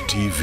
TV.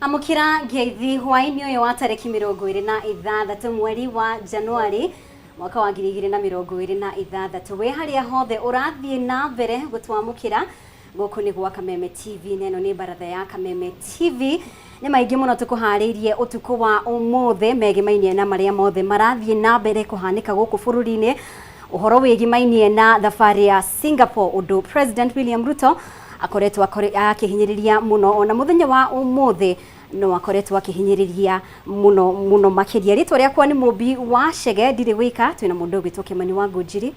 Amũkĩra ngeithi hwaĩ-inĩ ũyũ wa tarĩki 26 mweri wa Januari mwaka wa 2026. Wĩ harĩa hothe ũrathiĩ na mbere gũtwamũkĩra, gũkũ nĩ gwa Kameme TV na ĩno nĩ baratha ya Kameme TV. Nĩ maingĩ mũno tũkũharĩirie ũtukũ wa ũmũthĩ megemainie na marĩa mothe marathiĩ na mbere kũhanĩka gũkũ bũrũri-inĩ, ũhoro wĩgimainie na thabarĩ ya Singapore, ũndũ President William Ruto akoretwo akĩhinyĩrĩria mũno, ona mũthenya wa ũmũthĩ no akoretwo akĩhinyĩrĩria mũno mũno makĩria. Rĩtwa rĩakwa nĩ Mũmbi wa Chege, ndirĩ wĩka, twĩna mũndũ ũgwĩtwo Kĩmani wa Ngũnjiri.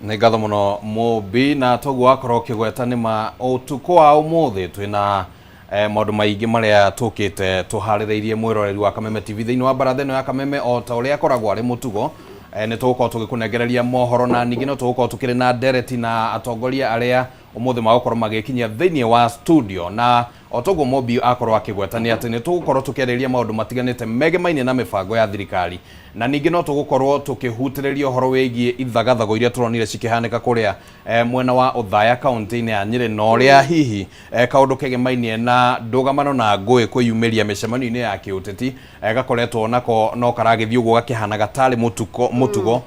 Nĩ ngatho mũno Mũmbi, na toguo wakorwo ũkĩgweta nĩ ma ũtukũ wa ũmũthĩ twĩna maũndũ maingĩ marĩa tũkĩte tũharĩrĩirie mwĩroreri wa Kameme TV thĩinĩ wa baratha ĩno ya Kameme. O ta ũrĩa akoragwo arĩ mũtugo, nĩ tũgũkorwo tũgĩkũnengereria mohoro, na ningĩ no tũgũkorwo tũkĩrĩ na ndereti na atongoria arĩa ũmũthĩ magũkorwo magĩkinyia thĩinĩ wa studio. Na o toguo Mũmbi akorwo akĩgweta nĩ atĩ nĩ tũgũkorwo tũkĩarĩrĩria maũndũ matiganĩte megemainie na mĩbango ya thirikari, na ningĩ no tũgũkorwo tũkĩhutĩrĩria ũhoro wĩgiĩ ithagathago iria tũronire cikĩhanĩka kũrĩa mwena wa Othaya kaunti-inĩ ya Nyĩrĩ, na ũrĩa hihi kaũndũ kegemainie na ndũgamano na ngũĩ kwĩyumĩria mĩcemanio-inĩ ya kĩũteti gakoretwo nako no karagĩthiĩ ũguo gakĩhanaga tarĩ mũtugo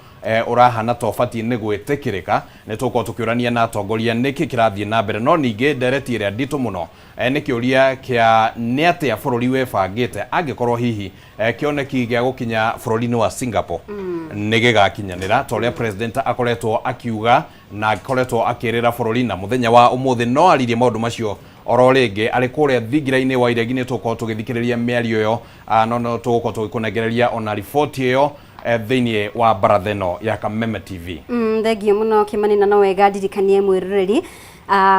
ũrahana ta ũbatiĩ nĩ gwĩtĩkĩrĩka. Nĩ tũgũkorwo tũkĩũrania na atongoria nĩkĩ kĩrathiĩ na mbere. No ningĩ ndereti ĩrĩa nditũ mũno nĩ kĩũria kĩa nĩ atĩa bũrũri wĩbangĩte angĩkorwo hihi kĩoneki gĩa gũkinya bũrũri-inĩ wa Singapore nĩ gĩgakinyanĩra ta ũrĩa president akoretwo akiuga na akoretwo akĩrĩra bũrũri, na mũthenya wa ũmũthĩ no aririe maũndũ macio oro rĩngĩ arĩ kũrĩa thingira-inĩ wa iregi. Nĩ tũgũkorwo tũgĩthikĩrĩria mĩario ĩyo, no tũgũkorwo tũgĩkũnengereria ona riboti ĩyo thĩinĩ wa baratha ĩno ya Kameme TV. Thengiũ mũno Kĩmani, na no wega ndirikanie mwĩroreri,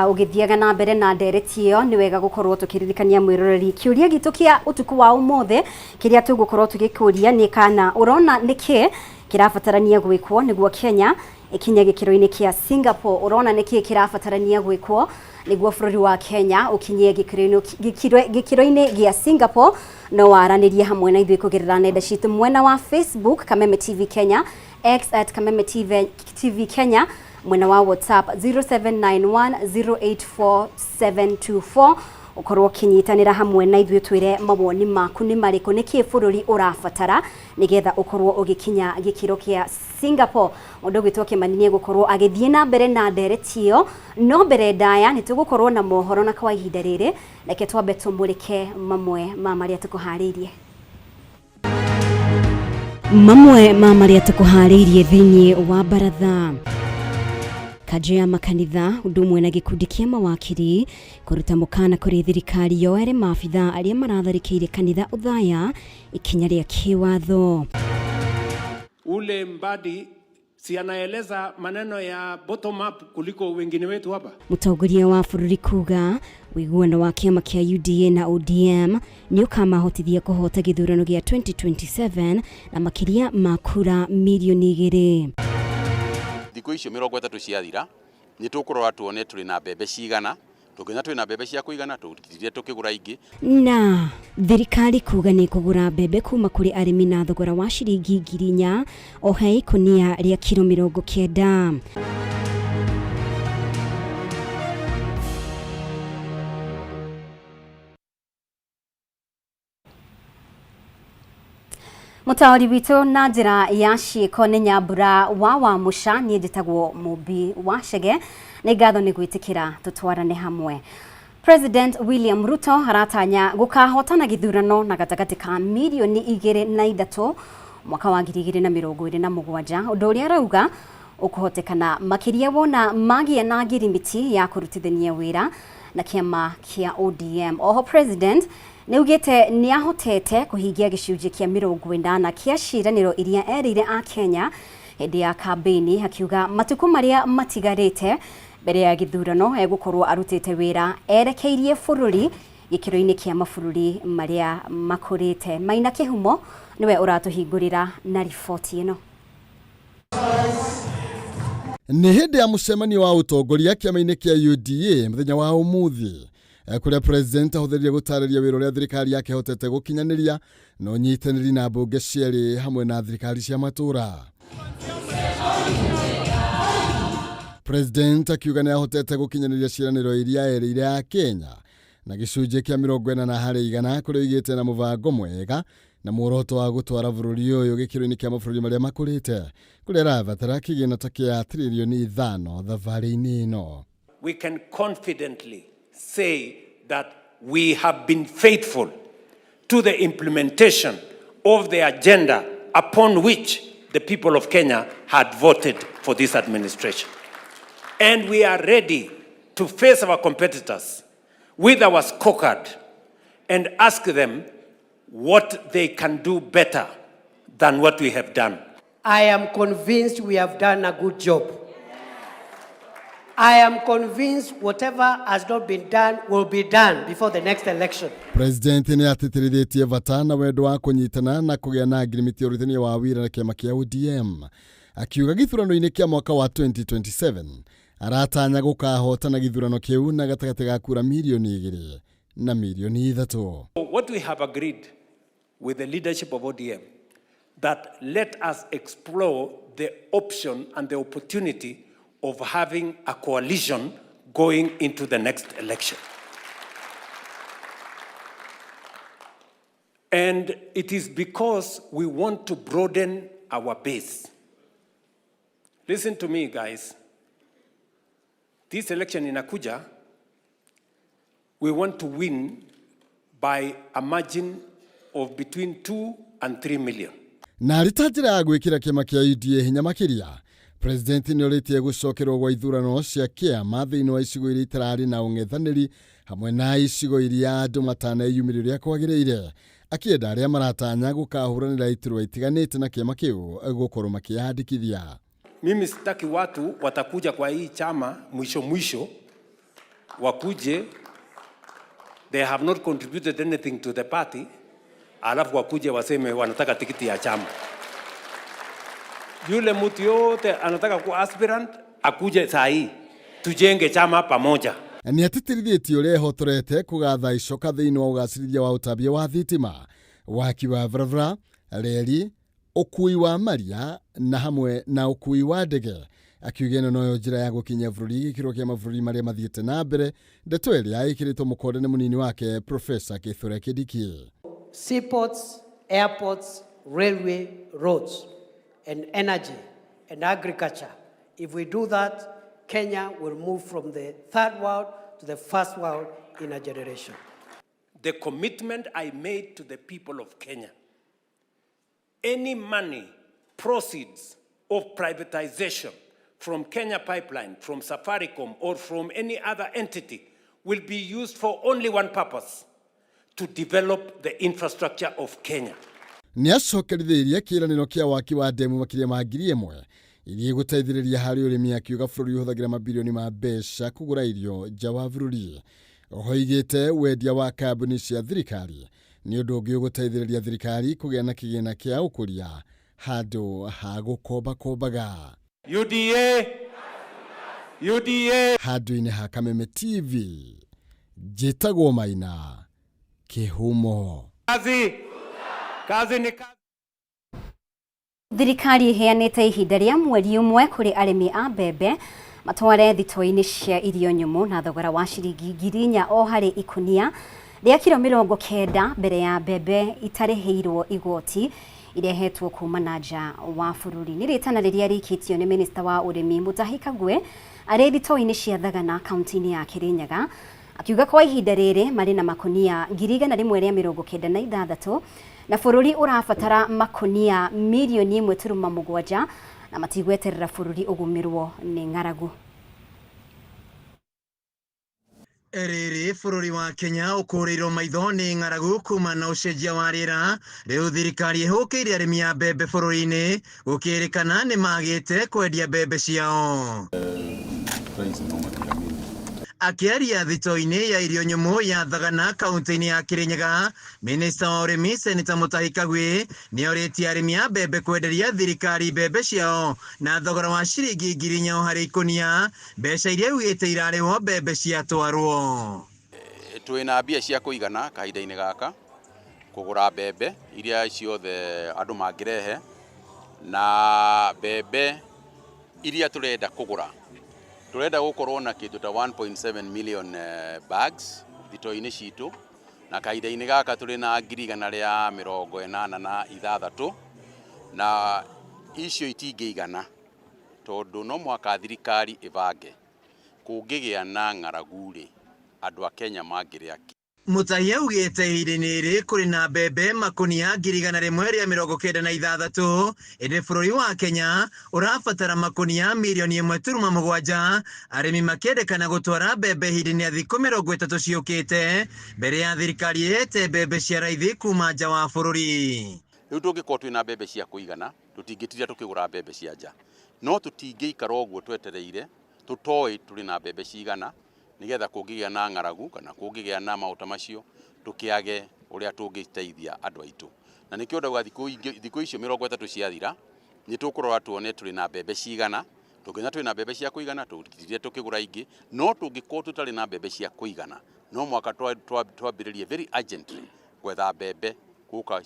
ũgĩthiaga na mbere na ndereti ĩyo, nĩ wega gũkorwo tũkĩririkania mwĩroreri kĩũria gitũ kĩa ũtukũ wa ũmũthĩ kĩrĩa tũgũkorwo tũgĩkũria nĩ kana ũrona nĩkĩ kĩrabatarania gwĩkwo nĩguo Kenya ĩkinye gĩkĩro-inĩ kĩa Singapore. Ũrona nĩkĩ kĩrabatarania gwĩkwo nĩguo bũrũri wa Kenya ũkinye gĩkĩro-inĩ gĩa Singapore? No waranĩrie hamwe na ithuĩ kũgerera nenda citũ, mwena wa Facebook Kameme TV Kenya, X @Kameme TV Kenya, mwena wa WhatsApp 0791084724, ũkorwo ũkĩnyitanĩra hamwe na ithuĩ, twĩre mawoni maku nĩ marĩkũ, nĩkĩ bũrũri ũrabatara nĩgetha ũkorwo ũgĩkinya gĩkĩro kĩa Singapore. Mũndũ ũgwĩtwo Kĩmani nĩ egũkorwo agĩthiĩ na mbere na ndereti ĩyo, no mbere ndaya nĩ tũgũkorwo na mohoro, na kwa ihinda rĩrĩ reke twambe tũmũrĩke mamwe ma marĩa tũkũharĩirie. Mamwe ma marĩa tũkũharĩirie thĩinĩ wa baratha: kanjũ ya makanitha ũndũ ũmwe na gĩkundi kĩa mawakiri kũruta mũkana kũrĩ thirikari yoere maabitha arĩa maratharĩkĩire kanitha Othaya ikinya rĩa kĩwatho. Ule Mbadi si anaeleza maneno ya bottom up kuliko wengine wetu hapa. Mũtongoria wa bũrũri kuga ũiguano wa kĩama kĩa UDA na ODM nĩ ũkamahotithia kũhota gĩthurano gĩa 2027 na makĩria ma kura 2 milioni. Thikũ icio 30 ciathira, nĩ tũkũrora tuone tũrĩ na mbembe cigana. Tũngĩona twĩ na mbembe cia kũigana, tũtinde tũkĩgũra ingĩ. Na thirikari kuga nĩ kũgũra mbembe kuma kũrĩ arĩmi na thogora wa ciringi 4,000 o he ikũnia rĩa kiro 90. Mũtaũri witũ na njĩra ya ciĩko nĩ Nyambura wa Wamũca, niĩ njĩtagwo Mũmbi wa Chege. Nĩ ngatho nĩ gwĩtĩkĩra tũtwarane hamwe. President William Ruto aratanya gũkahotana gĩthurano na gatagatĩ ka 2.3 milioni mwaka wa 2027, ũndũ ũrĩa arauga Ũkũhotekana makĩria wona magĩa na ngirimiti ya kũrutithania wĩra na kĩama kĩa ODM. Oho president nĩ augĩte nĩ ahotete kũhingia gĩcunjĩ kĩa 80 kĩa ciĩranĩro iria erĩire a Kenya hĩndĩ ya kambĩini, akiuga matukũ marĩa matigarĩte mbere ya gĩthurano egũkorwo arutĩte wĩra erekeirie bũrũri gĩkĩro-inĩ kĩa mabũrũri marĩa makũrĩte. Maina Kĩhumo nĩwe ũratũhingũrĩra na riboti ĩno. Nĩ hĩndĩ ya mũcemanio wa ũtongoria kĩama-inĩ kĩa UDA mũthenya wa ũmũthĩ, kũrĩa president ahũthĩrire gũtarĩria wĩra ũrĩa thirikari yake ĩhotete gũkinyanĩria na ũnyitanĩri na mbunge cierĩ hamwe na thirikari cia matũra. President akiuga nĩ ahotete gũkinyanĩria ciĩranĩro iria erĩire a Kenya na gĩcunjĩ kĩa 40%, kũrĩa oigĩte na mũbango mwega na muoroto wa gũtwara bũrũri ũyũ gĩkĩro-inĩ kĩa mabũrũri marĩa makũrĩte, kũrĩa arabatara kĩgĩna ta kĩa 5 tririoni thabarĩ-inĩ ĩno. We can confidently say that we have been faithful to the implementation of the agenda upon which the people of Kenya had voted for this administration. And we are ready to face our competitors with our scorecard and ask them what they can do better than what we have done. I am convinced we have done a good job. I am convinced whatever has not been done will be done before the next election. President nĩ atĩtĩrithĩtie bata na wendo wa kũnyitana na kũgĩa na ngirimiti ya ũrutithania wa wĩra na kĩama kĩa ODM, akiuga gĩthurano-inĩ kĩa mwaka wa 2027 aratanya gũkahotana gĩthurano kĩu na gatagatĩ ga kura 2 mirioni na 3 mirioni. What we have agreed with the leadership of ODM, that let us explore the option and the opportunity of having a coalition going into the next election. And it is because we want to broaden our base. Listen to me, guys. This election inakuja, we want to win by a margin of between 2 and 3 million. Na arĩ ta njĩra ya gwĩkĩra kĩama kĩa UDA hinya makĩria, president nĩ orĩtie gũcokerwo gwa ithurano cia kĩama thĩinĩ wa icigo iria itararĩ na ũng'ethanĩri hamwe na icigo iria andũ mataneyumĩria ũrĩa kwagĩrĩire, akĩenda arĩa maratanya gũkahũranĩra iturwa itiganĩte na kĩama kĩu gũkorwo makĩyandĩkithia. Mimi sitaki watu watakuja kwa hii chama mwisho mwisho wakuje, they have not contributed anything to the party, alafu wakuje waseme wanataka tikiti ya chama. Yule mtu yote anataka kuwa aspirant akuje saa hii tujenge chama pamoja. Nĩ atĩtĩrithĩtie ũrĩa ehotorete kũgatha icoka thĩinĩ wa ũgacĩrithia wa ũtambia wa thitima, waki wa barabara, reri, ũkui wa maria na hamwe na ũkui wa ndege, akiuga ĩno noyo njĩra ya gũkinyia bũrũri gĩkĩro kĩa mabũrũri marĩa mathiĩte na mbere, ndeto ĩrĩa ĩkĩrĩtwo mũkonde nĩ mũnini wake Profesa Kithure Kindiki. Seaports, airports, railway, roads, and energy and agriculture. If we do that, Kenya will move from the third world to the first world in a generation. The commitment I made to the people of Kenya, any money, proceeds of privatization from Kenya Pipeline, from Safaricom, or from any other entity will be used for only one purpose: to develop the infrastructure of Kenya. Nĩ acokerithĩirie kĩĩranĩro kĩa waki wa ndemu makĩria ma 1,000 iria igũteithĩrĩria harĩ ũrĩmi, akiuga bũrũri ũhũthagĩra mabirioni ma mbeca kũgũra irio nja wa bũrũri. Oho oigĩte wendia wa kambuni cia thirikari nĩ ũndũ ũngĩ ũgũteithĩrĩria thirikari kũgĩa na kĩgĩna kĩa ũkũria handũ ha gũkombakombaga. UDA! UDA! Handũ-inĩ ha Kameme TV, njĩtagwo Maina Kĩhumo. Kazi! Kazi ni kazi. Thirikari iheanĩte ihinda rĩa mweri 1 kũrĩ arĩmi a mbembe matware thitoo-inĩ cia irio nyũmũ na thogora wa ciringi 4,000 o harĩ ikũnia rĩa kiro 90 mbere ya mbembe itarĩhĩirwo igoti irehetwo kuma na nja wa bũrũri. Nĩ rĩtana rĩrĩa rĩikĩtio nĩ minista wa ũrĩmi Mutahi Kagwe arĩ thitoo-inĩ cia Thagana kaunti-inĩ ya Kirinyaga, akiuga kwa ihinda rĩrĩ marĩ na makonia 196,000 na bũrũri ũrabatara makonia 1.7 mirioni. Na matigweterera bũrũri ũgũmĩrwo nĩ ng'aragu. Rĩrĩ bũrũri wa Kenya ũkũrĩirwo maitho nĩ ng'aragu kuma na ũcenjia wa rĩera, rĩu thirikari ĩhũkĩire arĩmi a mbembe bũrũri-inĩ gũkĩrĩkana nĩ magĩte kwendia mbembe ciao. Akĩaria thito-inĩ ya irio nyũmũ ya Thagana kaunti-inĩ ya Kirinyaga, minista wa ũrĩmi Seneta Mutahi Kagwe nĩorĩtie arĩmi a mbembe kwenderia thirikari mbembe ciao na thogora wa ciringi 4,000 o harĩ ikũnia, mbeca iria augĩte irarĩhwo mbembe ciatwarwo. Twĩna mbia cia kũigana kahinda-inĩ gaka kũgũra mbembe iria ciothe andũ mangĩrehe, na mbembe iria tũrenda kũgũra tũrenda gũkorwo na kĩndũ ta 1.7 million bags thito-inĩ citũ, na kahinda-inĩ gaka tũrĩ na 186,000, na icio itingĩigana tondũ no mũhaka thirikari ĩbange kũngĩgĩa na ng'aragu rĩ, andũ a Kenya mangĩrĩa kĩ. Mutahi augĩte ihinda-inĩ rĩrĩ kũrĩ na mbembe makũnia 196,000, ĩndĩ bũrũri wa Kenya ũrabatara makũnia mirioni 1.7, arĩmi makĩendekana gũtwara mbembe ihinda-inĩ rĩa thikũ 30 ciũkĩte mbere ya thirikari ĩrete mbembe cia raithi kuma nja wa bũrũri. Rĩu tũngĩkorwo twĩna mbembe cia kũigana tũtingĩtinda tũkĩgũra mbembe cia nja, no tũtingĩikara ũguo twetereire tũtoĩ tũrĩ na mbembe cigana, nigetha kũngĩgĩa na ng'aragu kana kũngĩgĩa na maũta macio tũkĩage ũrĩa tũngĩteithia andũ aitũ. Na nĩkĩo ndauga thikũ icio 30 ciathira nĩ tũkũrora tuone tũrĩ na mbembe cigana, tũngĩona twĩna mbembe cia kũigana tũtingĩtinda tũkĩgũra ingĩ, no tũngĩkorwo tũtarĩ na mbembe cia kũigana no mũhaka twambĩrĩrie very urgently gwetha mbembe gũka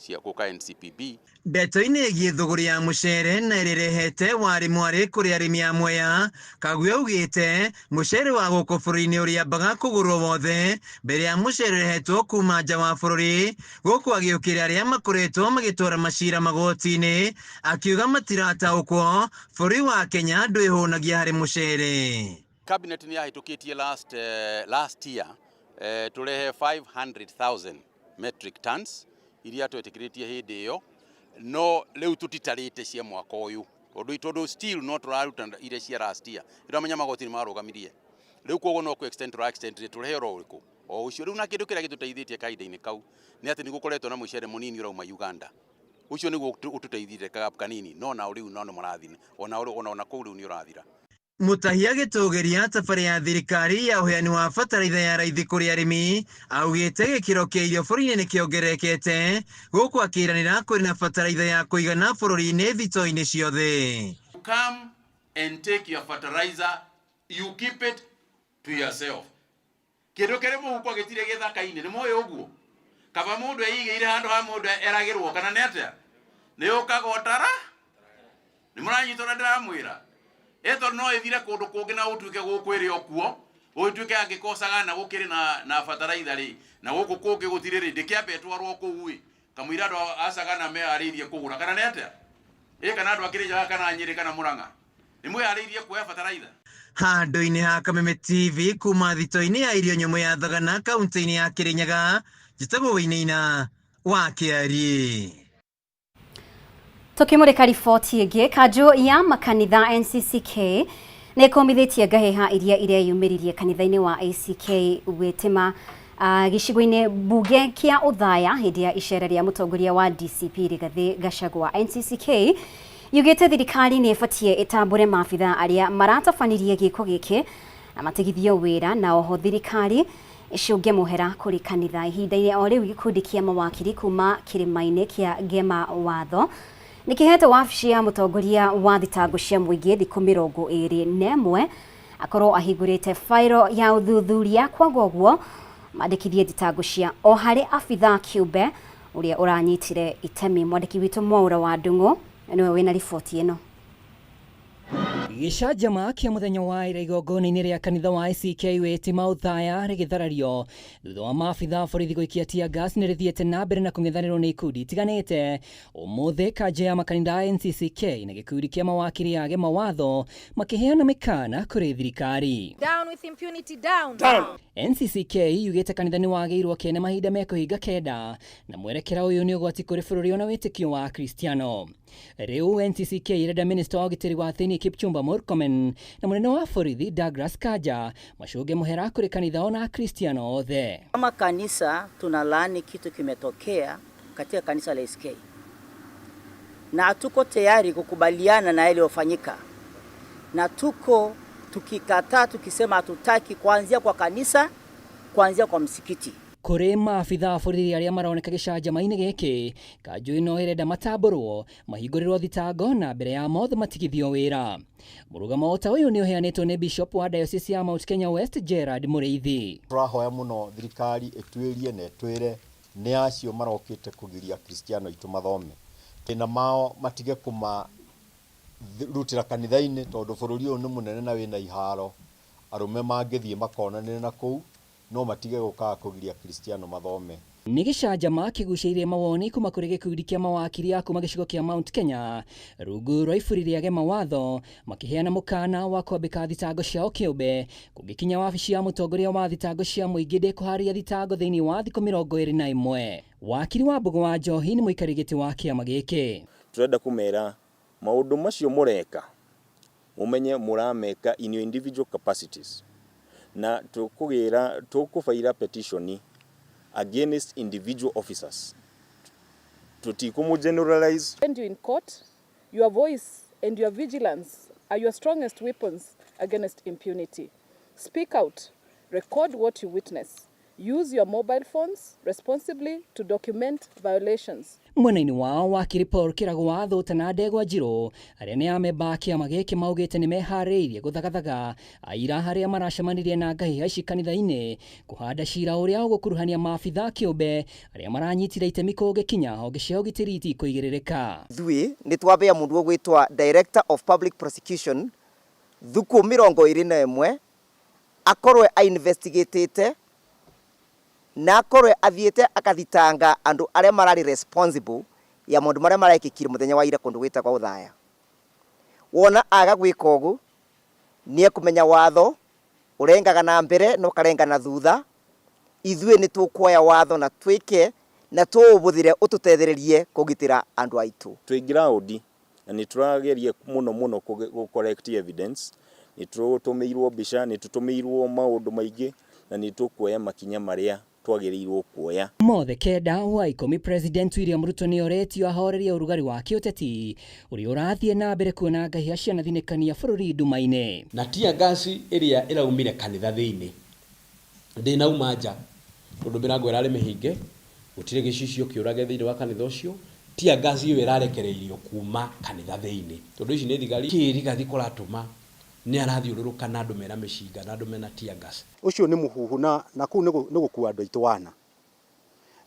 NCPB. Ndeto-inĩ ĩgiĩ thũgũrĩ ya mũcere na ĩrĩa ĩrehete warĩ mwarĩ kũrĩ arĩmi a Mwea, Kagwe augĩte mũcere wa gũkũ bũrũri-inĩ ũrĩambaga kũgũrwo wothe mbere ya mũcere ũrehetwo kuma nja wa bũrũri, gũkũ agĩũkĩra arĩa makoretwo magĩtwara macira magoti-inĩ, akiuga matirataũkwo bũrũri wa Kenya ndwĩhũnagia harĩ mũcere. Cabinet nĩ yahĩtũkĩtie last year tũrehe 500,000 metric tons iria twetĩkĩrĩtie hĩndĩ ĩyo, no rĩu tũtitarĩte cia mwaka ũyũ tondũ still no tũraruta iria cia last year. Nĩũramenya magoti nĩ marũgamirie, rĩu koguo no kũ extend tũra extend tũrehe oro ũrĩkũ o ũcio. Rĩu na kĩndũ kĩrĩa gĩtũteithĩtie kahinda-inĩ kau nĩ atĩ nĩ gũkoretwo na mũcere mũnini ũrauma Uganda, ũcio nĩguo ũtũteithire kanini, no nao rĩu no nĩ marathira, ona kũu rĩu nĩ ũrathira. Mutahi agĩtũgĩria thabarĩ ya thirikari ya ũheani wa bataraitha ya raithi kũrĩ arĩmi, augĩte gĩkĩro kĩa irio bũrũri-inĩ nĩkĩongererekete, gũkũ akĩranĩra kũrĩ na bataraitha ya kũigana bũrũri-inĩ thito-inĩ ciothe. Come and take your fertilizer, you keep it to yourself. Kĩndũ kĩrĩ mũhuko gĩtirĩ gĩthaka-inĩ, nĩ mũĩ ũguo? Kaba mũndũ eigĩire handũ ha mũndũ eragĩrwo kana nĩ atĩa? Nĩ ũkaga ũtara? Nĩ mũranyita ũrĩa ndĩramwĩra? Ĩto no ĩthire kũndũ kũngĩ na ũtuĩke gũkũ ĩrĩ o kuo, gũtuĩke angĩkocaga na gũkĩrĩ na bataraitha rĩ, na gũkũ kũngĩ gũtirĩ rĩ, ndĩkĩambe ĩtwarwo kũu ĩ, kamũira andũ a Sagana meharĩirie kũgũra kana nĩ atĩa? Ĩ kana andũ a Kĩrĩnyaga kana Nyĩrĩ kana Mũrang'a nĩ mwĩharĩirie kuoya bataraitha? Handũ-inĩ ha Kameme TV kuma thito-inĩ ya irio nyũmũ ya Thagana kaunti-inĩ ya Kĩrĩnyaga, njĩtagwo Wainaina wa Kĩari. Tukimurika riboti ĩngĩ, kanjũ ya makanitha NCCK nĩ ĩkũmithĩtie ngahĩha iria ireyumĩririe kanitha-inĩ wa ACK Witima gĩcigo-inĩ mbunge kĩa Othaya hĩndĩ ya icera rĩa mũtongoria wa DCP Rigathĩ Gachagua. NCCK yugĩte thirikari nĩ ĩbatiĩ ĩtambũre maabitha arĩa maratabanirie gĩko gĩkĩ na matigithio wĩra, na oho thirikari ĩcũnge mũhera kũrĩ kanitha. Ihinda-inĩ o rĩu gĩkundi kĩa mawakiri kuma kĩrĩma-inĩ kĩa Ngema Watho nĩkĩhete wabici ya mũtongoria wa thitango cia mũingĩ thikũ 21 akorwo ahingũrĩte fairo ya ũthuthuria, kwaga ũguo mandĩkithie thitango cia o harĩ abithaa kĩũmbe ũrĩa ũranyitire itemi. Mwandĩki witũ Mwaura wa Ndung'u nĩwe wĩna riboti ĩno. Gĩcanjama kĩa mũthenya wa ira igongona-inĩ rĩa kanitha wa ACK Wĩtima Othaya rĩgĩtharario thutha wa maabitha a borithi gũikia tear gas nĩ rĩthiĩte na mbere na kũng'ethanĩrwo nĩ ikundi itiganĩte. Ũmũthĩ kanja ya makanitha a NCCK na gĩkundi kĩa mawakiri a mawatho makĩheana mĩkana kũrĩ thirikari. Down with impunity, down. Down. NCCK yugĩte kanitha nĩ wagĩirwo kene mahinda mekũhinga kenda na mwerekera ũyũ nĩ ũgwati kũrĩ bũrũri ona wĩtĩkio wa Akristiano. Rĩu NCCK ĩrenda minista wa ũgitĩri wa thĩinĩ Kipchumba Murkomen na mũnene wa borithi Douglas Kanja macũnge mũhera kũrĩ kanitha ona Akristiano othe. Kama kanisa tunalaani kitu kimetokea katika kanisa la SK na hatuko tayari kukubaliana na yaliyofanyika, na tuko tukikataa tukisema hatutaki, kuanzia kwa kanisa, kuanzia kwa msikiti. Kũrĩ maabitha a borithi arĩa maroneka gĩcanjama-inĩ gĩkĩ, kanjũ ĩno ĩrenda matambũrwo, mahingũrĩrwo thitango na mbere ya mothe matigithio wĩra. Mũrũgamo ta ũyũ nĩ ũheanĩtwo nĩ Bishop wa Diocese ya Mount Kenya West Gerard Mũrĩithi. Tũrahoya mũno thirikari ĩtuĩrie na ĩtwĩre nĩ acio marokĩte kũgiria Akristiano aitũ mathome. Thĩna mao matige kũmarutĩra kanitha-inĩ tondũ bũrũri ũyũ nĩ mũnene na wĩna iharo, arũme mangĩthiĩ makonanĩre na kũu no matige gũkaga kũgiria Akristiano mathome. Nĩ gĩcanjama kĩgucĩirie mawoni kuma kũrĩ gĩkundi kĩa mawakiri a kuma gĩcigo kĩa Mount Kenya rungu rwa iburi rĩa mawatho makĩheana mũkana wa kwambĩka thitango ciao kĩũmbe kũngĩkinya wabici ya mũtongoria wa thitango cia mũingĩ ndĩkũharia thitango thĩinĩ wa thikũ 21. Wakiri wa Mbũgũ wa Njohi nĩ mũikari gĩtĩ wa kĩama gĩkĩ. Tũrenda kũmera maũndũ macio mũreka mũmenye mũrameka in your individual capacities, na tũkũgĩra tũkũbaira petition against individual officers, tũtikũmũ generalize. When you're in court, your voice and your vigilance are your strongest weapons against impunity. Speak out, record what you witness, use your mobile phones responsibly to document violations. Mwena-inĩ wao wakiri Paul Kĩrago wa Thũta na Ndegwa Njirũ arĩa nĩ amemba a kĩama gĩkĩ maugĩte nĩ meharĩirie gũthagathaga aira harĩa maracemanirie na ngahĩha ici kanitha-inĩ kũhanda cira ũrĩa ũgũkuruhania maabitha kĩũmbe arĩa maranyitire itemi kũngĩkinya honge cia ũgitĩri itikũigĩrĩrĩka. Ithuĩ nĩ twambĩa mũndũ ũgwĩtwa Director of Public Prosecution thukũ 21 akorwe ainvestigatĩte na akorwe athiĩte akathitanga andũ arĩa mararĩ responsible ya maũndũ marĩa marekĩkire mũthenya wa ira kũndũ gwĩtagwo Othaya. Wona aga gwĩka ũguo nĩ ekũmenya watho ũrengaga na mbere na ũkarenga na thutha. Ithuĩ nĩ tũkuoya watho na twĩke na tũũbũthĩre ũtũtethererie kũgitĩra andũ aitũ. Twĩ ground na nĩ tũrageria mũno mũno gũ collect evidence, nĩ tũtũmĩirwo mbica, nĩ tũtũmĩirwo maũndũ maingĩ na nĩ tũkuoya makinya marĩa twagĩrĩirwo kuoya. Mothe kenda wa 10 President William Ruto nĩ oretio ahorerie ũrugarĩ wa kĩũteti ũrĩa ũrathiĩ na mbere kuona ngahĩha cianathinĩkania bũrũri nduma-inĩ. Na tear gas ĩrĩa ĩraumire kanitha thĩinĩ ndĩnauma nja tondũ mĩrango ĩrarĩ mĩhinge, gũtirĩ gĩcicio kĩũrage thĩinĩ wa kanitha ũcio. Tear gas ĩyo ĩrarekereirio kuma kanitha thĩinĩ tondũ ici nĩ thigari. Kĩ Rigathi kũratũma nĩ arathiũrũrũka na andũ mena mĩcinga na andũ mena tear gas. Ũcio nĩ mũhuhu na kũu nĩ gũkua andũ aitũ wana,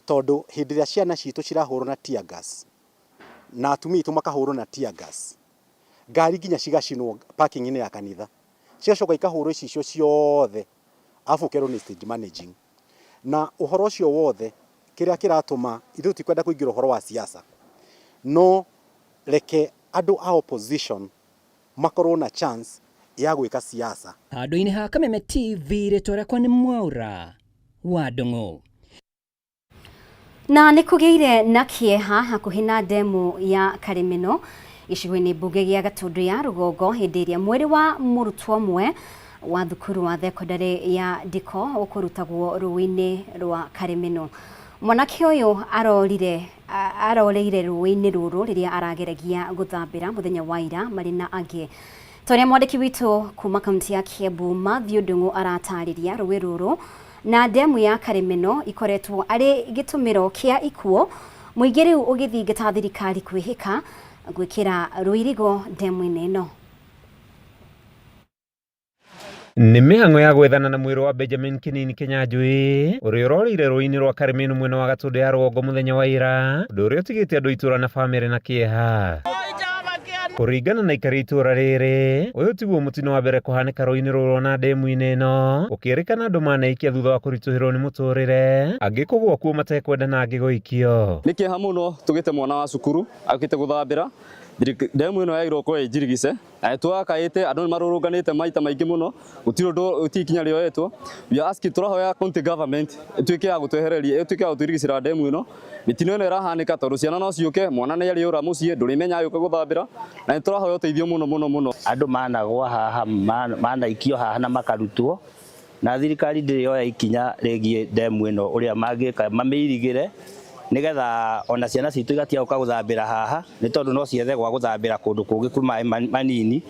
tondũ hĩndĩ ĩrĩa ciana citũ cirahũrwo na tear gas na atumia aitũ makahũrwo na tear gas, ngari nginya cigacinwo parking-inĩ ya kanitha, cigacoka ikahũrwo icicio ciothe, arabu ũkerwo nĩ stage managing. Na ũhoro ũcio wothe kĩrĩa kĩratũma ithuĩ tutikwenda kũingĩra ũhoro wa siasa, no reke andũ a opposition makorwo na chance ya gwĩka siasa. Handũ-inĩ ha Kameme TV, rĩtwa rĩakwa nĩ Mwaura wa Ndung'u. Na nĩ kũgĩire na kĩeha hakuhĩ na ndemu ya Karimino gĩcigo-inĩ mbunge gĩa Gatũndũ ya Rũgongo hĩndĩ ĩrĩa mwĩrĩ wa mũrutwo ũmwe wa thukuru wa thekondarĩ ya Ndiko ũkũrutagwo rũĩ-inĩ rwa Karimino. Mwanake ũyũ aroreire rũĩ-inĩ rũrũ rĩrĩa arageragia gũthambĩra mũthenya wa ira marĩ na angĩ. Ta ũrĩa mwandĩki witũ kuma kaunti ya Kiambu Mathew Ndung'u aratarĩria, rũĩ rũrũ na ndemu ya Karimino ikoretwo arĩ gĩtũmĩro kĩa ikuũ, mũingĩ rĩu ũgĩthingata thirikari kwĩhĩka gwĩkĩra rũirigo ndemu-inĩ ĩno. Nĩ mĩhang'o ya gwethana na mwĩrĩ wa Benjamin Kinini Kinyanjui ũrĩa ũroreire rũĩ-inĩ rwa Karimino mwena wa Gatũndũ ya Rũgongo mũthenya wa ira, ũndũ ũrĩa ũtigĩte andũ itũra na bamĩrĩ na kĩeha. Kũringana na aikari a itũũra rĩrĩ, ũyũ tiguo mũtino wa mbere kũhanĩka rũĩ-inĩ rũrũ ona ndemu-inĩ ĩno, gũkĩrĩkana andũ maneikia thutha wa kũritũhĩrwo nĩ mũtũrĩre, angĩ kũgũa kuo matekwenda na angĩ gũikio. Nĩ kĩeha mũno tũgĩte mwana wa cukuru okĩte gũthambĩra, ndemu ĩno yagĩrĩirwo gũkorwo ĩ njirigice na nĩ twakaĩte andũ nĩ marũrũnganĩte maita maingĩ mũno gũtirĩ ũndũ gũtirĩ ikinya rĩoetwo. We are asking tũrahoya county government ĩtuĩke ya gũtwehereria ĩtuĩke ya gũtũirigicĩra ndemu ĩno mĩtino ĩno ĩrahanĩka tondũ ciana no ciũke mwana nĩ arĩũra mũciĩ ndũrĩmenya agĩũka gũthambĩra na nĩ tũrahoya ũteithio mũno mũno mũno. Andũ managwa haha manaikio haha na makarutwo na thirikari ndĩrĩ yoya ikinya rĩgiĩ ndemu ĩno ũrĩa mangĩka mamĩirigĩre nĩgetha ona ciana citũ igatiga gũka gũthambĩra haha nĩ tondũ no ciethe gwa gũthambĩra kũndũ kũngĩ kwĩ maĩ manini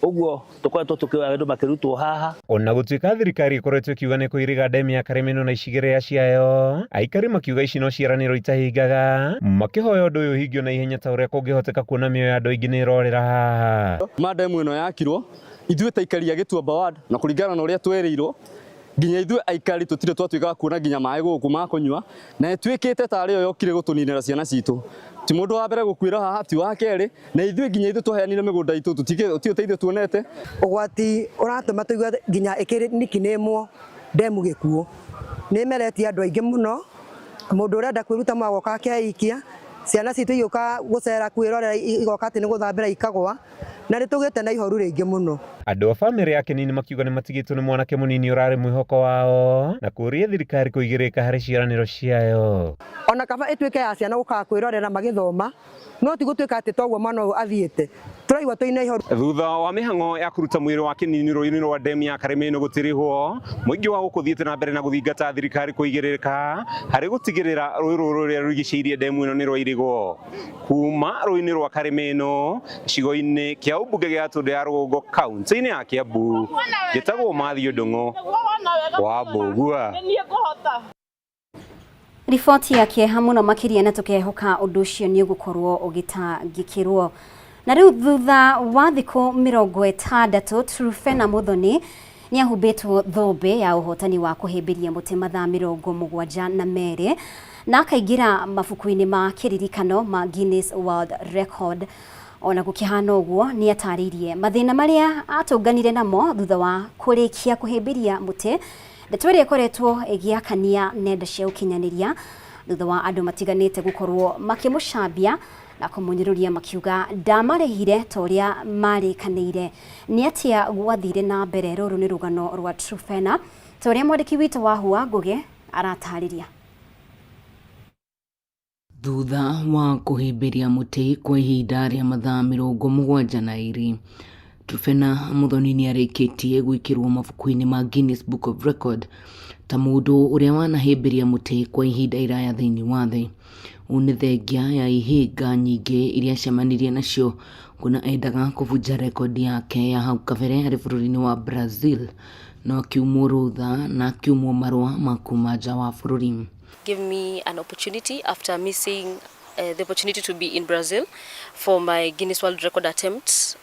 ũguo tũkoretwo tũkĩoya andũ makĩrutwo haha. Ona gũtuĩka thirikari ĩkoretwo ĩkiuga nĩ ĩkũiriga ndemu ya Karĩmĩnũ na icigĩrĩra ciayo, aikari makiuga ici no ciĩranĩro itahingaga, makĩhoya ũndũ ũyũ ũhingio na ihenya ta ũrĩa kũngĩhoteka kuona mĩoyo ya andũ aingĩ nĩ ĩrorĩra haha. Ma ndemu ĩno yakirwo ithuĩ ta aikari a Gĩtuamba ward na kũringana na ũrĩa twerĩirwo nginya ithuĩ aikari tũtirĩ twatuĩka a kuona nginya maĩ gũkũ ma kũnyua na ĩtuĩkĩte tarĩ yo yokire gũtũninĩra ciana citũ. Ti mũndũ wa mbere gũkuĩra haha, ti wa kerĩ, na ithuĩ nginya ithuĩ twaheanire mĩgũnda itũ tũtirĩ ũteithio tuonete. Ũgwati ũratũma tũigue nginya ĩkĩrĩ nickname ndemu gĩkuũ. Nĩ ĩmeretie andũ aingĩ mũno, mũndũ ũrenda kwĩruta mũno agoka akeikia, ciana citũ igĩũka gũcera kwĩrorera igoka atĩ nĩ gũthambĩra ikagwa. na nĩ tũgĩte na ihoru rĩingĩ mũno. Andũ a bamĩrĩ ya Kĩnini makiuga nĩmatigĩtwo nĩ mwanake mũnini ũrarĩ mwĩhoko wao na kũria thirikari kũigĩrĩrĩka harĩ ciĩranĩro ciayo. Ona kaba ĩtuĩke ya ciana gũkaga kwĩrorera magĩthoma no ti gũtuĩka atĩ toguo mwana ũyũ athiĩte. Tũraigua twĩna ihoru. Thutha wa mĩhang'o ya kũruta mwĩrĩ wa Kĩnini rũĩ-inĩ rwa ndemu ya Karĩmĩnũ gũtirihwo, mũingĩ wa gũkũ ũthiĩte na mbere na gũthingata thirikari kũigĩrĩrĩka harĩ gũtigĩrĩra rũĩ rũrũ rũrĩa rũrigicĩirie ndemu ĩno nĩ rwairigwo. Kuma rũĩ-inĩ rwa Karĩmĩnũ, gĩcigo-inĩ kĩa ũmbunge gĩa Gatũndũ ya Rũgongo kaunti-inĩ ya Kiambu, njĩtagwo Matthew Ndung'u wa Mbũgua. Riboti ya kĩeha mũno makĩria na tũkehoka ũndũ ũcio nĩ ũgũkorwo ũgĩtangĩkĩrwo. Na rĩu thutha wa thikũ 60 Truphena Muthoni nĩ ahumbĩtwo thũmbĩ ya ũhotani wa kũhĩmbĩria mũtĩ mathaa 72 na akaingĩra mabuku-inĩ ma kĩririkano ma Guinness World Record. Ona gũkĩhana ũguo nĩ atarĩirie mathĩna marĩa atũnganire namo thutha wa kũrĩkia kũhĩmbĩria mũtĩ, ndeto ĩrĩa ĩkoretwo ĩgĩakania nenda cia ũkinyanĩria thutha wa andũ matiganĩte gũkorwo makĩmũcambia na kũmũnyũrũria makiuga ndamarĩhire ta ũrĩa marĩkanĩire. Nĩ atĩa gwathire na mbere? Rũrũ nĩ rũgano rwa Truphena ta ũrĩa mwandĩki witũ wa Hua Ngũgĩ aratarĩria. Thutha wa kũhĩmbĩria mũtĩ kwa ihinda rĩa mathaa 72, Truphena Muthoni nĩarĩkĩtie gwĩkĩrwo mabuku-inĩ ma Guinness Book of Record ta mũndũ ũrĩa wanahĩmbĩria mũtĩ kwa ihinda iraya thĩinĩ wa thĩ. Ũũ nĩ thengia ya ihĩnga nyingĩ iria acemanirie nacio kuona endaga kũbunja rekondi yake ya hau kabere arĩ bũrũri-inĩ wa Brazil no akiumwo rũtha na akiumwo marũa ma kuma nja wa bũrũri. Give me an opportunity after missing the opportunity to be in Brazil for my Guinness World Record attempt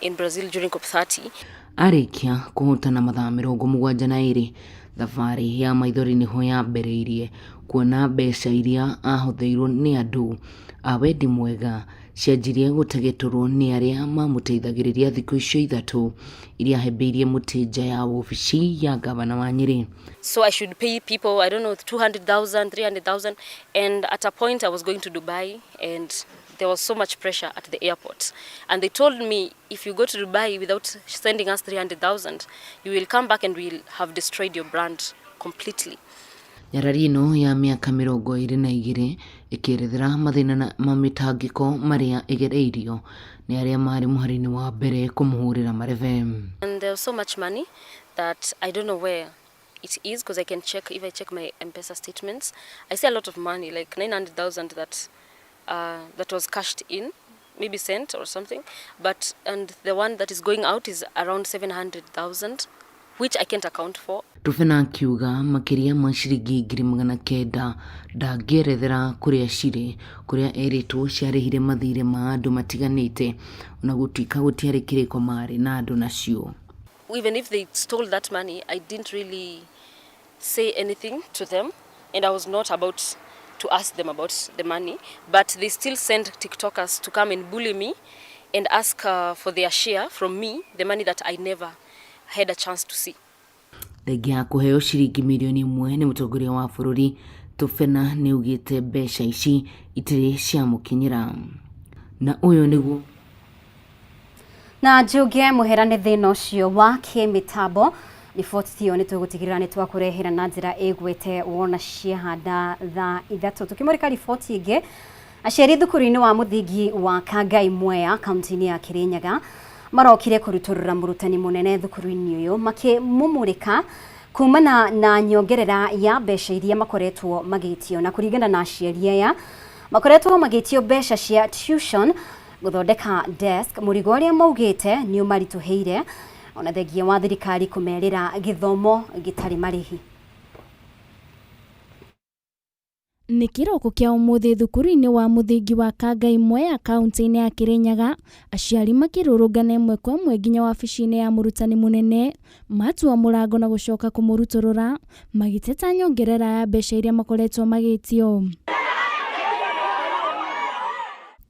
in Brazil during COP30. Arĩkia kũhotana mathaa 72, thabarĩ ya maithori nĩho yambĩrĩirie kuona mbeca iria ahũthĩirwo nĩ andũ a wendi mwega cianjirie gũtegetũrwo nĩ arĩa mamũteithagĩrĩria thikũ icio ithatũ iria ahĩmbĩirie mũtĩ nja ya wobici ya ngavana wa Nyĩrĩ. So I should pay people, I don't know, 200,000, 300,000. And at a point I was going to Dubai and there was so much pressure at the airport. And they told me, if you go to Dubai without sending us 300,000, you will come back and we'll have destroyed your brand completely. Nyarari ĩno ya mĩaka 22 ĩkĩerethera mathĩna na ma mĩtangĩko marĩa ĩgereirio nĩ arĩa marĩ mũhari-inĩ wa mbere kũmũhũrĩra marebe. And there was so much money that I don't know where it is because I can check, if I check my M-Pesa statements, I see a lot of money, like 900,000 that was cashed in, maybe sent or something, but and the one that is going out is around 700,000, which I can't account for. Truphena akiuga makĩria ma ciringi 900,000 ndangĩerethera kũrĩa cirĩ, kũrĩa erĩtwo ciarĩhire mathirĩ ma andũ matiganĩte ona gũtuĩka gũtiarĩ kĩrĩko marĩ na andũ nacio. Even if they stole that money, I didn't really say anything to them, and I was not about to ask them about the money, but they still sent TikTokers to come and bully me and ask uh, for their share from me, the money that I never had a chance to see. Thengia ya kũheo ciringi mirioni ĩmwe nĩ mũtongoria wa bũrũri, Tufena nĩaugĩte mbeca ici itirĩ ciamũkinyĩra. Na ũyũ nĩguo Na njuge mũhera nĩ thĩna ũcio wa kĩmĩtambo. Riboti ĩyo nĩ tũgũtigĩrĩra nĩ twakũrehera na njĩra ĩgwete wona ciahanda thaa 3. Tũkĩmũrĩka riboti ĩngĩ, aciari thukuru-inĩ wa mũthingi wa Kangai Mwea kaunti-inĩ ya Kirinyaga marokire kũrutũrũra mũrutani mũnene thukuru-inĩ ũyũ makĩmũmũrĩka kumana na nyongerera ya mbeca iria makoretwo magĩtio. Na kũringana na aciari aya, makoretwo magĩtio mbeca cia tuition, gũthondeka desk, mũrigo ũrĩa maugĩte nĩ ũmaritũhĩire, ona thengia wa thirikari kũmerĩra gĩthomo gĩtarĩ marĩhi. Nĩ kĩroko kĩa ũmũthĩ thukuru-inĩ wa mũthingi wa Kangai Mwea kaunti-inĩ ya Kirinyaga, aciari makĩrũrũngana ĩmwe kwa ĩmwe nginya wabici-inĩ ya mũrutani mũnene, matua mũrango na gũcoka kũmũrutũrũra, magĩteta nyongerera ya mbeca iria makoretwo magĩtio.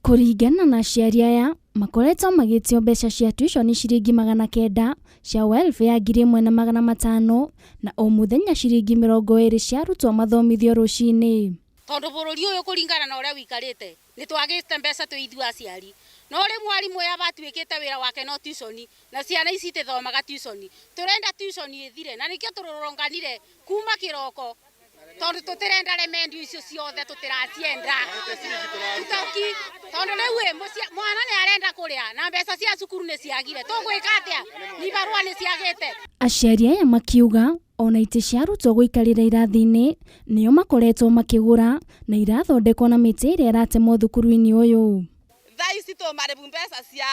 Kũringana na aciari aya, makoretwo magĩtio mbeca cia tuition ciringi 900, cia welfare 1500 na o mũthenya ciringi 20 cia arutwo mathomithio rũcinĩ. Tondu bururi uyu kuringana na uria wikarite ni twagite mbeca twi ithuĩ aciari, no ri mwarimu uyu abatuikite wira wake no tuition, na ciana ici itithomaga tuition. Turenda tuition ithire, na nikio tururonganire kuma kiroko, tondu tutirenda remendio icio ciothe, tutiracienda tutaki, tondu riu mwana ni arenda kuria na mbeca cia cukuru ni ciagire, tugwika atia? Ni barua ni ciagite. Aciari aya makiuga ona itĩ cia arutwo gũikarĩra irathi-inĩ nĩo makoretwo makĩgũra na irathondekwo na mĩtĩ ĩrĩa ĩratemwo thukuru-inĩ ũyũ. Thaa ici tũmarĩbu mbeca cia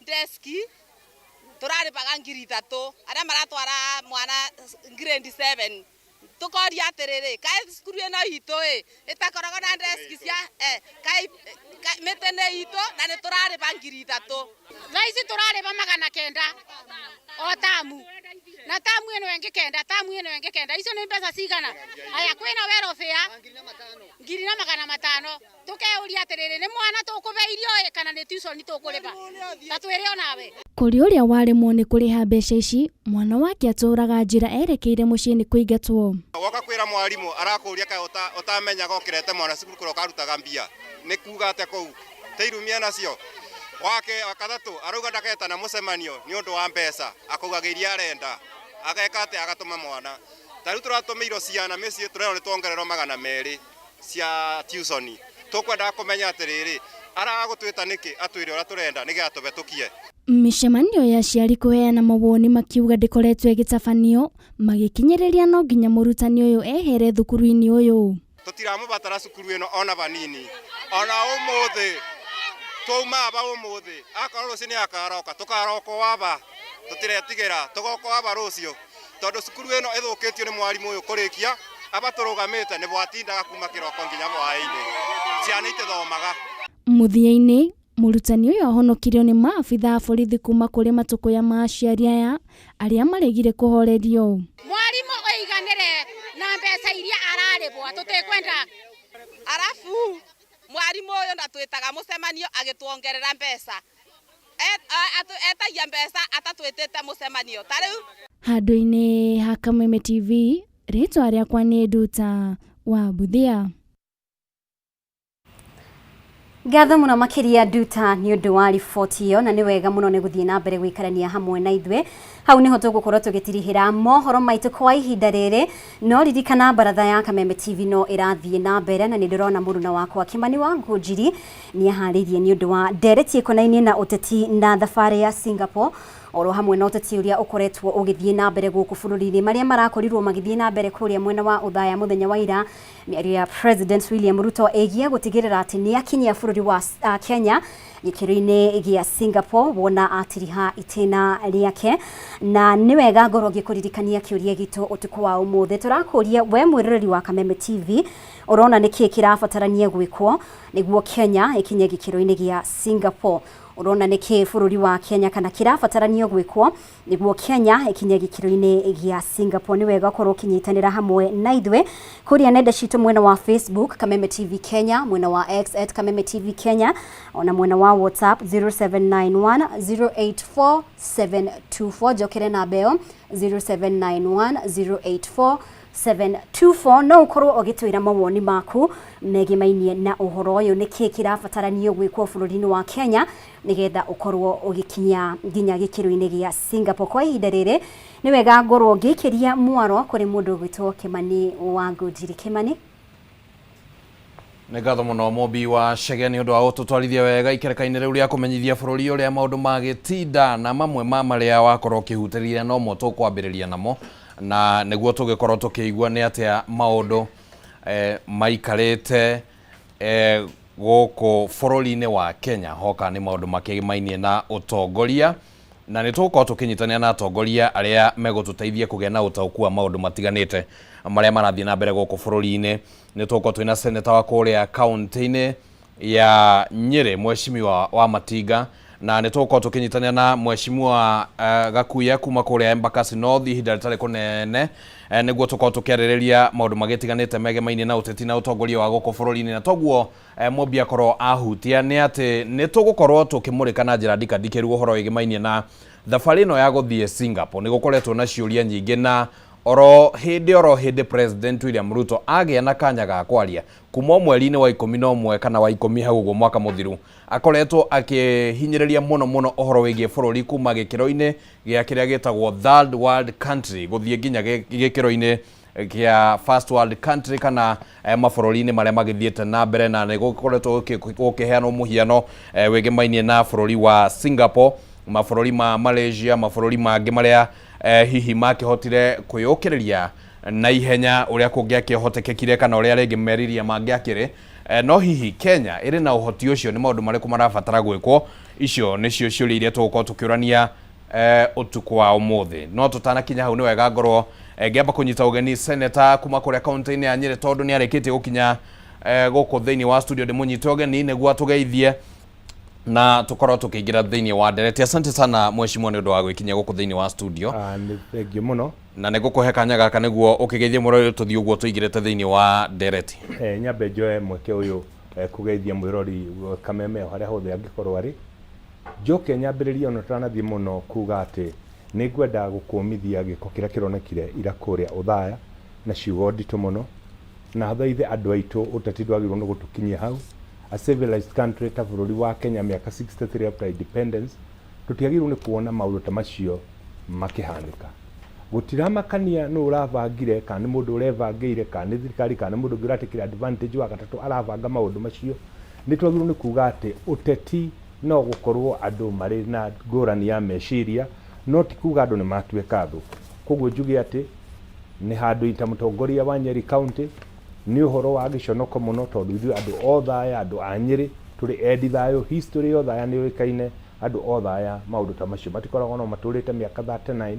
deski tũrarĩbaga 3000 arĩa maratwara mwana grade 7. Tukoria atiriri, kaĩ cukuru ĩno itũ ĩ ĩtakoragwo na deski cia kaĩ mĩtĩ nĩ itũ na nĩ tũrarĩba 3000. Thaa ici tũrarĩba 900 o tamu, na tamu ĩno ĩngĩ kenda, tamu ĩno ĩngĩ kenda, icio nĩ mbeca cigana? Aya, kwĩna welfare 1500. Tukeuria atiriri, nĩ mwana tũkũbe irio ĩ kana nĩ tuition tũkũrĩba? Ta twĩre onawe. Kũrĩ ũrĩa waremwo nĩ kũrĩha mbeca ici, mwana wake atũraga njĩra erekeire mũciĩ nĩ kũingatwo. Woka kwĩra mwarimũ arakũria kaĩ ũtamenyaga ũkĩrete mwana cukuru kũrĩa ũkarutaga mbia, nĩ kuga atĩa kũu teirumia nacio. Wake wa gatatũ arauga ndaketana mũcemanio nĩ ũndũ wa mbeca, akaugaga iria arenda, ageka atĩa? Agatũma mwana. Ta rĩu tũratũmĩirwo ciana mĩciĩ, tũrerwo nĩ tuongererwo 200 cia tuition. Tũkwendaga kũmenya atĩrĩrĩ, araga gũtwĩta nĩkĩ? Atwĩre ũrĩa tũrenda nĩgetha tũhetũkie. Mĩcemanio ya aciari kũheana mawoni makiuga ndĩkoretwo ĩgĩtabanio, magĩkinyĩrĩria no nginya mũrutani ũyũ ehere thukuru-inĩ ũyũ. Tũtiramũbatara cukuru ĩno ona vanini, ona ũmũthĩ twauma aba ũmũthĩ, akorwo rũciũ nĩ akaroka, tũkaroka o aba, tũtiretigĩra, tũgoka o aba rũciũ, tondũ cukuru ĩno ĩthũkĩtio nĩ mwarimũ ũyũ kũrĩkia aba tũrũgamĩte nĩ bwatindaga kuma kĩroko nginya hwaĩ-inĩ, ciana itithomaga. Mũthia-inĩ, mũrutani ũyũ ahonokirio nĩ maabitha a borithi kuma kũrĩ matũkũya ma aciari aya arĩa maregire kũhorerio. Mwarimũ oiganĩre na mbeca iria ararĩbwo, tũtikwenda. Arabu mwarimu ũyũ ndatwĩtaga mũcemanio agĩtuongerera mbeca, etagia mbeca atatwĩtĩte mũcemanio ta rĩu. Handũ-inĩ ha Kameme TV, rĩtwa rĩakwa nĩ Nduta wa Buthia. Ngatho mũno makĩria Nduta nĩ ũndũ wa riboti ĩyo, na nĩ wega mũno nĩ gũthiĩ na mbere gũikarania hamwe na ithuĩ. Hau nĩho tũgũkorwo tũgĩtirihĩra mohoro maitũ kwa ihinda rĩrĩ, no ririkana baratha ya Kameme TV no ĩrathiĩ na mbere, na nĩ ndĩrona mũruna wakwa Kimani wa Ngũnjiri nĩ aharĩirie nĩ ũndũ wa ndereti ĩkonainie na ũteti na thabarĩ ya Singapore, oro hamwe na ũteti ũrĩa ũkoretwo ũgĩthiĩ na mbere gũkũ bũrũri-inĩ, marĩa marakorirwo magĩthiĩ na mbere kũrĩa mwena wa Othaya mũthenya wa ira. Mĩario ya President William Ruto ĩgiĩ gũtigĩrĩra atĩ nĩ akinyia bũrũri wa Kenya gĩkĩro-inĩ gĩa Singapore wona atiriha itĩna rĩake. Na nĩ wega ngorwo ngĩkũririkania kĩũria gitũ ũtukũ wa ũmũthĩ. Tũrakũria we mwĩroreri wa Kameme TV, ũrona nĩkĩĩ kĩrabatarania gwĩkwo nĩguo Kenya ĩkinye gĩkĩro-inĩ gĩa Singapore? Ũrona nĩkĩ bũrũri wa Kenya kana kĩrabataranio gwĩkwo nĩguo Kenya ĩkinye gĩkĩro-inĩ gĩa Singapore? Nĩ wega ũkorwo ũkĩnyitanĩra hamwe na ithuĩ kũrĩa nenda citũ, mwena wa Facebook Kameme TV Kenya, mwena wa X @KamemeTV Kenya, ona mwena wa WhatsApp 0791 084 724. Njokere namba ĩyo, 0791 084 724. No ũkorwo ũgĩtwĩra mawoni maku megemainie na ũhoro ũyũ, nĩkĩ kĩrabataranio gwĩkwo bũrũri-inĩ wa Kenya nĩgetha ũkorwo ũgĩkinya nginya gĩkĩro-inĩ gĩa Singapore. Kwa ihinda rĩrĩ nĩ wega ngorwo ngĩikĩria mwaro kũrĩ mũndũ ũgwĩtwo Kĩmani wa Ngũnjiri. Kĩmani. Nĩ ngatho mũno, Mũmbi wa Chege, nĩ ũndũ wa gũtũtwarithia wega ikereka-inĩ rĩu rĩa kũmenyithia bũrũri ũrĩa maũndũ magĩtinda, na mamwe ma marĩa wakorwo ũkĩhutĩrĩria nomo tũkwambĩrĩria namo, na nĩguo tũgĩkorwo tũkĩigua nĩ atĩa maũndũ maikarĩte gũkũ bũrũri-inĩ wa Kenya hoka nĩ maũndũ makĩgimainie na ũtongoria, na nĩ tũgũkorwo tũkĩnyitanĩra na atongoria arĩa megũtũteithia kũgĩa na ũtaũku wa maũndũ matiganĩte marĩa marathiĩ na mbere gũkũ bũrũri-inĩ. Nĩ tũgũkorwo twĩna seneta wa kũrĩa kaũntĩ-inĩ ya Nyĩrĩ, Mheshimiwa wa Matinga, na nĩ tũgũkorwo tũkĩnyitanĩra na Mheshimiwa Gakuya kuma kũrĩa Embakasi North ihinda rĩtarĩ kũnene, nĩguo tũkorwo tũkĩarĩrĩria maũndũ magĩtiganĩte megemainie na ũteti na ũtongoria wa gũkũ bũrũri-inĩ. Na toguo Mũmbi akorwo ahutia nĩ atĩ nĩ tũgũkorwo tũkĩmũrĩka na njĩra ndikandikĩru ũhoro wĩgĩmainie na thabarĩ ĩno ya gũthiĩ Singapore. Nĩ gũkoretwo na ciũria nyingĩ, na oro hĩndĩ President William Ruto agĩa na kanya ga kwaria kuma o mweri-inĩ wa 11 kana wa 10 hau ũguo mwaka mũthiru, akoretwo akĩhinyĩrĩria mũno mũno ũhoro wĩgiĩ bũrũri kuma gĩkĩro-inĩ gĩa kĩrĩa gĩtagwo third world country gũthiĩ nginya gĩkĩro-inĩ gĩa first world country, kana mabũrũri-inĩ marĩa magĩthiĩte na mbere, na nĩ gũkoretwo gũkĩheanwo mũhiano wĩgĩmainie na bũrũri wa Singapore, mabũrũri ma Malaysia, mabũrũri mangĩ marĩa hihi makĩhotire kwĩyũkĩrĩria na ihenya ũrĩa kũngĩakĩhotekekire kana ũrĩa rĩngĩ meriria mangĩakĩrĩ. No hihi Kenya ĩrĩ na ũhoti ũcio? Nĩ maũndũ marĩkũ marabatara gwĩkwo? Icio nĩcio ciũria iria tũgũkorwo tũkĩũrania ũtukũ wa ũmũthĩ. No tũtanakinya hau, nĩ wega ngorwo ngĩamba kũnyita ũgeni seneta kuma kũrĩa kaũntĩ-inĩ ya Nyĩrĩ, tondũ nĩ arĩkĩtie gũkinya gũkũ thĩinĩ wa studio. Ndĩmũnyite ũgeni nĩguo atũgeithie na tũkorwo tũkĩingĩra thĩinĩ wa ndereti. Asante sana, mheshimiwa, nĩ ũndũ wa gwĩkinyia gũkũ thĩinĩ wa studio. Nĩ thengiũ mũno. Na nĩ ngũkũhe kanya gaka nĩguo ũkĩgeithie mũrori, tũthiĩ ũguo tũingĩrĩte thĩinĩ wa ndereti. Nyambe njoe mweke ũyũ kũgeithia mwĩrori wa Kameme o harĩa hothe angĩkorwo arĩ. Njoke nyambĩrĩrie, ona tũtanathiĩ mũno, kuga atĩ nĩ ngwenda gũkũmithia gĩko kĩrĩa kĩronekire ira kũrĩa Ũthaya na ciugo nditũ mũno, na thaithe andũ aitũ, ũteti ndwagĩrĩirwo nĩ gũtũkinyia hau. A civilized country ta bũrũri wa Kenya, mĩaka 63 after independence, tũtiagĩrĩirwo nĩ kuona maũndũ ta macio makĩhanĩka. Gũtiramakania nũ ũrabangire, kana nĩ mũndũ ũrebangĩire, kana nĩ thirikari, kana nĩ mũndũ ũngĩ ũratekire advantage wa gatatũ arabanga maũndũ macio. Nĩ twagĩrĩirwo nĩ kuga atĩ ũteti no gũkorwo andũ marĩ na ngũrani ya meciria, no ti kuga andũ nĩ matuĩka thũ. Koguo njuge atĩ nĩ handũ ta mũtongoria wa Nyeri County, nĩ ũhoro wa gĩconoko mũno, tondũ ithuĩ andũ Othaya, andũ a Nyĩrĩ, tũrĩ endi thayũ. History ya Othaya nĩ yũĩkaine, andũ Othaya maũndũ ta macio matikoragwo, no matũrĩte mĩaka 39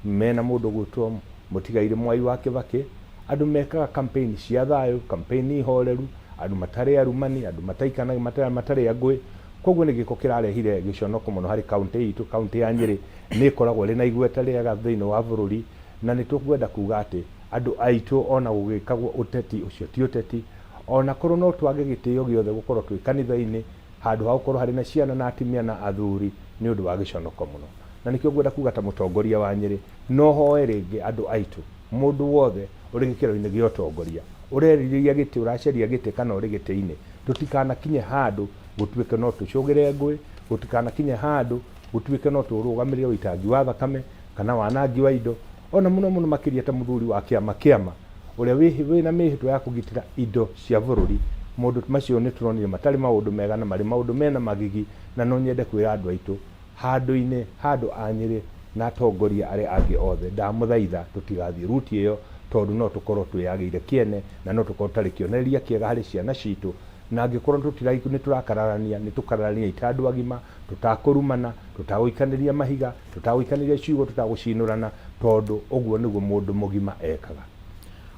mena mũndũ gwĩtwo mũtigairĩ Mwai wa Kĩbakĩ. Andũ mekaga campaign cia thayũ, campaign horeru, andũ matarĩ arumani, andũ mataikanaga, matarĩ angũĩ. Koguo nĩ gĩko kĩrarehire gĩconoko mũno harĩ kaũntĩ itũ. Kaũntĩ ya Nyĩrĩ nĩ ĩkoragwo ĩrĩ na igweta rĩega thĩinĩ wa bũrũri, na nĩ tũkwenda kuga atĩ andũ aitũ, ona gũgĩkagwo ũteti ũcio ti ũteti, ona korwo no twage gĩtĩo gĩothe gũkorwo twĩ kanitha-inĩ handũ ha gũkorwo harĩ na ciana na atumia na athuri, nĩ ũndũ wa gĩconoko mũno. Na nĩkĩo ngwenda kuga ta mũtongoria wa Nyĩrĩ, no hoe rĩngĩ andũ aitũ, mũndũ wothe ũrĩ gĩkĩro-inĩ gĩa ũtongoria, ũrerirĩria gĩtĩ, ũracaria gĩtĩ, kana ũrĩ gĩtĩ-inĩ, tũtikanakinye handũ gũtuĩke no tũcũgĩre ngũĩ, gũtikanakinye handũ gũtuĩke no tũrũgamĩrĩre ũitangi wa thakame kana wanangi wa indo, ona mũno mũno makĩria ta mũthuri wa kĩama ũrĩa wĩna mĩhĩtwa ya kũgitĩra indo cia bũrũri. Maũndũ macio nĩ tũronire matarĩ maũndũ mega na marĩ maũndũ mena magigi. Na no nyende kwĩra andũ aitũ handũ-inĩ handũ a Nyĩrĩ na atongoria arĩa angĩ othe, ndamũthaitha tũtigathiĩ ruti ĩyo, tondũ no tũkorwo twĩyagĩire kĩene na no tũkorwo tũtarĩ kĩonereria kĩega harĩ ciana citũ. Na angĩkorwo nĩ tũrakararania, nĩ tũkararania ta andũ agima, tũtakũrumana, tũtagũikanĩria mahiga, tũtagũikanĩria ciugo, tũtagũcinũrana, tondũ ũguo nĩguo mũndũ mũgima ekaga.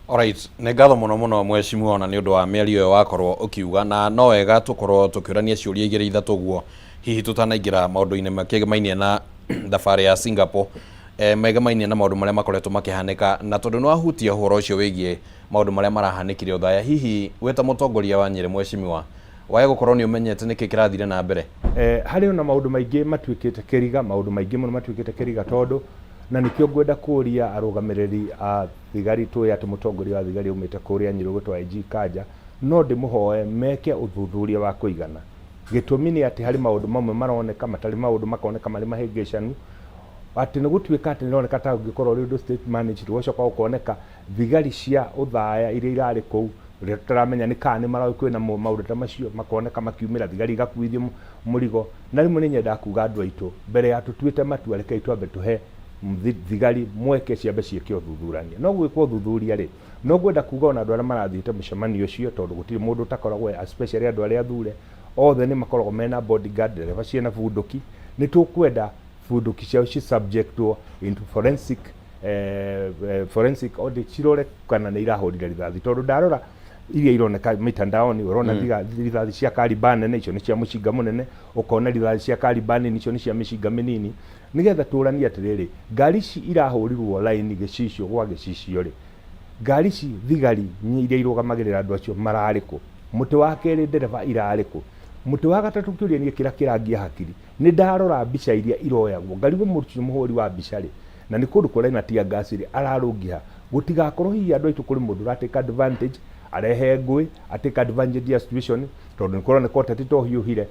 Alright, nĩ ngatho mũno mũno, mheshimiwa, ona nĩ ũndũ wa mĩario ĩyo wakorwo ũkiuga, na no wega tũkorwo tũkĩũrania ciũria igĩrĩ ithatũ ũguo. Hihi tũtanaingĩra maũndũ-inĩ makĩgemainie na thabarĩ ya Singapore, megemainie na maũndũ marĩa makoretwo makĩhanĩka, na tondũ nĩ wahutia ũhoro ũcio wĩgiĩ maũndũ marĩa marahanĩkire Othaya, hihi wĩ ta mũtongoria wa Nyĩrĩ mweshimiwa, wae gũkorwo nĩ ũmenyete nĩkĩ kĩrathire na mbere? Harĩ ona maũndũ maingĩ matuĩkĩte kĩriga, maũndũ maingĩ mũno matuĩkĩte kĩriga tondũ, na nĩkĩo ngwenda kũria arũgamĩrĩri a thigari, tũĩ atĩ mũtongoria wa thigari aumĩte kũrĩa Nyĩrĩ ũgwĩtwo IG Kanja, no ndĩmũhoe meke ũthuthuria wa kũigana. Gĩtũmi nĩ atĩ harĩ maũndũ mamwe maroneka matarĩ maũndũ makoneka marĩ mahĩngĩcanu, atĩ nĩ gũtuĩka atĩ nĩroneka ta ũngĩkorwo ũrĩ ũndũ state managed, gũgacoka gũkoneka thigari cia ũthaya iria irarĩ kũu, ũrĩa tũtaramenya nĩ kana nĩ maroĩ kwĩna maũndũ ta macio, makoneka makiumĩra, thigari igakuithio mũrigo. Na rĩmwe nĩ nyendaga kuga andũ aitũ, mbere ya tũtuĩte matua, rekei twambe tũhe thigari mweke ciambe ciĩke ũthuthurania. No gwĩkwo ũthuthuria rĩ, no ngwenda kuga ona andũ arĩa marathiĩte mũcemanio ũcio, tondũ gũtirĩ mũndũ ũtakoragwo, especially andũ arĩa athure, othe nĩ makoragwo mena bodyguard, ndereba ciĩna bunduki. Nĩ tũkwenda bunduki ciao ci subjectwo into forensic forensic audit, cirore kana nĩ irahũrire rithathi, tondũ ndarora iria ironeka mitandaoni ũrona rithathi cia caliber nene, icio nĩ cia mũcinga mũnene, ũkona rithathi cia caliber nini, icio nĩ cia mĩcinga mĩnini. Nĩgetha tũranie atĩrĩrĩ, ngari ici irahũrirwo raini gĩcicio gwa gĩcicio rĩ, ngari ici thigari iria irũgamagĩrĩra andũ acio mararĩ kũ? Mũtĩ wa kerĩ, ndereba irarĩ kũ? Mũtĩ wa gatatũ, kĩũria niĩ kĩrĩa kĩrangia hakiri, nĩ ndarora mbica iria iroyagwo ngarigwo mũndũ ũcio mũhũri wa mbica rĩ, na nĩ kũndũ kũraina tear gas rĩ, ararũngia ha? Gũtigakorwo hihi andũ aitũ kũrĩ mũndũ ũra take advantage, arehe ngũĩ, a take advantage ya situation, tondũ nĩ kũroneka ũteti to ũhiũhire,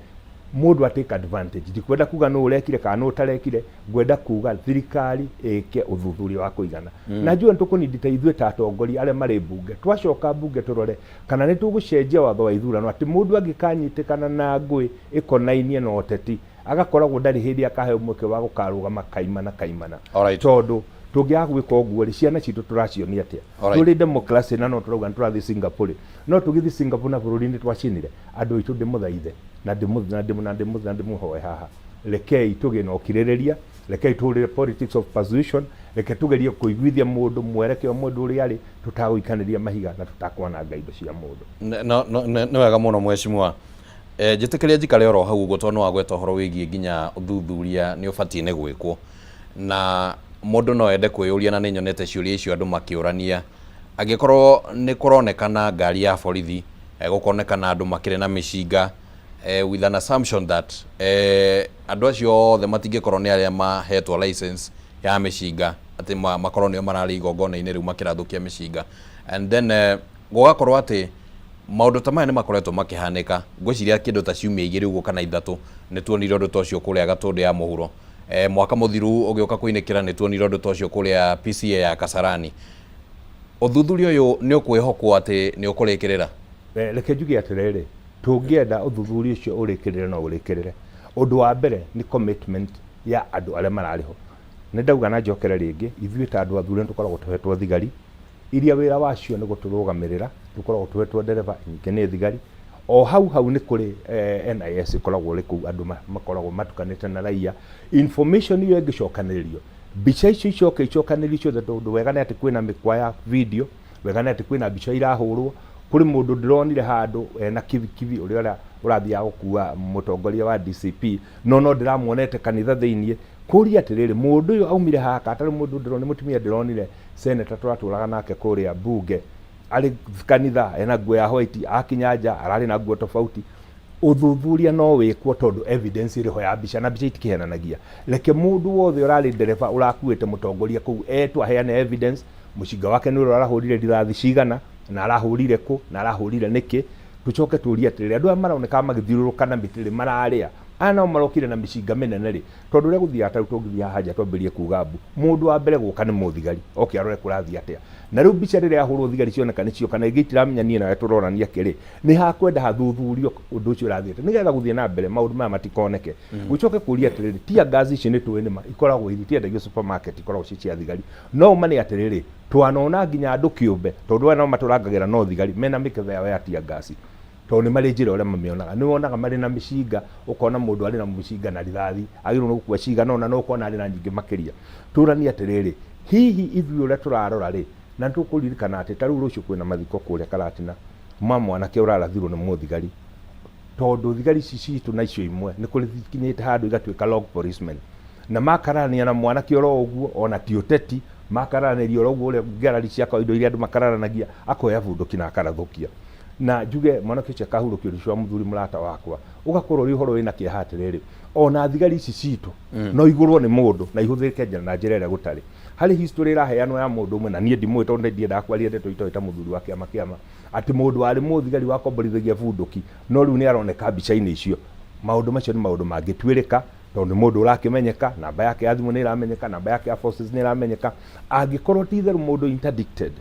mũndũ a take advantage. Ndikwenda kuga nũ ũrekire kana nũ ũtarekire, ngwenda kuga thirikari ĩke ũthuthuria wa kũigana. Na njũĩ nĩ tũkũnindita ithuĩ ta atongoria arĩa marĩ mbunge, twacoka mbunge tũrore kana nĩ tũgũcenjia watho wa ithurano atĩ mũndũ angĩkanyitĩkana na ngũĩ ĩkonainie na ũteti agakoragwo ndarĩ hĩndĩ akaheo mweke wa gũkarũgama kaimana kaimana. Tondũ tũngĩaga gwĩka ũguo rĩ, ciana citũ tũracionia atĩa? Tũrĩ democracy na no tũrauga nĩ tũrathiĩ Singapore, no tũgĩthiĩ Singapore na bũrũri nĩ twacinire andũ aitũ. Ndĩmũthaithe na ndĩmũhoe haha, rekei tũgĩe na ũkirĩrĩria, rekei tũhũrĩre politics of persuasion, reke tũgerie kũiguithia mũndũ mwerekeo mũndũ ũrĩa arĩ, tũtagũikanĩria mahiga na tũtakwananga indo cia mũndũ. Nĩ wega mũno mheshimiwa. Njĩtĩkĩria njikare oro hau ũguo, tondũ nĩ wagweta ũhoro wĩgiĩ nginya ũthuthuria nĩ ũbatiĩ nĩ gwĩkwo, na mũndũ no ende kwĩyũria, na nĩ nyonete ciũria icio andũ makĩũrania, angĩkorwo nĩ kũronekana ngari ya borithi, gũkonekana andũ makĩrĩ na mĩcinga, with an assumption that andũ acio othe matingĩkorwo nĩ arĩa mahetwo license ya mĩcinga, atĩ makorwo nĩo mararĩ igongona-inĩ rĩu makĩrathũkia mĩcinga, and then gũgakorwo atĩ maũndũ ta maya nĩ makoretwo makĩhanĩka. Ngwĩciria kĩndũ ta ciumia 2 ũguo kana 3 nĩ tuonire ũndũ ta ũcio kũrĩa Gatũndũ ya mũhuro. Mwaka mũthiru ũgĩũka kũinĩkĩra nĩ tuonire ũndũ ta ũcio kũrĩa PCA ya Kasarani. Ũthuthuria ũyũ nĩ ũkwĩhokwo atĩ nĩ ũkũrĩkĩrĩra? Reke njuge atĩrĩrĩ, tũngĩenda ũthuthuria ũcio ũrĩkĩrĩre no ũrĩkĩrĩre. Ũndũ wa mbere nĩ commitment ya andũ arĩa mararĩ ho. Nĩ ndauga na njokere rĩngĩ, ithuĩ ta andũ athure nĩ tũkoragwo tũhetwo thigari iria wĩra wacio nĩ gũtũrũgamĩrĩra, tũkoragwo tũhetwo ndereba nyingĩ nĩ thigari. O hau hau nĩ kũrĩ NIS ĩkoragwo ĩrĩ kũu, andũ makoragwo matukanĩte na raia. Information ĩyo ĩngĩcokanĩrĩrio, mbica icio icoke icokanĩrĩrio ciothe, tondũ wega nĩ atĩ kwĩna mĩkwa ya video, wega nĩ atĩ kwĩna mbica irahũrwo. Kũrĩ mũndũ ndĩronire handũ ena kibikibi ũrĩa ũrathiaga gũkua mũtongoria wa DCP, no ndĩramuonete kanitha thĩiniĩ. Kũria atĩrĩrĩ, mũndũ ũyũ aumire haha ka atarĩ mũndũ ndĩronire, mũtumia ndĩronire senator tũratũraga nake kũrĩa mbunge arĩ kanitha ena nguo ya white, akinya nja ararĩ na nguo tofauti. Ũthuthuria no wĩkwo tondũ evidence ĩrĩ ho ya mbica, na mbica itikĩhenanagia. Reke mũndũ wothe ũrarĩ ndereba ũrakuĩte mũtongoria kũu etwo aheane evidence, mũcinga wake nĩ ũrĩa arahũrire rithathi cigana, na arahũrire kũ, na arahũrire nĩkĩ. Tũcoke tũrie atĩrĩrĩ, andũ aya maroneka magĩthiũrũrũka na mĩtĩ rĩ, mararĩa aya nao marokire na mĩcinga mĩnene rĩ? Tondũ ũrĩa gũthiaga, ta rĩu tũngĩthiĩ haha nja twambĩrĩrie kuga mbu, mũndũ wa mbere gũka nĩ mũthigari, oke arore kũrathiĩ atĩa. Na rĩu mbica rĩrĩa yahũrwo thigari cioneka nĩ cioka, na ingĩ itiramenya niĩ nawe tũronania kĩrĩ, nĩ hakwenda hathuthurio ũndũ ũcio ũrathiĩ atĩa, nĩgetha gũthiĩ na mbere maũndũ maya matikoneke. Gũcoke kũria atĩrĩrĩ, tear gas ici nĩ tũĩ nĩma ikoragwo itiendagio supermarket, ikoragwo ci cia thigari. No ũma nĩ atĩrĩrĩ, twanona nginya andũ kĩũmbe, tondũ aya nao matũrangagĩra no thigari, mena mĩkebe yao ya tear gas, tondũ nĩ marĩ njĩra ũrĩa mamĩonaga. Nĩ wonaga marĩ na mĩcinga, ũkona mũndũ arĩ na mũcinga na rithathi agĩrĩirwo nĩ gũkua cigana ũna, no ũkona arĩ na nyingĩ makĩria. Tũranie atĩrĩrĩ, hihi ithuĩ ũrĩa tũrarora rĩ, na nĩ tũkũririkana atĩ ta rĩu rũciũ kwĩna mathiko kũrĩa Karatina ma mwanake ũrarathirwo nĩ mũthigari. Tondũ thigari ici citũ na icio imwe nĩ kũrĩ cikinyĩte handũ igatuĩka rogue policemen na makararania na mwanake oro ũguo ona ti ũteti makararanĩria oro ũguo ũrĩa ngarari cia kawaida iria andũ makararanagia akoya bunduki na akarathũkia na njuge mwanake ũcio akahurũkio ũcio wa mũthuri mũrata wakwa ũgakorwo ũrĩ ũhoro wĩna kĩeha atĩrĩrĩ ona thigari ici citũ no igũrwo nĩ mũndũ na ihũthĩke na njĩra ĩrĩa gũtarĩ harĩ history ĩraheanwo ya mũndũ ũmwe na niĩ ndimũĩ tondũ ndiendaga kwaria ndeto itoĩ ta mũthuri wa kĩama kĩama atĩ mũndũ warĩ mũthigari wakomborithagia bunduki no rĩu nĩ aroneka mbica-inĩ icio maũndũ macio nĩ maũndũ mangĩtuĩrĩka tondũ nĩ mũndũ ũrakĩmenyeka namba yake ya thimũ nĩ ĩramenyeka namba yake ya forces nĩ ĩramenyeka angĩkorwo ti itherũ mũndũ interdicted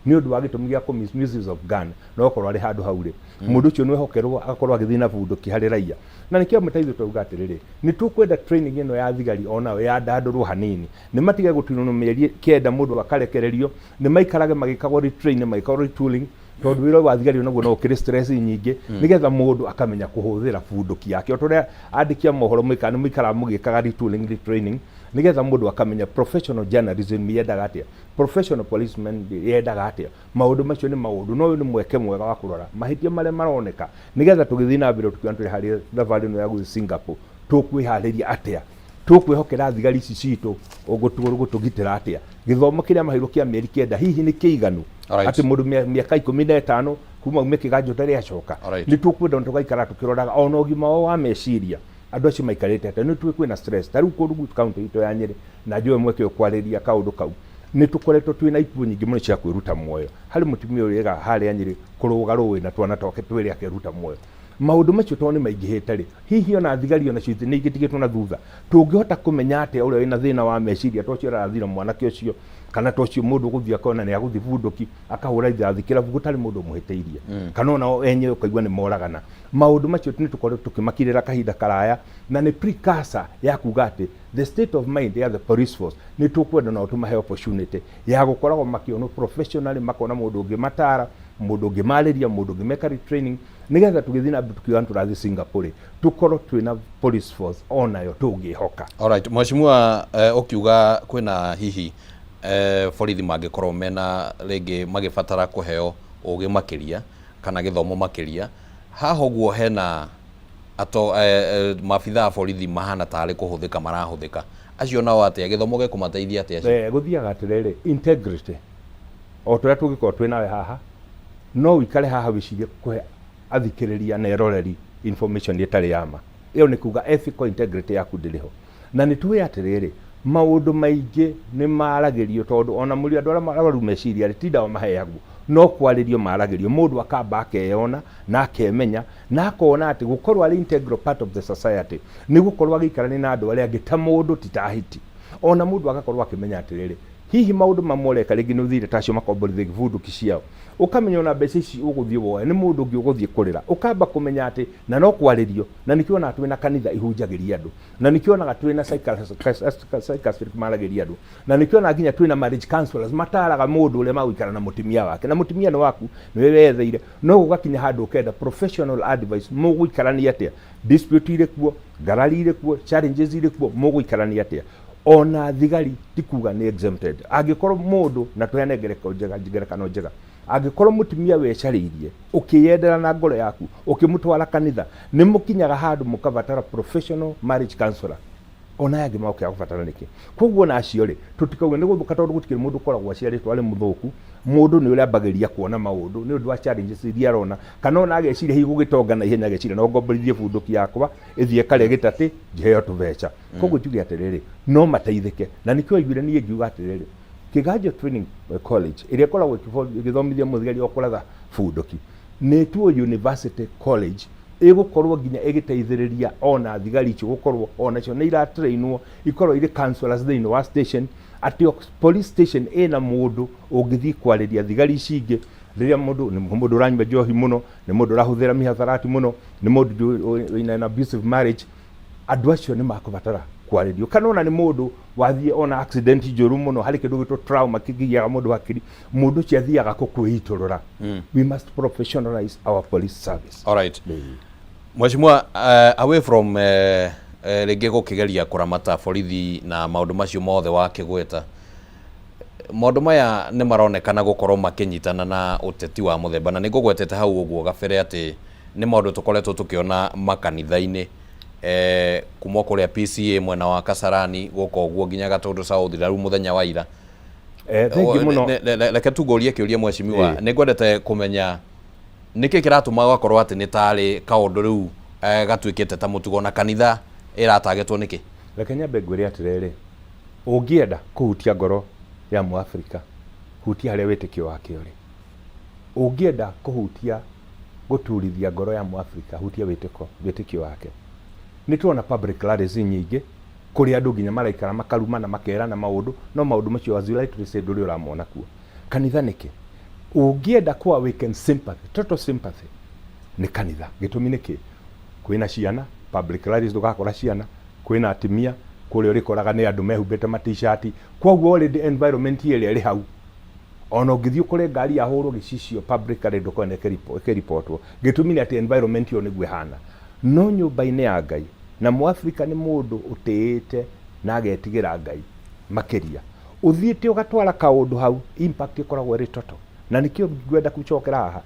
nĩ ũndũ wa gĩtũmi gĩa kũ misuse of gun no okorwo arĩ handũ hau rĩ mũndũ ũcio nĩwehokerwo agakorwo agĩthiĩ na bunduki harĩ raia na nĩkĩo amwe ta ithuĩ twauga atĩrĩrĩ nĩ tũkwenda training ĩno ya thigari onayo yandandũrwo hanini nĩ matige gũtinwo mĩeri kenda mũndũ akarekererio nĩ maikarage magĩkagwo retrain magĩkagwo retooling tondũ wĩra ũyũ wa thigari onaguo no ũkĩrĩ stress nyingĩ nĩgetha mũndũ akamenya kũhũthĩra bunduki yake o ta ũrĩa andĩki a mohoro mwĩkaga nĩ mũikaraga mũgĩkaga retooling retraining nĩgetha mũndũ akamenya professional journalism yendaga atĩa professional policeman yendaga atĩa maũndũ macio nĩ maũndũ no ũyũ nĩ mweke mwega wa kũrora mahĩtia marĩa maroneka nĩgetha tũgĩthiĩ na mbere tũkiona tũrĩ harĩ thabarĩ ĩno ya gũthiĩ Singapore tũkwĩharĩria atĩa tũkwĩhokera thigari ici citũ gũtũgitĩra atĩa gĩthomo kĩrĩa maheirwo kĩa mĩeri kenda hihi nĩ kĩiganu atĩ mũndũ mĩaka 15 kuma ume kĩganjo ndarĩ acoka nĩ tũkwenda tũgaikara tũkĩroraga ona ũgima wao wa meciria andũ acio maikarĩte atĩa nĩ tũĩ kwĩna stress ta rĩu kũndũ gwitũ kaũntĩ itũ ya Nyĩrĩ na njũe mweke ũyũ kwarĩria kaũndũ kau nĩ tũkoretwo twĩna ikuũ nyingĩ mũno cia kwĩruta muoyo harĩ mũtumia ũrĩga harĩa Nyĩrĩ kũrũga rũĩ na twana twake twĩrĩ akeruta muoyo maũndũ macio tondũ nĩ maingĩhĩte rĩ hihi ona thigari onacio nĩ igĩtigĩtwo na thutha tũngĩhota kũmenya atĩa ũrĩa wĩna thĩna wa meciria to ũcio ũrathira mwanake ũcio kana to ũcio mũndũ ũgũthiĩ akona nĩ agũthiĩ bunduki akahũra rithathi kĩrabu gũtarĩ mũndũ ũmũhĩtĩirie kana ona o enyewe ũkaigua nĩ moragana maũndũ macio nĩ tũkoretwo tũkĩmakirĩra kahinda karaya na nĩ precursor ya kuga atĩ the state of mind ya the police force nĩ tũkwenda nao tũmahe opportunity ya gũkoragwo makĩonwo professionally makona mũndũ ũngĩmatara mũndũ ũngĩmarĩria mũndũ ũngĩmeka retraining nĩgetha tũgĩthiĩ na mbere tukiuga nĩ tũrathiĩ Singapore tũkorwo twĩna police force onayo tũngĩhoka. Alright, mheshimiwa ũkiuga kwĩna hihi borithi mangĩkorwo mena rĩngĩ magĩbatara kũheo ũgĩ makĩria kana gĩthomo makĩria haha ũguo hena ato maabitha a borithi mahana tarĩ kũhũthĩka marahũthĩka acio nao atĩa gĩthomo gĩkũmateithia atĩa acio? Gũthiaga atĩrĩrĩ integrity o ta ũrĩa tũngĩkorwo twĩ nawe haha no ũikare haha wĩcirie kũhe athikĩrĩria na eroreri information ĩtarĩ ya ma ĩyo nĩ kuga ethical integrity yaku ndĩrĩ ho na nĩ tũĩ atĩrĩrĩ maũndũ maingĩ nĩ maragĩrio tondũ ona mũrĩ andũ arĩa arwaru meciria rĩ ti ndawa maheagwo no kwarĩrio maragĩrio mũndũ akamba akeyona na akemenya na akona atĩ gũkorwo arĩ integral part of the society nĩ gũkorwo agĩikarania na andũ arĩa angĩ ta mũndũ ti ta hiti ona mũndũ agakorwo akĩmenya atĩrĩrĩ hihi maũndũ mamwe ũreka rĩngĩ nĩ ũthire ta acio makomborithia bunduki ciao ũkamenya ona mbeca ici ũgũthiĩ woe nĩ mũndũ ũngĩ ũgũthiĩ kũrĩra ũkamba kũmenya atĩ na no kwarĩrio na nĩkĩo onaga twĩna kanitha ihunjagĩria andũ na nĩkĩo onaga twĩna psychiatric maragĩria andũ na nĩkĩo onaga nginya twĩna marriage counselors mataraga mũndũ ũrĩa magũikara na mũtumia wake na mũtumia nĩ waku nĩwe wetheire no gũgakinya handũ ũkenda professional advice mũgũikarania atĩa dispute irĩ kuo ngarari irĩ kuo challenges irĩ kuo mũgũikarania atĩa ona thigari ti kuga nĩ exempted angĩkorwo mũndũ na tũheane ngerekano njega angĩkorwo mũtumia wecarĩirie ũkĩyendera na ngoro yaku ũkĩmũtwara kanitha nĩ mũkinyaga handũ mũkabatara professional marriage counselor ona aya angĩ magũkĩaga gũbatara nĩkĩ koguo ona acio rĩ tũtikauge nĩ gũthũka tondũ gũtikĩrĩ mũndũ ũkoragwo aciarĩtwo arĩ mũthũku mũndũ nĩ ũrĩa ambagĩrĩria kuona maũndũ nĩ ũndũ wa challenges iria arona kana ona ageciria hihi gũgĩtonga na ihenya ageciria no ngomborithie bunduki yakwa ĩthiĩ ĩkarĩe gĩtatĩ ngĩheo tũbeca koguo njuge atĩrĩrĩ no mateithĩke na nĩkĩo waiguire niĩ ngiuga atĩrĩrĩ Kĩganjo Training College ĩrĩa ĩkoragwo ĩgĩthomithia mũthigari o kũratha bunduki nĩ tuo University College ĩgũkorwo nginya ĩgĩteithĩrĩria ona thigari icio gũkorwo onacio nĩ iratrainwo ikorwo irĩ counselors thĩinĩ wa station atĩ o police station ĩna mũndũ ũngĩthiĩ kwarĩria thigari ici ingĩ rĩrĩa mũndũ nĩ mũndũ ũranyua njohi mũno nĩ mũndũ ũrahũthĩra mĩhabarati mũno nĩ mũndũ wĩna an abusive marriage andũ acio nĩ makũbatara kwarĩrio kana ona nĩ mũndũ wathiĩ ona accident njũru mũno harĩ kĩndũ gĩtwo trauma kĩgiaga mũndũ hakiri mũndũ ũcio athiaga kũ kwĩitũrũra we must professionalize our police service. Alright. Mheshimiwa, away from rĩngĩ gũkĩgeria kũramata borithi na maũndũ macio mothe wakĩgweta maũndũ maya nĩ maronekana gũkorwo makĩnyitana na ũteti wa mũthemba na nĩ ngũgwetete hau ũguo gabere atĩ Nĩ maũndũ tũkoretwo tũkĩona makanitha-inĩ eh, kuma kũrĩa PCA mwena wa Kasarani gũka ũguo nginya Gatũndũ South na rĩu mũthenya wa ira. Thengiũ mũno. Reke tu ngũrie kĩũria mheshimiwa, nĩ ngwendete kũmenya nĩkĩ kĩratũma gũgakorwo atĩ nĩ tarĩ kaũndũ rĩu gatuĩkĩte ta mũtugo na kanitha ĩratagetwo nĩkĩ? Reke nyambe ngwĩre atĩrĩrĩ, ũngĩenda kũhutia ngoro ya Mũafrika, hutia harĩa wĩtĩkio wake ũrĩ. Ũngĩenda kũhutia gũturithia ngoro ya Mũafrika, hutia wĩtĩko, wĩtĩkio wake. Nĩ tuona public rallies nyingĩ, kũrĩa andũ nginya maraikara makarumana makerana maũndũ, no maũndũ macio as you rightly say ndũrĩ ũramona kuo. Kanitha nĩkĩ? Ũngĩenda kũ awaken sympathy, total sympathy, nĩ kanitha. Gĩtũmi nĩ kĩ? Kwĩna ciana, public rallies ndũgakora ciana, kwĩna atimia, kũrĩa ũrĩkoraga nĩ andũ mehumbĩte ma t-shirt, kwoguo already environment ĩrĩa ĩrĩ hau, ona ũngĩthiĩ ũkore ngari yahũrwo gĩcicio publicly ndũkona ĩkĩribotwo. Gĩtũmi nĩ atĩ environment ĩyo nĩguo ĩhana. No nyũmba-inĩ ya Ngai, na Mũafrika nĩ mũndũ ũtĩĩte na agetigĩra Ngai makĩria, ũthiĩte ũgatwara kaũndũ hau, impact ĩkoragwo ĩrĩ total. Na nĩkĩo ngwenda gũcokera haha,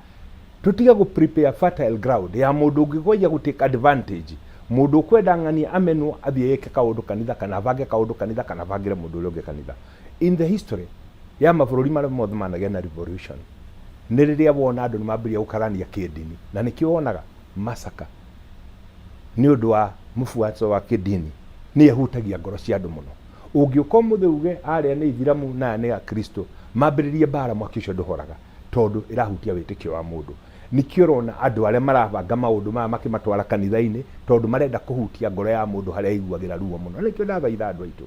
tũtige gũ prepare fertile ground ya mũndũ ũngĩgoia gũ take advantage, mũndũ ũkwenda ng'ania amenwo athiĩ eke kaũndũ kanitha kana abange kaũndũ kanitha kana abangĩre mũndũ ũrĩa ũngĩ kanitha. In the history ya mabũrũri marĩa mothe managĩa na revolution, nĩ rĩrĩa wona andũ nĩ mambĩrĩria gũkararania kĩndini, na nĩkĩo wonaga massacre nĩ ũndũ wa mũbuato wa kĩndini nĩ ĩhutagia ngoro cia andũ mũno. Ũngĩũka ũmũthĩ uge arĩa nĩ ithiramu na aya nĩ akristo, mambĩrĩrie mbara, mwaki ũcio ndũhoraga tondũ ĩrahutia wĩtĩkio wa mũndũ. Nĩkĩo ũrona andũ arĩa marabanga maũndũ maya makĩmatwara kanitha-inĩ, tondũ marenda kũhutia ngoro ya mũndũ harĩa aiguagĩra ruo mũno. Na nĩkĩo ndathaitha andũ aitũ,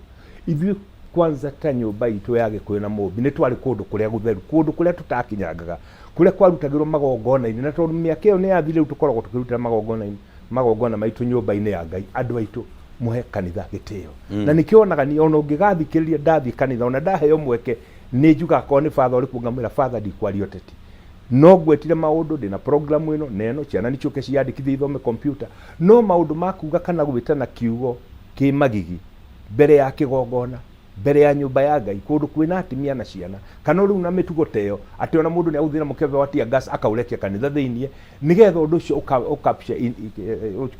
ithuĩ kwanza ta nyũmba itũ ya Gĩkũyũ na Mũmbi, nĩ twarĩ kũndũ kũrĩa gũtheru, kũndũ kũrĩa tũtakinyangaga, kũrĩa kwarutagĩrwo magongona-inĩ, na tondũ mĩaka ĩyo nĩ yathirire, rĩu tũkoragwo tũkĩrutĩra magongona-inĩ, magongona maitũ nyũmba-inĩ ya Ngai. Andũ aitũ, mũhe kanitha gĩtĩo. Na nĩkĩo wonaga niĩ ona ũngĩgathikĩrĩria ndathiĩ kanitha, ona ndaheo mweke, nĩ njugaga akorwo nĩ father ũrĩ kuo ngamwĩra father ndikwaria ũteti. No ngwetire maũndũ, ndĩna program ĩno na ĩno, ciana nĩ ciũke ciyandĩkithie ithome computer, no maũndũ ma kuga kana gwĩtana kiugo kĩ magigi mbere ya kĩgongona, mbere ya nyũmba ya Ngai, kũndũ kwĩna atimia na ciana, kana rĩu na mĩtugo ta ĩyo, atĩ ona mũndũ nĩ agũthiĩ na mũkebe wa tear gas akaũrekia kanitha thĩiniĩ, nĩgetha ũndũ ũcio ũcapture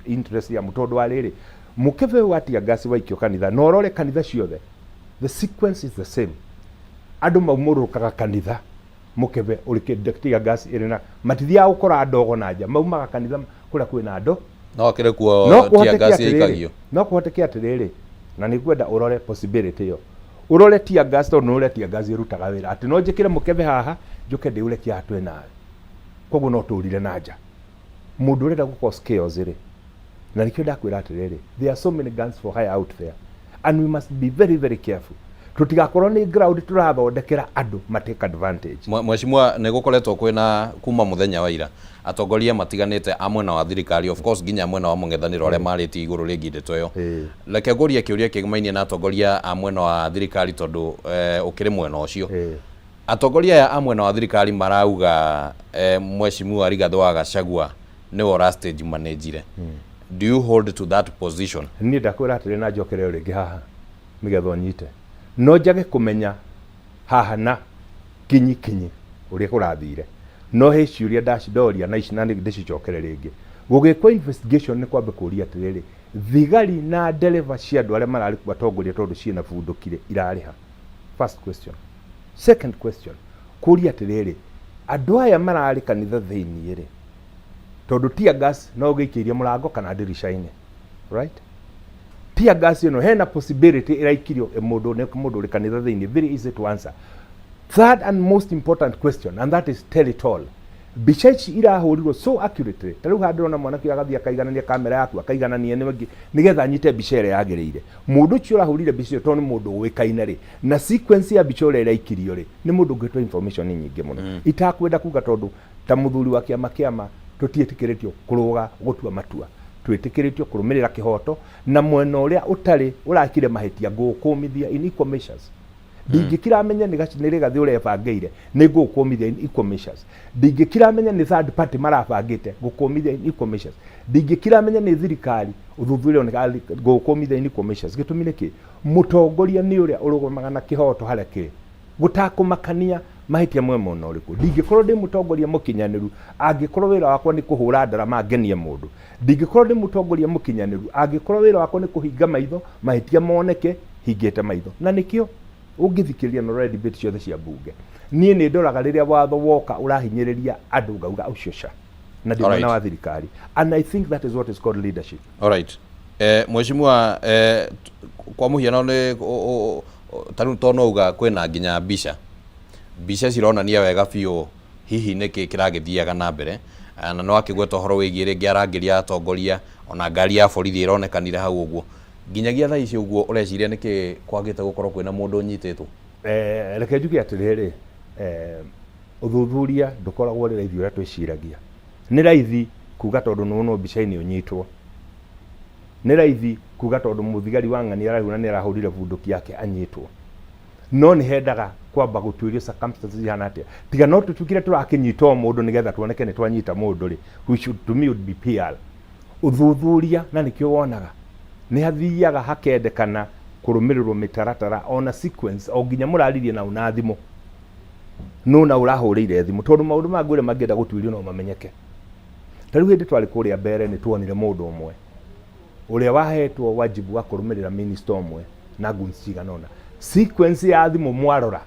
interest ya mũndũ. Tondũ wa rĩrĩ, mũkebe ũyũ wa tear gas waikio kanitha, na ũrore kanitha ciothe, the sequence is the same. Andũ maumũrũrũkaga kanitha mũkebe ũrĩ tear gas ĩrĩ na, matithiaga gũkora ndogo na nja, maumaga kanitha kũrĩa kwĩna andũ. No akĩrĩ kuo No tear kũhoteke gas atĩrĩrĩ, ĩikagio. no kũhoteke atĩrĩrĩ, na nĩ ngwenda ũrore possibility ĩyo, ũrore tear gas, tondũ nĩ ũrĩa tear gas ĩrutaga wĩra, atĩ no njĩkĩre mũkebe haha njũke ndĩũrekie haha twĩ nawe, koguo no tũrire na nja. Mũndũ ũrenda gũ cause chaos rĩ, na nĩkĩo ndakwĩra atĩrĩrĩ, there are so many guns for hire out there and we must be very very careful, tũtigakorwo nĩ ground tũrathondekera andũ ma take advantage. Mheshimiwa, nĩ gũkoretwo kwĩna kuma mũthenya wa ira atongoria matiganĩte a mwena wa thirikari, of course nginya mwena wa mũng'ethanĩro, arĩa marĩtie igũrũ rĩgiĩ ndeto ĩyo. Reke ngũrie kĩũria kĩgimainie na atongoria a mwena wa thirikari, tondũ ũkĩrĩ mwena ũcio. Atongoria aya a mwena wa thirikari marauga Mheshimiwa Rigathĩ wa Gachagua nĩwe ũra stage managire. Do you hold to that position? Niĩ ndakwĩra atĩrĩ, na njokere o rĩngĩ haha nĩgetha ũnyite, no njage kũmenya haha na kinyi kinyi ũrĩa kũrathire, no he ciũria ndacindoria na ici na ndĩcicokere rĩngĩ. Gũgĩkwo investigation nĩ kwambe kũria atĩrĩrĩ, thigari na ndereba cia andũ arĩa mararĩ kuo atongoria, tondũ ciĩna bundũkire irarĩha? First question. Second question, kũria atĩrĩrĩ, andũ aya mararĩ kanitha thĩiniĩ rĩ, tondũ tear gas no ũgĩikĩirie mũrango kana ndirica-inĩ, right? Tear gas ĩno hena possibility ĩraikirio mũndũ nĩ mũndũ ũrĩ kanitha thĩiniĩ? Very easy to answer. Third and most important question, and that is tell it all, mbica ici irahũrirwo so accurately, ta rĩu haha ndĩrona mwanake ũyũ agathiĩ akaiganania kamera yaku, akaiganania ĩno ĩngĩ nĩgetha anyite mbica ĩrĩa yagĩrĩire. Mũndũ ũcio ũrahũrire mbica ĩyo, tondũ nĩ mũndũ ũĩkaine rĩ, na sequence ya mbica ũrĩa ĩraikirio rĩ, nĩ mũndũ ũngĩtũhe information nyingĩ mũno. Itakwenda kuga, tondũ ta mũthuri wa kĩama kĩama tũtiĩtĩkĩrĩtio kũrũga gũtua matua, twĩtĩkĩrĩtio kũrũmĩrĩra kĩhoto, na mwena ũrĩa ũtarĩ ũrakire mahĩtia ngũũkũmithia in equal measures. Ndingĩkira menye nĩ Rigathĩ ũrebangĩire, nĩ ngũũkũmithia in equal measures. Ndingĩkira menye nĩ third party marabangĩte, ngũkũmithia in equal measures. Ndingĩkira menye nĩ thirikari, ũthuthuria nĩ ngũũkũmithia in equal measures. Gĩtũmi nĩ kĩ? Mũtongoria nĩ ũrĩa ũrũgamaga na kĩhoto harĩa kĩrĩ, gũtakũmakania Mahĩtia mwe mwena ũrĩkũ? Ndingĩkorwo ndĩ mũtongoria mũkinyanĩru angĩkorwo wĩra wakwa nĩ kũhũra ndarama ngenie mũndũ. Ndingĩkorwo ndĩ mũtongoria mũkinyanĩru angĩkorwo wĩra wakwa nĩ kũhinga maitho mahĩtia moneke hingĩte maitho. Na nĩkĩo ũngĩthikĩrĩria na ũrore debate ciothe cia mbunge, niĩ nĩ ndoraga rĩrĩa watho woka ũrahinyĩrĩria andũ ngauga ũcio ca, na ndĩ mwena wa thirikari. And I think that is what is called leadership. Alright. Eh, mheshimiwa eh, kwa mũhiano nĩ ta rĩu to no uga kwĩna nginya mbica mbica cironania wega biũ hihi nĩkĩ kĩragĩthiaga na mbere na no akĩgweta ũhoro wĩgiĩ rĩngĩ arangĩri a atongoria ona ngari ya borithi ĩronekanire hau ũguo nginyagia thaa ici ũguo ũreciria nĩkĩ kwagĩte gũkorwo kwĩna mũndũ ũnyitĩtwo? Eh, reke njuge atĩrĩrĩ, eh, ũthuthuria ndũkoragwo ũrĩ raithi ũrĩa twĩciragia. Nĩ raithi kuga tondũ nĩwonwo mbica-inĩ ũnyitwo. Nĩ raithi kuga tondũ mũthigari wa ng'ania ararĩhwo na nĩ arahũrire bunduki yake anyitwo. No nĩ hendaga kwamba gũtuĩrio circumstances ihana atĩa. Tiga no tũtuĩkire tũrakĩnyita o mũndũ nĩgetha tuoneke nĩ twanyita mũndũ rĩ, which should, to me would be PR. Ũthuthuria na nĩkĩo wonaga nĩ hathiaga hakendekana kũrũmĩrĩrwo mĩtaratara ona sequence o nginya mũraririe na na thimũ. Nũ na ũrahũrĩire thimũ tondũ maũndũ maya ngwĩre mangĩenda gũtuĩrio no mamenyeke. Ta rĩu hĩndĩ twarĩ kũrĩa mbere nĩ tuonire mũndũ ũmwe ũrĩa wahetwo wajibu wa kũrũmĩrĩra minister ũmwe na goons cigana ũna. Sequence ya thimũ mwarora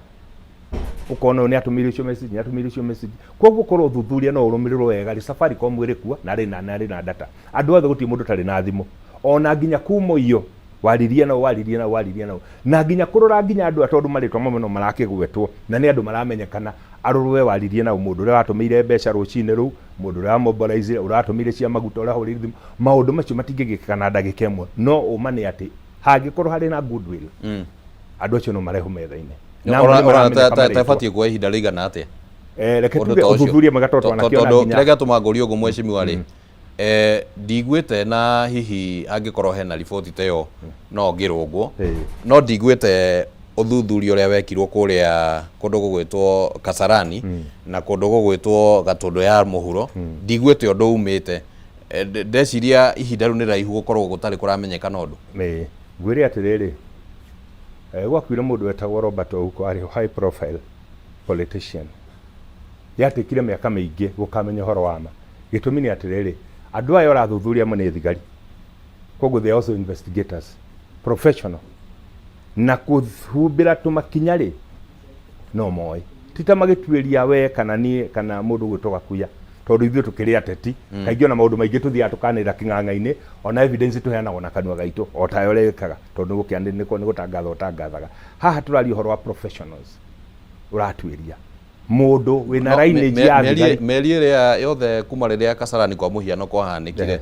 ũkona ũyũ nĩ atũmĩire ũcio message, nĩ atũmĩire ũcio message. Koguo korwo ũthuthuria no ũrũmĩrĩrwo wega rĩ, Safaricom ĩrĩ kuo na arĩ na na arĩ na data. Andũ othe gũtirĩ mũndũ ũtarĩ na thimũ. Ona nginya kuma ũiyũ waririe nao waririe nao waririe nao na nginya kũrora nginya andũ aya tondũ marĩtwa mamwe no marakĩgwetwo na nĩ andũ maramenyekana arorwo we waririe nao mũndũ ũrĩa watũmĩire mbeca rũcinĩ rũu mũndũ ũrĩa wamobilizire ũrĩa watũmĩire cia maguta ũrĩa wahũrĩire thimũ maũndũ macio matingĩgĩkĩka na ndagĩka ĩmwe no ũma nĩ atĩ hangĩkorwo harĩ na goodwill andũ acio no marehwo metha-inĩ Na amwe nĩ maramenyeka marĩtwa. Tabatiĩ kuoya ihinda rĩigana atĩa? Eh, reke Ũndũ tuge ta ũcio. ũthuthuria mwega tondũ twanakĩona Tondũ nginya kĩrĩa gĩatũma ngũrie ũguo mheshimiwa rĩ eh, ndiguĩte na hihi angĩkorwo hena riboti ta ĩyo no ngĩrũngwo no ndiguĩte ũthuthuria ũrĩa wekirwo kũrĩa kũndũ gũgwĩtwo Kasarani na kũndũ gũgwĩtwo Gatũndũ ya mũhuro ndiguĩte ũndũ umĩte. Eh, ndeciria ihinda rĩu nĩ raihu gũkorwo gũtarĩ kũramenyekana ũndũ. Ĩĩ, ngwĩre atĩrĩrĩ, eh, gwakuire mũndũ wetagwo Robert Ouko arĩ high profile politician. Yatĩkire mĩaka mĩingĩ gũkamenya ũhoro wa ma. Gĩtũmi nĩ atĩrĩrĩ, andũ aya ũrathuthuria amwe nĩ thigari, koguo they are also investigators professional, na kũhumbĩra tũmakinya rĩ no moĩ ti ta magĩtuĩria we kana niĩ kana mũndũ ũgwĩtwo Gakuya tondũ ithuĩ tũkĩrĩ ateti kaingĩ ona maũndũ maingĩ tũthiaga tũkanĩrĩra kĩng'ang'a-inĩ ona evidence tũheanagwo na kanua gaitũ o tawe ũrĩa wĩkaga tondũ nĩ gũtangatha ũtangathaga. Haha tũraria ũhoro wa professionals ũratuĩria mũndũ wĩna No, lineage ya thigari. Mĩeri ĩrĩa yothe kuma rĩrĩa Kasarani kwa mũhiano kwahanĩkire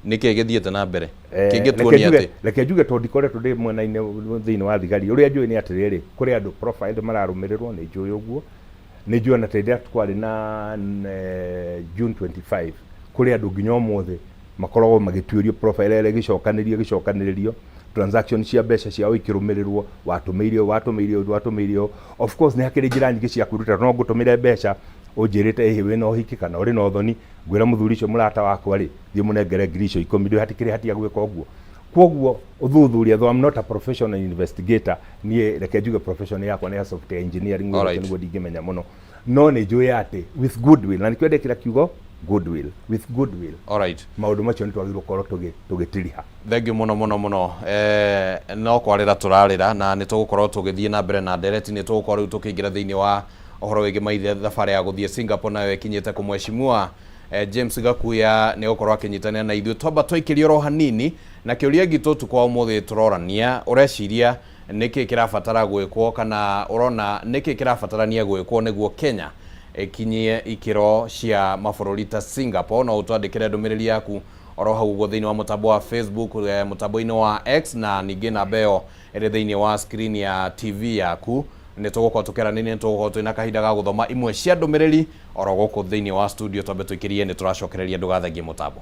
nĩkĩ gĩthiĩte na mbere kĩngĩtuonia atĩ Reke njuge tondũ ndikoretwo ndĩ mwena-inĩ thĩinĩ wa thigari ũrĩa njũĩ nĩ atĩrĩrĩ kũrĩ andũ profiled mararũmĩrĩrwo nĩ njũĩ ũguo nĩ njũĩ ona ta rĩrĩa kwarĩ na June 25 kũrĩ andũ nginya ũmũthĩ makoragwo magĩtuĩrio profile ĩrĩa ĩgĩcokanĩrio ĩgĩcokanĩrĩrio transaction cia mbeca ciao ikĩrũmĩrĩrwo watũmĩire ũũ watũmĩire ũũ watũmĩire ũũ of course nĩ hakĩrĩ njĩra nyingĩ cia kwĩruta no ngũtũmĩre mbeca ũnjĩrĩte ĩhĩ wĩna ũhiki kana ũrĩ na ũthoni ngwĩra mũthuri ũcio mũrata wakwa rĩ thiĩ mũnengere ngiri icio ikũmi ndũĩ hatikĩrĩ hatia gwĩka ũguo koguo ũthuthuria though I'm not a professional investigator niĩ reke njuge profession yakwa nĩ ya software engineering ũcio nĩguo ndingĩmenya mũno no nĩ njũĩ atĩ with goodwill na nĩkĩo ndekĩra kiugo goodwill with goodwill maũndũ macio nĩ twagĩrĩirwo gũkorwo tũgĩtiriha. Thengiũ mũno mũno mũno. Eh, no kwarĩra tũrarĩra na nĩ tũgũkorwo tũgĩthiĩ na mbere na ndereti nĩ tũgũkorwo rĩu tũkĩingĩra thĩinĩ wa ũhoro wĩgiĩ maithe thabarĩ ya gũthiĩ Singapore nayo ĩkinyĩte kũ mheshimiwa eh, James Gakuya nĩ gũkorwo akĩnyitanĩra na ithuĩ twamba twaikĩria oro hanini na kĩũria gitũ ũtukũ wa ũmũthĩ tũrorania ũreciria nĩkĩ kĩrabatara gwĩkwo kana ũrona nĩkĩ kĩrabatarania gwĩkwo nĩguo Kenya ĩkinyie ikĩro cia mabũrũri ta Singapore no ũtwandĩkĩre ndũmĩrĩri yaku oro hau ũguo thĩinĩ wa mũtambo wa Facebook, mũtambo-inĩ wa X na ningĩ namba ĩyo ĩrĩ thĩinĩ wa screen ya TV yaku. Nĩ tũgũkorwo tũkĩaranĩria, nĩ tũgũkorwo twĩna kahinda ga gũthoma imwe cia ndũmĩrĩri oro gũkũ thĩinĩ wa studio. Twambe tũikĩrie nĩ tũracokereria, ndũgathengie mũtambo.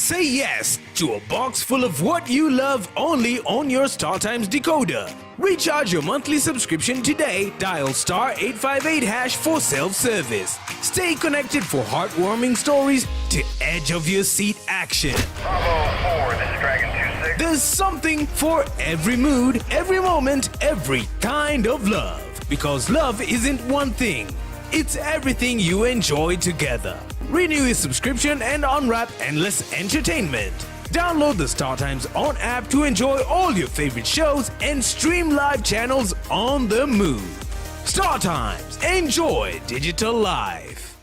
Say yes. yes to a box full of what you love only on your StarTimes decoder. Recharge your monthly subscription today. Dial star 858 hash for self-service. Stay connected for heartwarming stories to edge of your seat action. There's something for every mood, every moment, every kind of love. Because love isn't one thing, it's everything you enjoy together. Renew your subscription and unwrap endless entertainment. Download the StarTimes On app to enjoy all your favorite shows and stream live channels on the move. StarTimes, enjoy digital life.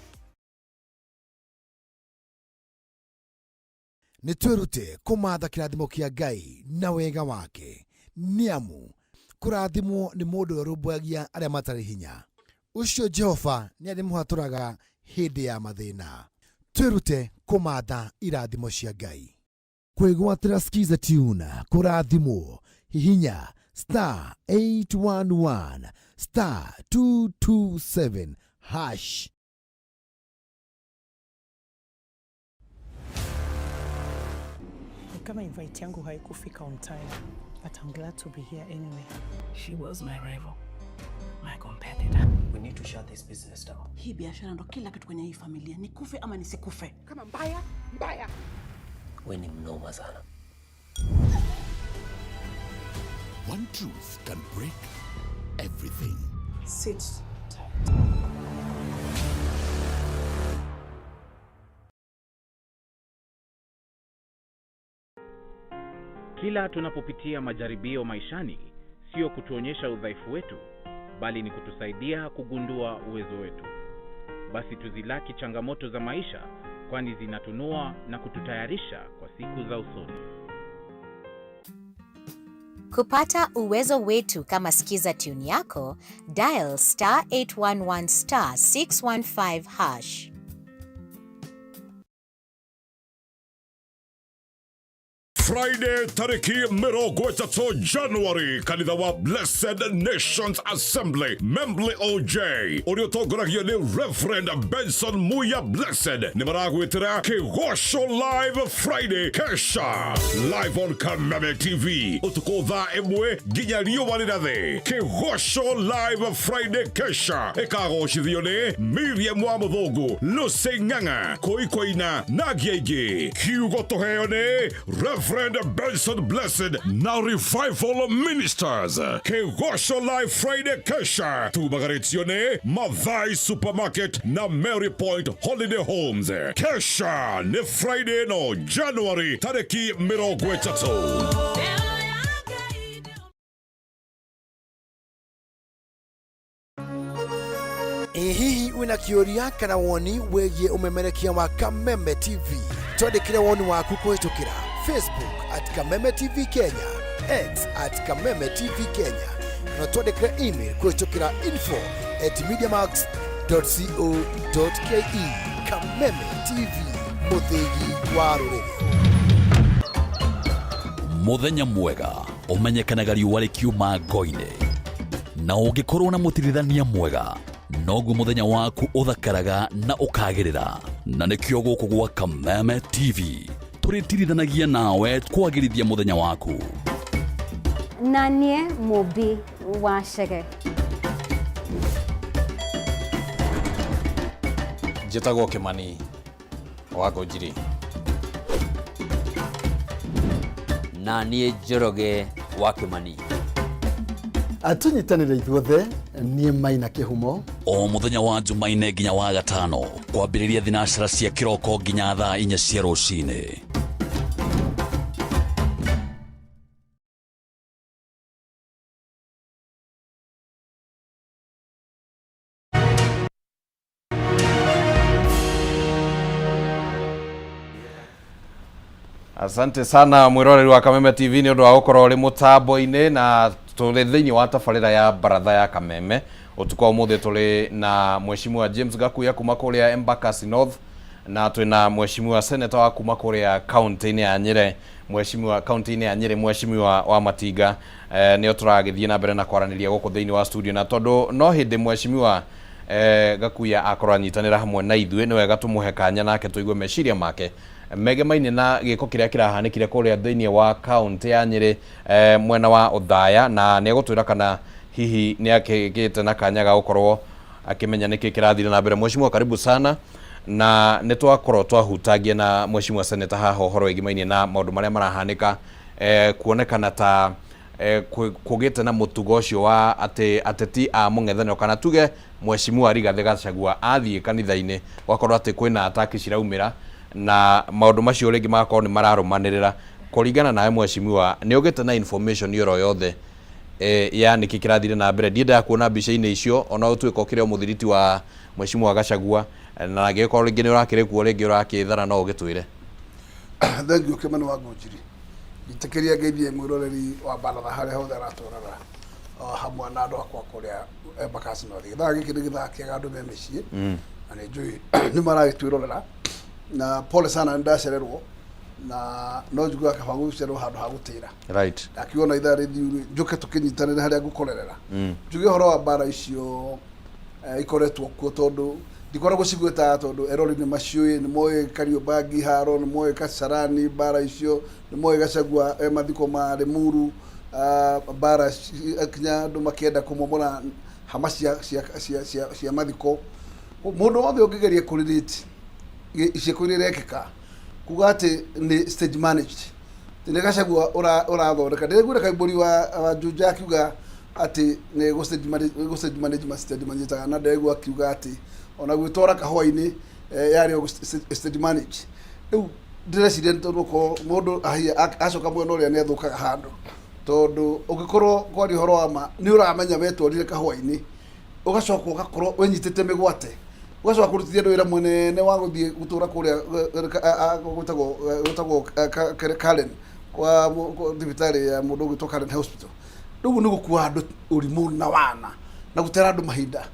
Nĩ twĩrute kũmatha kĩrathimo kĩa Ngai na wega wake, nĩ amu kũrathimwo nĩ mũndũ ũrĩa ũrũmbũyagia arĩa matarĩ hinya. Ũcio Jehova nĩ arĩmũhatũraga hĩndĩ ya mathĩna. Twĩrute kũmatha irathimo cia Ngai. Kwĩgwatĩra Skiza Tune kũrathimwo, hihinya star 811 star 227 hash. Ni kama invite yangu haikufika on time, but I'm glad to be here anyway. She was my rival, my competitor. We need to shut this business down. Hii biashara ndo kila kitu kwenye hii familia, nikufe ama nisikufe. Kama mbaya mbaya. We ni mnoma sana. One truth can break everything. Sit tight. Kila tunapopitia majaribio maishani, sio kutuonyesha udhaifu wetu, bali ni kutusaidia kugundua uwezo wetu. Basi tuzilaki changamoto za maisha, kwani zinatunua na kututayarisha kwa siku za usoni. Kupata uwezo wetu kama Skiza Tune yako, dial star 811 star 615 hash. Friday tariki 30 January, kanitha wa Blessed Nations Assembly Membley OJ ũrĩa ũtongoragio nĩ Reverend Benson Muya Blessed nĩ maragwĩtĩra Kĩgoco Live Friday Kesha live on Kameme TV ũtukũ thaa 1 nginya riũa rĩrathe. Kĩgoco Live Friday Kesha ĩkagocithio nĩ Miriam wa Mũthũngũ, Lucy Ng'ang'a, Koikoina na angĩ aingĩ. Kiugo tũheo nĩ Reverend Benson Blessed na Revival Ministers. Kĩgoco Live Friday Kesha tumagarĩtio nĩ Mathai Supermarket na Mary Point Holiday Homes. Kesha nĩ Friday ĩno January tarĩki 30. Ĩ hihi wĩna kĩũria kana woni wĩgiĩ ũmemerekia wa Kameme TV? Twandĩkĩre woni waku kũhĩtũkĩra Facebook at Kameme TV Kenya, X at Kameme TV Kenya, kana twandĩkĩre email kũhĩtũkĩra info at mediamax.co.ke. Kameme TV, mũthĩgi wa rũrĩrĩ. Muthenya mwega ũmenyekanaga riũa rĩkiuma ngo-inĩ, na ũngĩkorwo na mũtirithania mwega noguo mũthenya waku ũthakaraga na ũkagĩrĩra. Na nĩkĩo gũkũ gwa Kameme TV tũrĩtirithanagia nawe kwagĩrithia mũthenya waku. Na niĩ Mũmbi wa Chege. Njĩtagwo Kĩmani wa Ngũnjiri. Na niĩ Njoroge wa Kĩmani. Tũnyitanĩre ithuothe, niĩ Maina Kĩhumo. O mũthenya wa Jumaine nginya wa gatano kwambĩrĩria thinacara cia kĩroko nginya thaa 4 cia rũcinĩ. Asante sana mwiroreri wa Kameme TV nĩ ũndũ wa gũkorwo ũrĩ mũtambo-inĩ, na tũrĩ thĩinĩ wa tabarĩra ya baratha ya Kameme. Ũtukũ wa ũmũthĩ tũrĩ na Mheshimiwa James Gakuya kuma kũrĩa Embakasi North, na twĩna Mheshimiwa Senator wa kuma kũrĩa kaunti-inĩ ya Nyĩrĩ, Mheshimiwa kaunti-inĩ ya Nyĩrĩ, Mheshimiwa wa Matinga. Nĩo tũragĩthiĩ na mbere na kwaranĩria gũkũ thĩinĩ wa studio, na tondũ no hĩndĩ Mheshimiwa Gakuya akorwo anyitanĩra hamwe na ithuĩ, nĩ wega tũmũhe kanya nake tũigue meciria make. Megemainie na gĩko kĩrĩa kĩrahanĩkire kũrĩa thĩinĩ wa kaunti ya Nyĩrĩ, mwena wa Othaya, na nĩ egũtwĩra kana hihi nĩ akĩgĩte na kanya ga gũkorwo akĩmenya nĩkĩ kĩrathire na mbere. Mheshimiwa, karibu sana, na nĩ twakorwo twahutangia na Mheshimiwa Senator haha ũhoro wĩgimainie na maũndũ marĩa marahanĩka, kuonekana ta kũgĩte na mũtugo ũcio wa atĩ ateti a mũng'ethanĩro, kana tuge Mheshimiwa Rigathĩ Gachagua athiĩ kanitha-inĩ gwakorwo atĩ kwĩna ataki ciraumĩra, na maũndũ macio rĩngĩ magakorwo nĩ mararũmanĩrĩra. Kũringana nawe Mheshimiwa, nĩ ũgĩte na information oro yothe ya nĩkĩ kĩrathire na mbere? Ndiendaga kuona mbica-inĩ icio, ona ũtuĩka ũkĩrĩ o mũthiriti wa Mheshimiwa Gachagua, na angĩgĩkorwo rĩngĩ nĩ ũrakĩrĩ kuo, rĩngĩ ũrakĩthara, no ũgĩtwĩre. Thank you, Kimani wa Ngũnjiri. Njĩtĩkĩria ngeithie mwĩroreri wa baratha harĩa hothe aratwarana, o hamwe na andũ akwa kũrĩa Embakasi North. Gĩthaa gĩkĩ nĩ gĩthaa kĩega, andũ me mĩciĩ, na nĩ njũĩ nĩ maragĩtwĩrorera. Na pole sana nĩ ndacererwo, na no njiguaga kaba gũcererwo handũ ha gũtĩra. Ndakiona ithaa rĩthiu rĩ, njũke tũkĩnyitanĩre harĩa ngũkorerera. Njuge ũhoro wa mbara icio ikoretwo kuo, tondũ ndikoragwo cigwĩtaga, tondũ erori nĩ maciũĩ, nĩ moĩ Kariobangi haro, nĩ moĩ Kasarani mbara icio, nĩ moĩ Gachagua mathiko ma Limuru, mbara kinya andũ makĩenda kũmomora hama cia mathiko. Mũndũ wothe ũngĩgeria kũrelate ciĩko iria irekĩka kuga atĩ nĩ stage managed, nĩ Gachagua ũrathondeka. Ndĩraiguire Kaimbũri wa Juja akiuga atĩ nĩ gũ stage manage ma stage managetaga, na ndĩraigua akiuga atĩ ona gwĩtwara kahũa-inĩ yarĩ o stage manage. Rĩu ndĩreciria nĩ tondũ okorwo mũndũ ahia acoka mwena ũrĩa nĩ athũkaga handũ, tondũ ũngĩkorwo kwaria ũhoro wa ma nĩ ũramenya wetwarire kahũa-inĩ, ũgacoka ũgakorwo wĩnyitĩte mĩgwate, ũgacoka kũrutithia andũ wĩra mũnene wa gũthiĩ gũtũra kũrĩa gwĩtagwo Karen, kwa thibitarĩ ya mũndũ ũgwĩtwo Karen Hospital. Rĩu nĩ gũkua andũ ũrimũ na wana na gũtera andũ mahinda,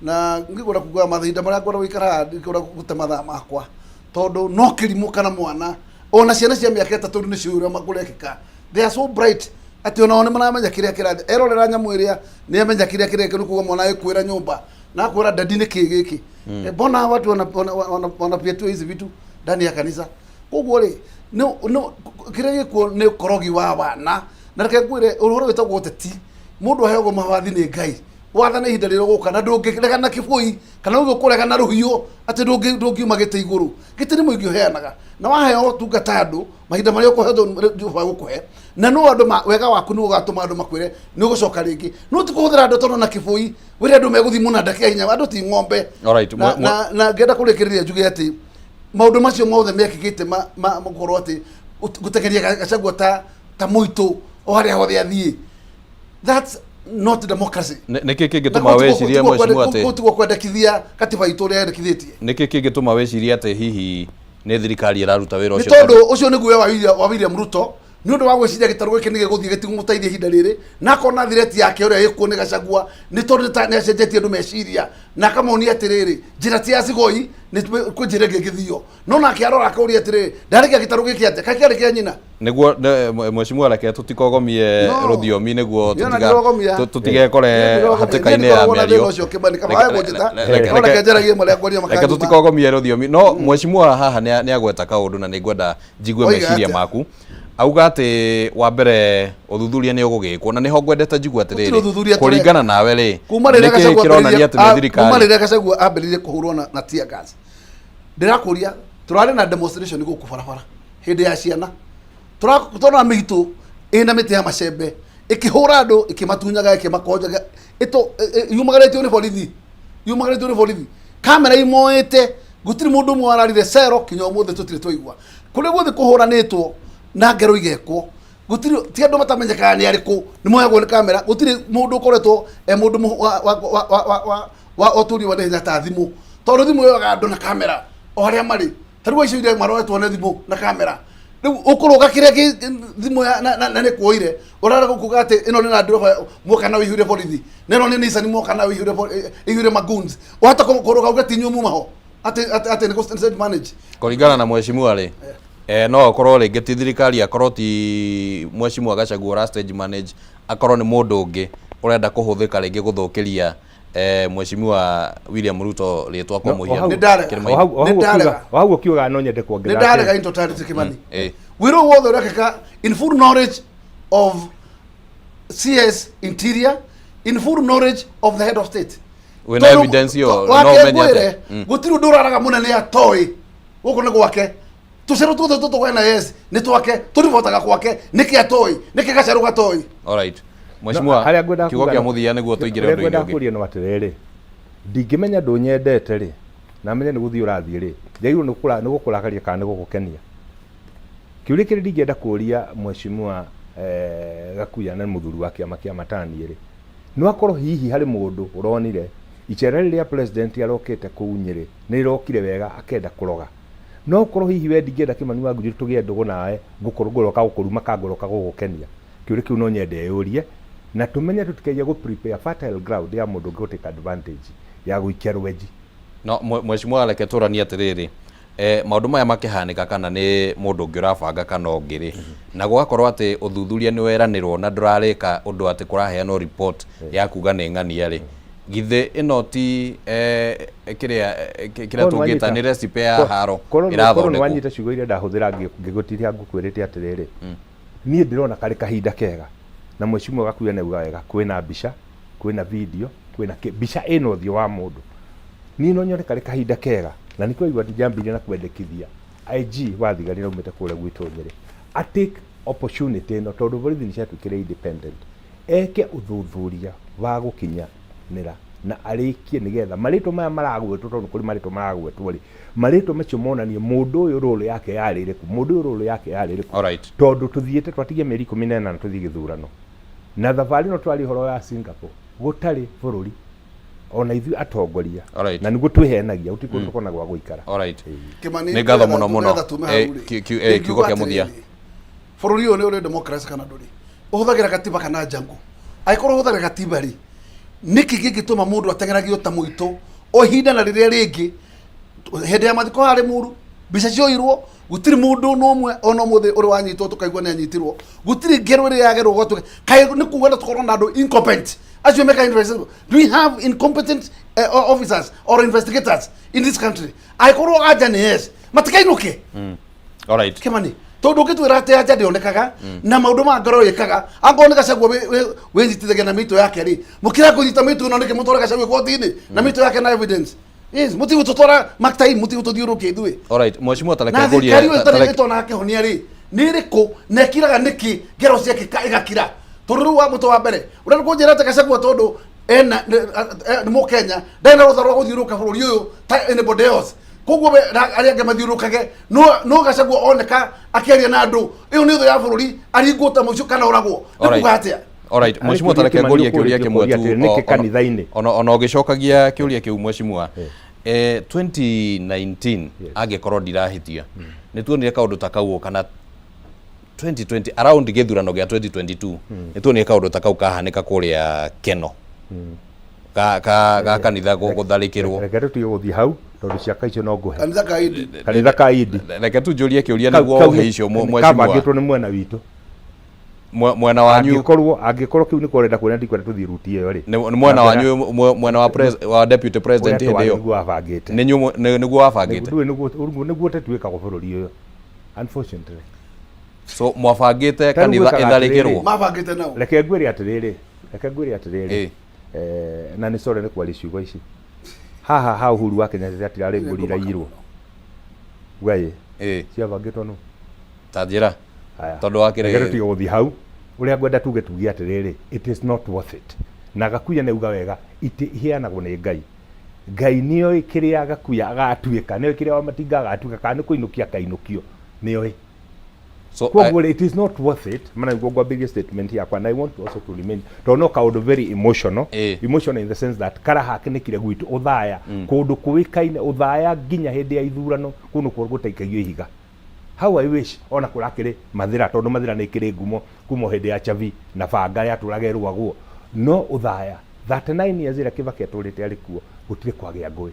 na ngĩkwenda kuga mahinda marĩa ngwenda gũikara haha, ndikwenda gũte mathaa makwa, tondũ no kĩrimũ kana mwana, ona ciana cia mĩaka 3 nĩ ciũĩ ũrĩa kũrekĩka. They are so bright atĩ onao nĩ maramenya kĩrĩa kĩrathiĩ. Erorera nyamũ ĩrĩa nĩ amenya kĩrĩa kĩrekĩka. Nĩ kuga mwana agĩkwĩra nyũmba na akwĩra, "Daddy, nĩ kĩ gĩkĩ?" Mbona watu wanapiatua hizi vitu ndani ya kanisa? Koguo rĩ, no kĩrĩa gĩkuo nĩ ũkorogi wa wana. Na reke ngwĩre ũhoro wĩtagwo ũteti, mũndũ aheagwo mawathi nĩ Ngai wathane ihinda rĩrĩa ũgũka, na ndũngĩrega na kĩbũi kana uge ũkũrega na rũhiũ atĩ ndũngiuma gĩtĩ igũrũ. Gĩtĩ nĩ mũingĩ ũheanaga, na waheo ũtungata andũ mahinda marĩa ũkũheo Jehova gũkũhe, na no andũ wega waku nĩ ũgatũma andũ makwĩre nĩ ũgũcoka rĩngĩ. No ti kũhũthĩra andũ tondũ na kĩbũi wĩre andũ megũthiĩ mũnanda kĩa hinya. Andũ ti ng'ombe. Na ngenda kũrĩkĩrĩria njuge atĩ maũndũ macio mothe mekĩkĩte ma gũkorwo atĩ gũtengeria Gachagua ta mũitũ o harĩa hothe athiĩ, that's not democracy. Nĩkĩ kĩngĩtũma wĩcirie, mheshimiwa, atĩ kũu tiguo kwendekithia katiba itũ ũrĩa yendekithĩtie. Nĩkĩ kĩngĩtũma wĩcirie atĩ hihi nĩ thirikari ĩraruta wĩra Nĩ ũcio? tondũ ũcio nĩ guoya wa William Ruto, nĩ ũndũ wa gwĩciria gĩtarũ gĩkĩ nĩ gĩgũthiĩ gĩtigũmũteithia ihinda rĩrĩ, na akona thireti yake ũrĩa ĩkuo nĩ Gachagua, nĩ tondũ nĩ acenjetie andũ meciria na akamonia atĩrĩrĩ, njĩra ti ya cigoi, nĩ kwĩ njĩra ĩngĩ ĩngĩthio. No nake arora akauria atĩrĩrĩ, ndarĩkia gĩtarũ gĩkĩ atĩa? Kaĩ kĩarĩ kĩa nyina? Nĩguo mheshimiwa, reke tũtikogomie No. rũthiomi nĩguo Niĩ ona ndirogomia. tũtigekore hatĩka-inĩ ya Niĩ mĩario. ũcio Kĩmani, kaba wae kũnjĩta. No reke njaragie marĩa ngwaria Reke makanyuma. tũtikogomie rũthiomi, no mheshimiwa haha nĩ agweta kaũndũ na nĩ ngwenda njigue Oiga meciria atĩa? maku. Auga atĩ wa mbere ũthuthuria nĩ ũgũgĩkwo, na nĩho ngwendete njigue Gũtirĩ atĩrĩrĩ, ũthuthuria. Kũringana nawe rĩ, Kuma rĩrĩa nĩkĩ Gachagua kĩronania atĩ nĩ kuma thirikari? rĩrĩa Gachagua ambĩrĩirie kũhũrwo na tear gas, ndĩrakũria, tũrarĩ na demonstration gũkũ barabara hĩndĩ ya ciana. Tũrona mĩitũ ĩna mĩtĩ ya macembe ĩkĩhũra andũ, ĩkĩmatunyaga, ĩkĩmakonjaga, yumagarĩtio nĩ borithi, yumagarĩtio nĩ borithi, kamera imoĩte. Gũtirĩ mũndũ ũmwe wararire cero kinya ũmũthĩ. Tũtirĩ twaigua kũrĩa guothe kũhũranĩtwo na ngero igekwo. Gũtirĩ, ti andũ matamenyekaga nĩ arĩkũ, nĩ moyagwo nĩ kamera. Gũtirĩ mũndũ ũkoretwo e mũndũ wa ũtũri wa naihenya ta thimũ, tondũ thimũ yoyaga andũ na kamera o harĩa marĩ. Ta rĩu aicio iria maroetwo nĩ thimũ na kamera, rĩu ũkũrũga kĩrĩa kĩ thimũ na nĩ kuoire ũrarega kuga atĩ ĩno nĩ Land Rover mwoka nayo ĩihũire borithi, na ĩno nĩ Nissan mwoka nayo ĩihũire magoons. Wahota kũrũga uge ti inyuĩ muma ho, atĩ nĩ gũ manage. Kũringana na mheshimiwa rĩ, no akorwo rĩngĩ ti thirikari, akorwo ti mheshimiwa Gachagua ũra stage manage, akorwo nĩ mũndũ ũngĩ ũrenda kũhũthĩka rĩngĩ gũthũkĩria Mheshimiwa William Ruto rĩtwa kwa No, o mũhiano hau- Kĩrĩma-inĩ. o hau- o hau Nĩ ndarega. ũkiuga- o hau ũkiugaga no nyende nĩ kuongerera ndarega atĩrĩ. in totality Kimani. Eh. Wĩra ũyũ wothe ũrekĩka in full knowledge of CS Interior, in full knowledge of the head of state. Wĩna Tondũ- evidence ĩyo, no wake ũmenye ngwĩre, atĩa? Gũtirĩ ũndũ ũraraga mũnene atoĩ gũkũ nĩ gwake tũcerũ tuothe tũtũ gwa NIS nĩ twake tũribotaga gwake nĩkĩ atoĩ nĩkĩ gacerũ gatoĩ. Alright. No, Mheshimiwa, harĩa ngwendaga kiugo kuga kĩa no- mũthia nĩguo tũingĩre ũrĩa ũndũ-inĩ ngwendaga ũngĩ. kũria no atĩrĩrĩ, ndingĩmenya ndũnyendete rĩ, na menye nĩ gũthiĩ ũrathiĩ rĩ, njagĩrĩirwo nĩ gũkũrakaria kana nĩ gũgũkenia? Kĩũria kĩrĩa ndingĩenda kũria Mheshimiwa Gakuya na mũthuri wa kĩama kĩa Matani rĩ, no akorwo hihi harĩ mũndũ ũronire icera rĩrĩa president arokĩte kũu Nyĩrĩ nĩ rĩrokire wega akenda kũroga. No ũkorwo hihi we ndingĩenda Kĩmani wa Ngunjiri tũgĩe ndũgũ nawe, ngũkorwo ngũroka gũkũruma kana ngũroka gũgũkenia. Kĩũria kĩu no nyende eyũrie na tũmenye tũtikaige gũ prepare fertile ground ya mũndũ ũngĩ gũ take advantage ya gũikia rwenji. No mheshimiwa, reke tũranie atĩrĩrĩ, maũndũ maya makĩhanĩka kana nĩ mũndũ ũngĩ ũrabanga kana ũngĩ rĩ, na gũgakorwo atĩ ũthuthuria nĩ weranĩrwo na ndũrarĩka ũndũ atĩ kũraheanwo report ya kuga nĩ ng'ania rĩ, githĩ ĩno ti kĩrĩa kĩrĩa Korwo tũngĩta nĩwanyita- nĩ recipe ya haro korwo korwo ĩrathondekwo? nĩwanyita ciugo iria ndahũthĩra ngĩgũtiria ngũkwĩrĩte atĩrĩrĩ, niĩ ndĩrona karĩ kahinda kega na mheshimiwa Gakuya nĩauga wega, kwĩna mbica, kwĩna video, kwĩna mbica ĩna ũthiũ wa mũndũ. Niĩ no nyone karĩ kahinda kega na nĩkĩo waigua njambĩrĩria na kwendekithia IG wa thigari raumĩte kũrĩa gwitũ Nyĩrĩ a take opportunity ĩno tondũ borithi nĩ ciatuĩkire independent, eke ũthuthuria wa gũkinyanĩra na arĩkie nĩgetha marĩtwa maya maragwetwo, tondũ kũrĩ marĩtwa maragwetwo rĩ, marĩtwa macio monanie mũndũ ũyũ role yake yarĩ ĩrĩkũ, mũndũ ũyũ role yake yarĩ ĩrĩkũ. Tondũ tũthiĩte twatigia mĩeri 18 tũthiĩ gĩthurano, na thabarĩ ĩno twaria ũhoro ya Singapore gũtarĩ bũrũri ona ithuĩ atongoria na nĩguo twĩhenagia gũtirĩ kũndũ tũkona gwa gũikara. Kĩmani, Nĩ ngatho mũno mũno. nĩgetha tuume hau rĩ, Kiugo ingiuga kĩa mũthia. atĩrĩrĩ, bũrũri ũyũ nĩ ũrĩ democracy kana ndũrĩ? Ũhũthagĩra gatiba kana njangu? Angĩkorwo ũhũthagĩra gatiba rĩ, nĩkĩ gĩngĩtũma mũndũ ateng'eragio ta mũitũ o ihinda na rĩrĩa rĩngĩ? Hĩndĩ ya mathiko harĩ mũru mbica cioirwo, gũtirĩ mũndũ ona ũmwe ona ũmũthĩ ũrĩ wanyitwo tũkaigua nĩ anyitirwo, gũtirĩ ngero ĩrĩa yagerwo gwatuĩka kaĩ nĩ kuga na tũkorwo na andũ incompetent acio meka investigation. Do we have incompetent officers or investigators in this country? Angĩkorwo anja nĩ yes, matikainũke. Alright. Kimani, tondũ ũngĩtwĩra atĩ anja ndĩonekaga na maũndũ ma ngoro ĩkaga angorwo nĩ Gachagua wĩnyitithagia na mĩitũ yake rĩ, mũkĩra kũnyita mĩitũ ĩno nĩkĩ mũtware Gachagua igoti-inĩ na mĩitũ yake na evidence? Yes, mũtige gũtũtwara mark time, mũtige gũtũthiũrũrũkia ithuĩ. Alright, mheshimiwa, tareke Na ngũrie thirikari ĩyo ĩtarĩ ĩtonaga kĩhonia rĩ, nĩ ĩrĩkũ na ĩkiraga nĩkĩ ngero ciake ĩgakira? Tondũ rĩu wa mũtwe wa mbere ũrĩa kũnjĩra atĩ Gachagua tondũ ena nĩ mũkenya ndarĩ na rũtha rwa gũthiũrũrũka bũrũri ũyũ ta anybody else, koguo we na arĩa angĩ mathiũrũrũkage, no Gachagua oneka akĩaria na andũ ĩyo nĩ thũ ya bũrũri, aringwo ta mũico kana oragwo, nĩ kuga atĩa? Alright, Harĩ mheshimiwa, kĩũria tareke Kĩmani ngũrie kĩũria ũkũrĩtie kĩmwe kũria tu atĩrĩ, nĩkĩ kanitha-inĩ? Ona ũgĩcokagia kĩũria kĩu mheshimiwa, 2019 angĩkorwo ndirahĩtia nĩ tuonire kaũndũ ta kau kana 2020 around gĩthurano gĩa 2022 nĩ tuonire kaũndũ ta kau kahanĩka kũrĩa Keno ga kanitha gũtharĩkĩrwo. Reke tũtige gũthiĩ hau tondũ ciaka icio no ngũhe. Kanitha ka Indi. Kanitha ka Indi. Reke tu njũrie kĩũria nĩguo ũhe icio mheshimiwa. Kabangĩtwo nĩ mwena witũ. Mwena wanyu. Angĩkorwo kĩu nĩkĩo ũrenda kuona, ndikwenda tũthiĩ ruti ĩyo rĩ. Nĩ mwena wanyu, mwena wa deputy president Ũrĩa hĩndĩ ĩyo. Nĩguo wabangĩte. Nĩ inyuĩ nĩguo wabangĩte. Ndũĩ nĩguo ũteti wĩkagwo bũrũri ũyũ unfortunately. So mwabangĩte Ta rĩu kanitha gwĩkaga ĩtharĩkĩrwo? atĩrĩrĩ. Mabangĩte nao. Reke ngwĩre atĩrĩrĩ, reke ngwĩre atĩrĩrĩ, na nĩ sorry nĩ kwaria ciugo ici haha ha Uhuru wa Kenyatta atirarĩ mbũri iraiyirwo uga ĩ ciabangĩtwo nũ? Ta njĩra. Haya. Tondũ wa kĩrĩ- Reke tũtige gũthiĩ hau. Ũrĩa ngwenda tuge atĩrĩrĩ, it is not worth it. Na Gakuya nĩ auga wega, itĩ iheanagwo nĩ Ngai. Ngai nĩoĩ kĩrĩa Gakuya agatuĩka, nĩoĩ kĩrĩa Wamatinga agatuĩka, kana nĩ kũinũkia akainũkio, nĩoĩ. So, Koguo rĩ, it is not worth it. Mana nĩguo ngwambĩrĩria statement yakwa, and I want to also to remain tondũ no kaũndũ very emotional, emotional in the sense that karahakanĩkire gwitũ Ũthaya, kũndũ kũĩkaine Ũthaya nginya hĩndĩ ya ithurano kũu nĩkuo gũtaikagio ihiga. How I wish ona kũrakĩrĩ Mathĩra, tondũ Mathĩra nĩ ĩkĩrĩ ngumo kuma hĩndĩ ya Chavi na banga yatũraga ĩrũagwo, no Ũthaya 39 years ĩrĩa Kibaki atũrĩte arĩ kuo gũtirĩ kwagĩa ngũĩ.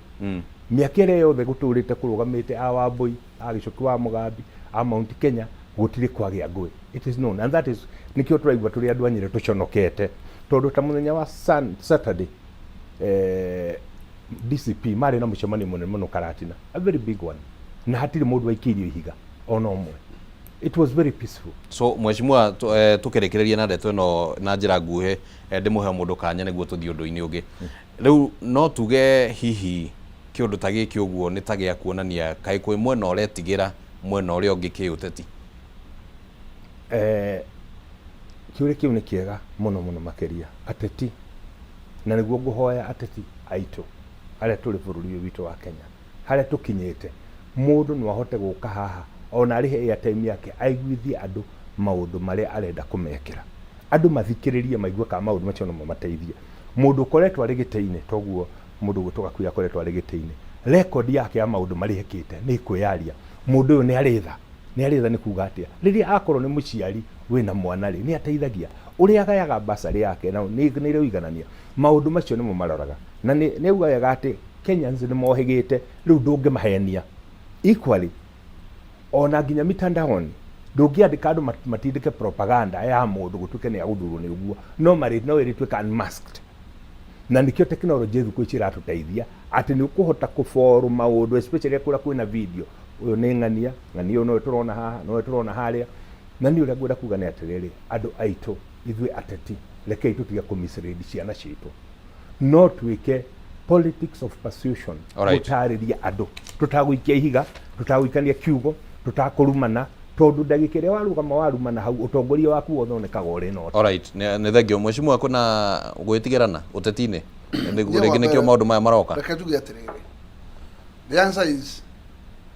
Mĩaka ĩrĩa yothe gũtũrĩte kũrũgamĩte a Wambũi, a Gĩcuki wa Mũgambi, a Mount Kenya, gũtirĩ kwagĩa ngũĩ. It is known and that is nĩkĩo tũraigua tũrĩ andũ a Nyĩrĩ tũconokete, tondũ ta mũthenya wa Saturday eh, DCP marĩ na mũcemanio mũnene mũno Karatina, a very big one, na hatirĩ mũndũ waikĩirio ihiga ona ũmwe. It was very peaceful. So mheshimiwa, tũkĩrĩkĩrĩria na ndeto ĩno na njĩra nguhĩ, ndĩmũhe mũndũ kanya nĩguo tũthiĩ ũndũ-inĩ ũngĩ. Rĩu no tuge hihi kĩũndũ ta gĩkĩ ũguo nĩ ta gĩa kuonania kaĩ kwĩ mwena ũretigĩra mwena ũrĩa ũngĩ kĩũteti? Kĩũria kĩu nĩ kĩega mũno mũno makĩria ateti, na nĩguo ngũhoya ateti aitũ arĩa tũrĩ bũrũri ũyũ witũ wa Kenya, harĩa tũkinyĩte, mũndũ no ahote gũka haha ona arĩhe airtime yake aiguithie andũ maũndũ marĩa arenda kũmekĩra, andũ mathikĩrĩrie maigue kana maũndũ macio no mamateithie. Mũndũ ũkoretwo arĩ gĩtĩ-inĩ, toguo mũndũ ũgwĩtwo Gakuya akoretwo arĩ gĩtĩ-inĩ, rekondi yake ya maũndũ marĩa ekĩte nĩ ĩkwĩyaria. Mũndũ ũyũ nĩ arĩ tha. Nĩ arĩ tha nĩ kuga atĩa? Rĩrĩa akorwo nĩ mũciari wĩna mwana rĩ, nĩ ateithagia. Ũrĩa agayaga bursary yake na nĩ ĩrĩ ũiganania. Maũndũ macio nĩmo maroraga. Na nĩ auga wega atĩ Kenyans nĩ mohĩgĩte, rĩu ndũngĩmahenia. Equally, ona nginya mitandaoni, ndũngĩandĩka andũ matindĩke propaganda ya mũndũ gũtuĩke nĩ agũthurwo nĩ ũguo, no marĩ no ĩrĩtuĩka unmasked. Na nĩkĩo tekinoronjĩ thikũ ici ĩratũteithia atĩ nĩ ũkũhota kũboru maũndũ, especially kũrĩa kwĩna video, ũyũ nĩ ng'ania, ng'ania ũyũ nowe tũrona haha, nowe tũrona harĩa. Na niĩ ũrĩa ngwenda kuga nĩ atĩrĩrĩ, andũ aitũ, ithuĩ ateti, rekei tũtige kũ mislead ciana citũ. No twĩke politics of persuasion, gũtarĩria andũ, tũtagũikia ihiga, tũtagũikania kiugo, tũtakũrumana, tondũ ndagĩka ĩrĩa warũgama warumana hau, ũtongoria waku wothe wonekaga ũrĩ noti. Alright, nĩ thengio mheshimiwa, kwĩna gwĩtigĩrana ũteti-inĩ rĩngĩ nĩkĩo maũndũ maya maroka? Reke njuge atĩrĩrĩ, the answer is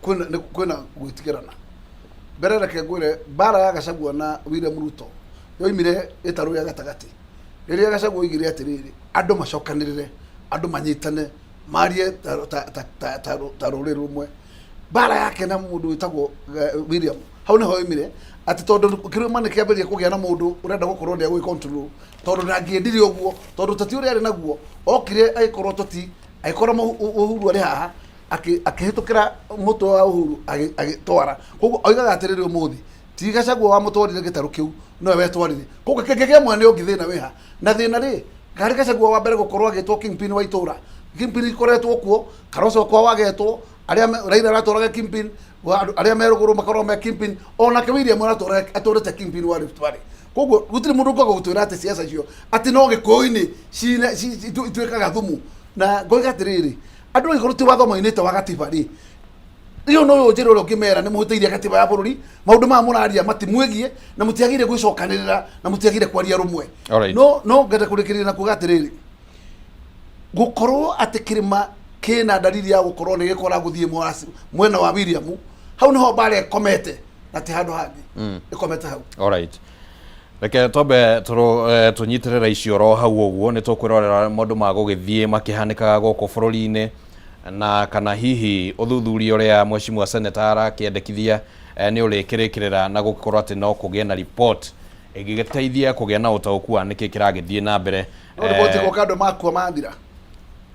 kwĩna gwĩtigĩrana. Mbere reke ngwĩre, mbara ya Gachagua na William Ruto yoimire gĩtarũ gĩa gatagatĩ, rĩrĩa Gachagua oigire atĩrĩrĩ, andũ macokanĩrĩre, andũ manyitane, marie ta rũrĩrĩ rũmwe. Mbara yake na mũndũ wĩtagwo William, hau nĩho yoimire atĩ tondũ kĩrĩma nĩ kĩambĩrĩria kũgĩa na mũndũ ũrenda gũkorwo nĩ egũgĩ control, tondũ ndangĩendire ũguo, tondũ teti ũrĩa arĩ naguo okire agĩkorwo toti agĩkorwo Uhuru arĩ haha, akĩhĩtũkĩra mũtwe wa Uhuru agĩtwara. Koguo oigaga atĩrĩrĩ, ũmũthĩ ti Gachagua wamũtwarire gĩtarũ kĩu, nowe wetwarire. Koguo kĩngĩgĩa mwene ũngĩ thĩna wĩha na thĩna rĩ, karĩ Gachagua wa mbere gũkorwo agĩtwo kingpin wa itũra. Kingpin ikoretwo kuo, Kalonzo kwao agetwo, arĩa Raila aratwaraga kingpin, arĩa me rũgũrũ makorwo me kingpin, onake William aratwara atũrĩte kingpin wa Rift Valley. Koguo gũtirĩ mũndũ ũngĩaga gũtwĩra atĩ siasa icio atĩ no Gĩkũyũ-inĩ ituĩkaga thumu. Na ngoiga atĩrĩrĩ, andũ angĩkorwo ti watho moinĩte wa gatiba rĩ, iyo no njĩra ũrĩa ũngĩmera nĩ mũhĩtĩirie gatiba ya bũrũri, maũndũ maya mũraria matimwĩgiĩ na mũtiagĩrĩire gwĩcokanĩrĩra na mũtiagĩrĩire kwaria rũmwe. No ngenda kũrĩkĩrĩria na kuga atĩrĩrĩ, gũkorwo atĩ kĩrĩma kĩna dalili ya gũkorwo nĩ gĩkora gũthiĩ mwena wa William, hau nĩho mbara ĩkomete na ti handũ hangĩ, ĩkomete hau. Alright. Reke twambe tũnyitĩrĩre icio oro hau ũguo, nĩ tũkwĩrorera maũndũ ma gũgĩthiĩ makĩhanĩkaga gũkũ bũrũri-inĩ, na kana hihi ũthuthuria ũrĩa mheshimiwa senator arakĩendekithia nĩ ũrĩkĩrĩkĩrĩra na gũkorwo atĩ no kũgĩe na report ĩngĩgĩteithia kũgĩa na ũtaũku wa nĩkĩ kĩragĩthiĩ na mbere. No riboti gũka andũ makua mathira.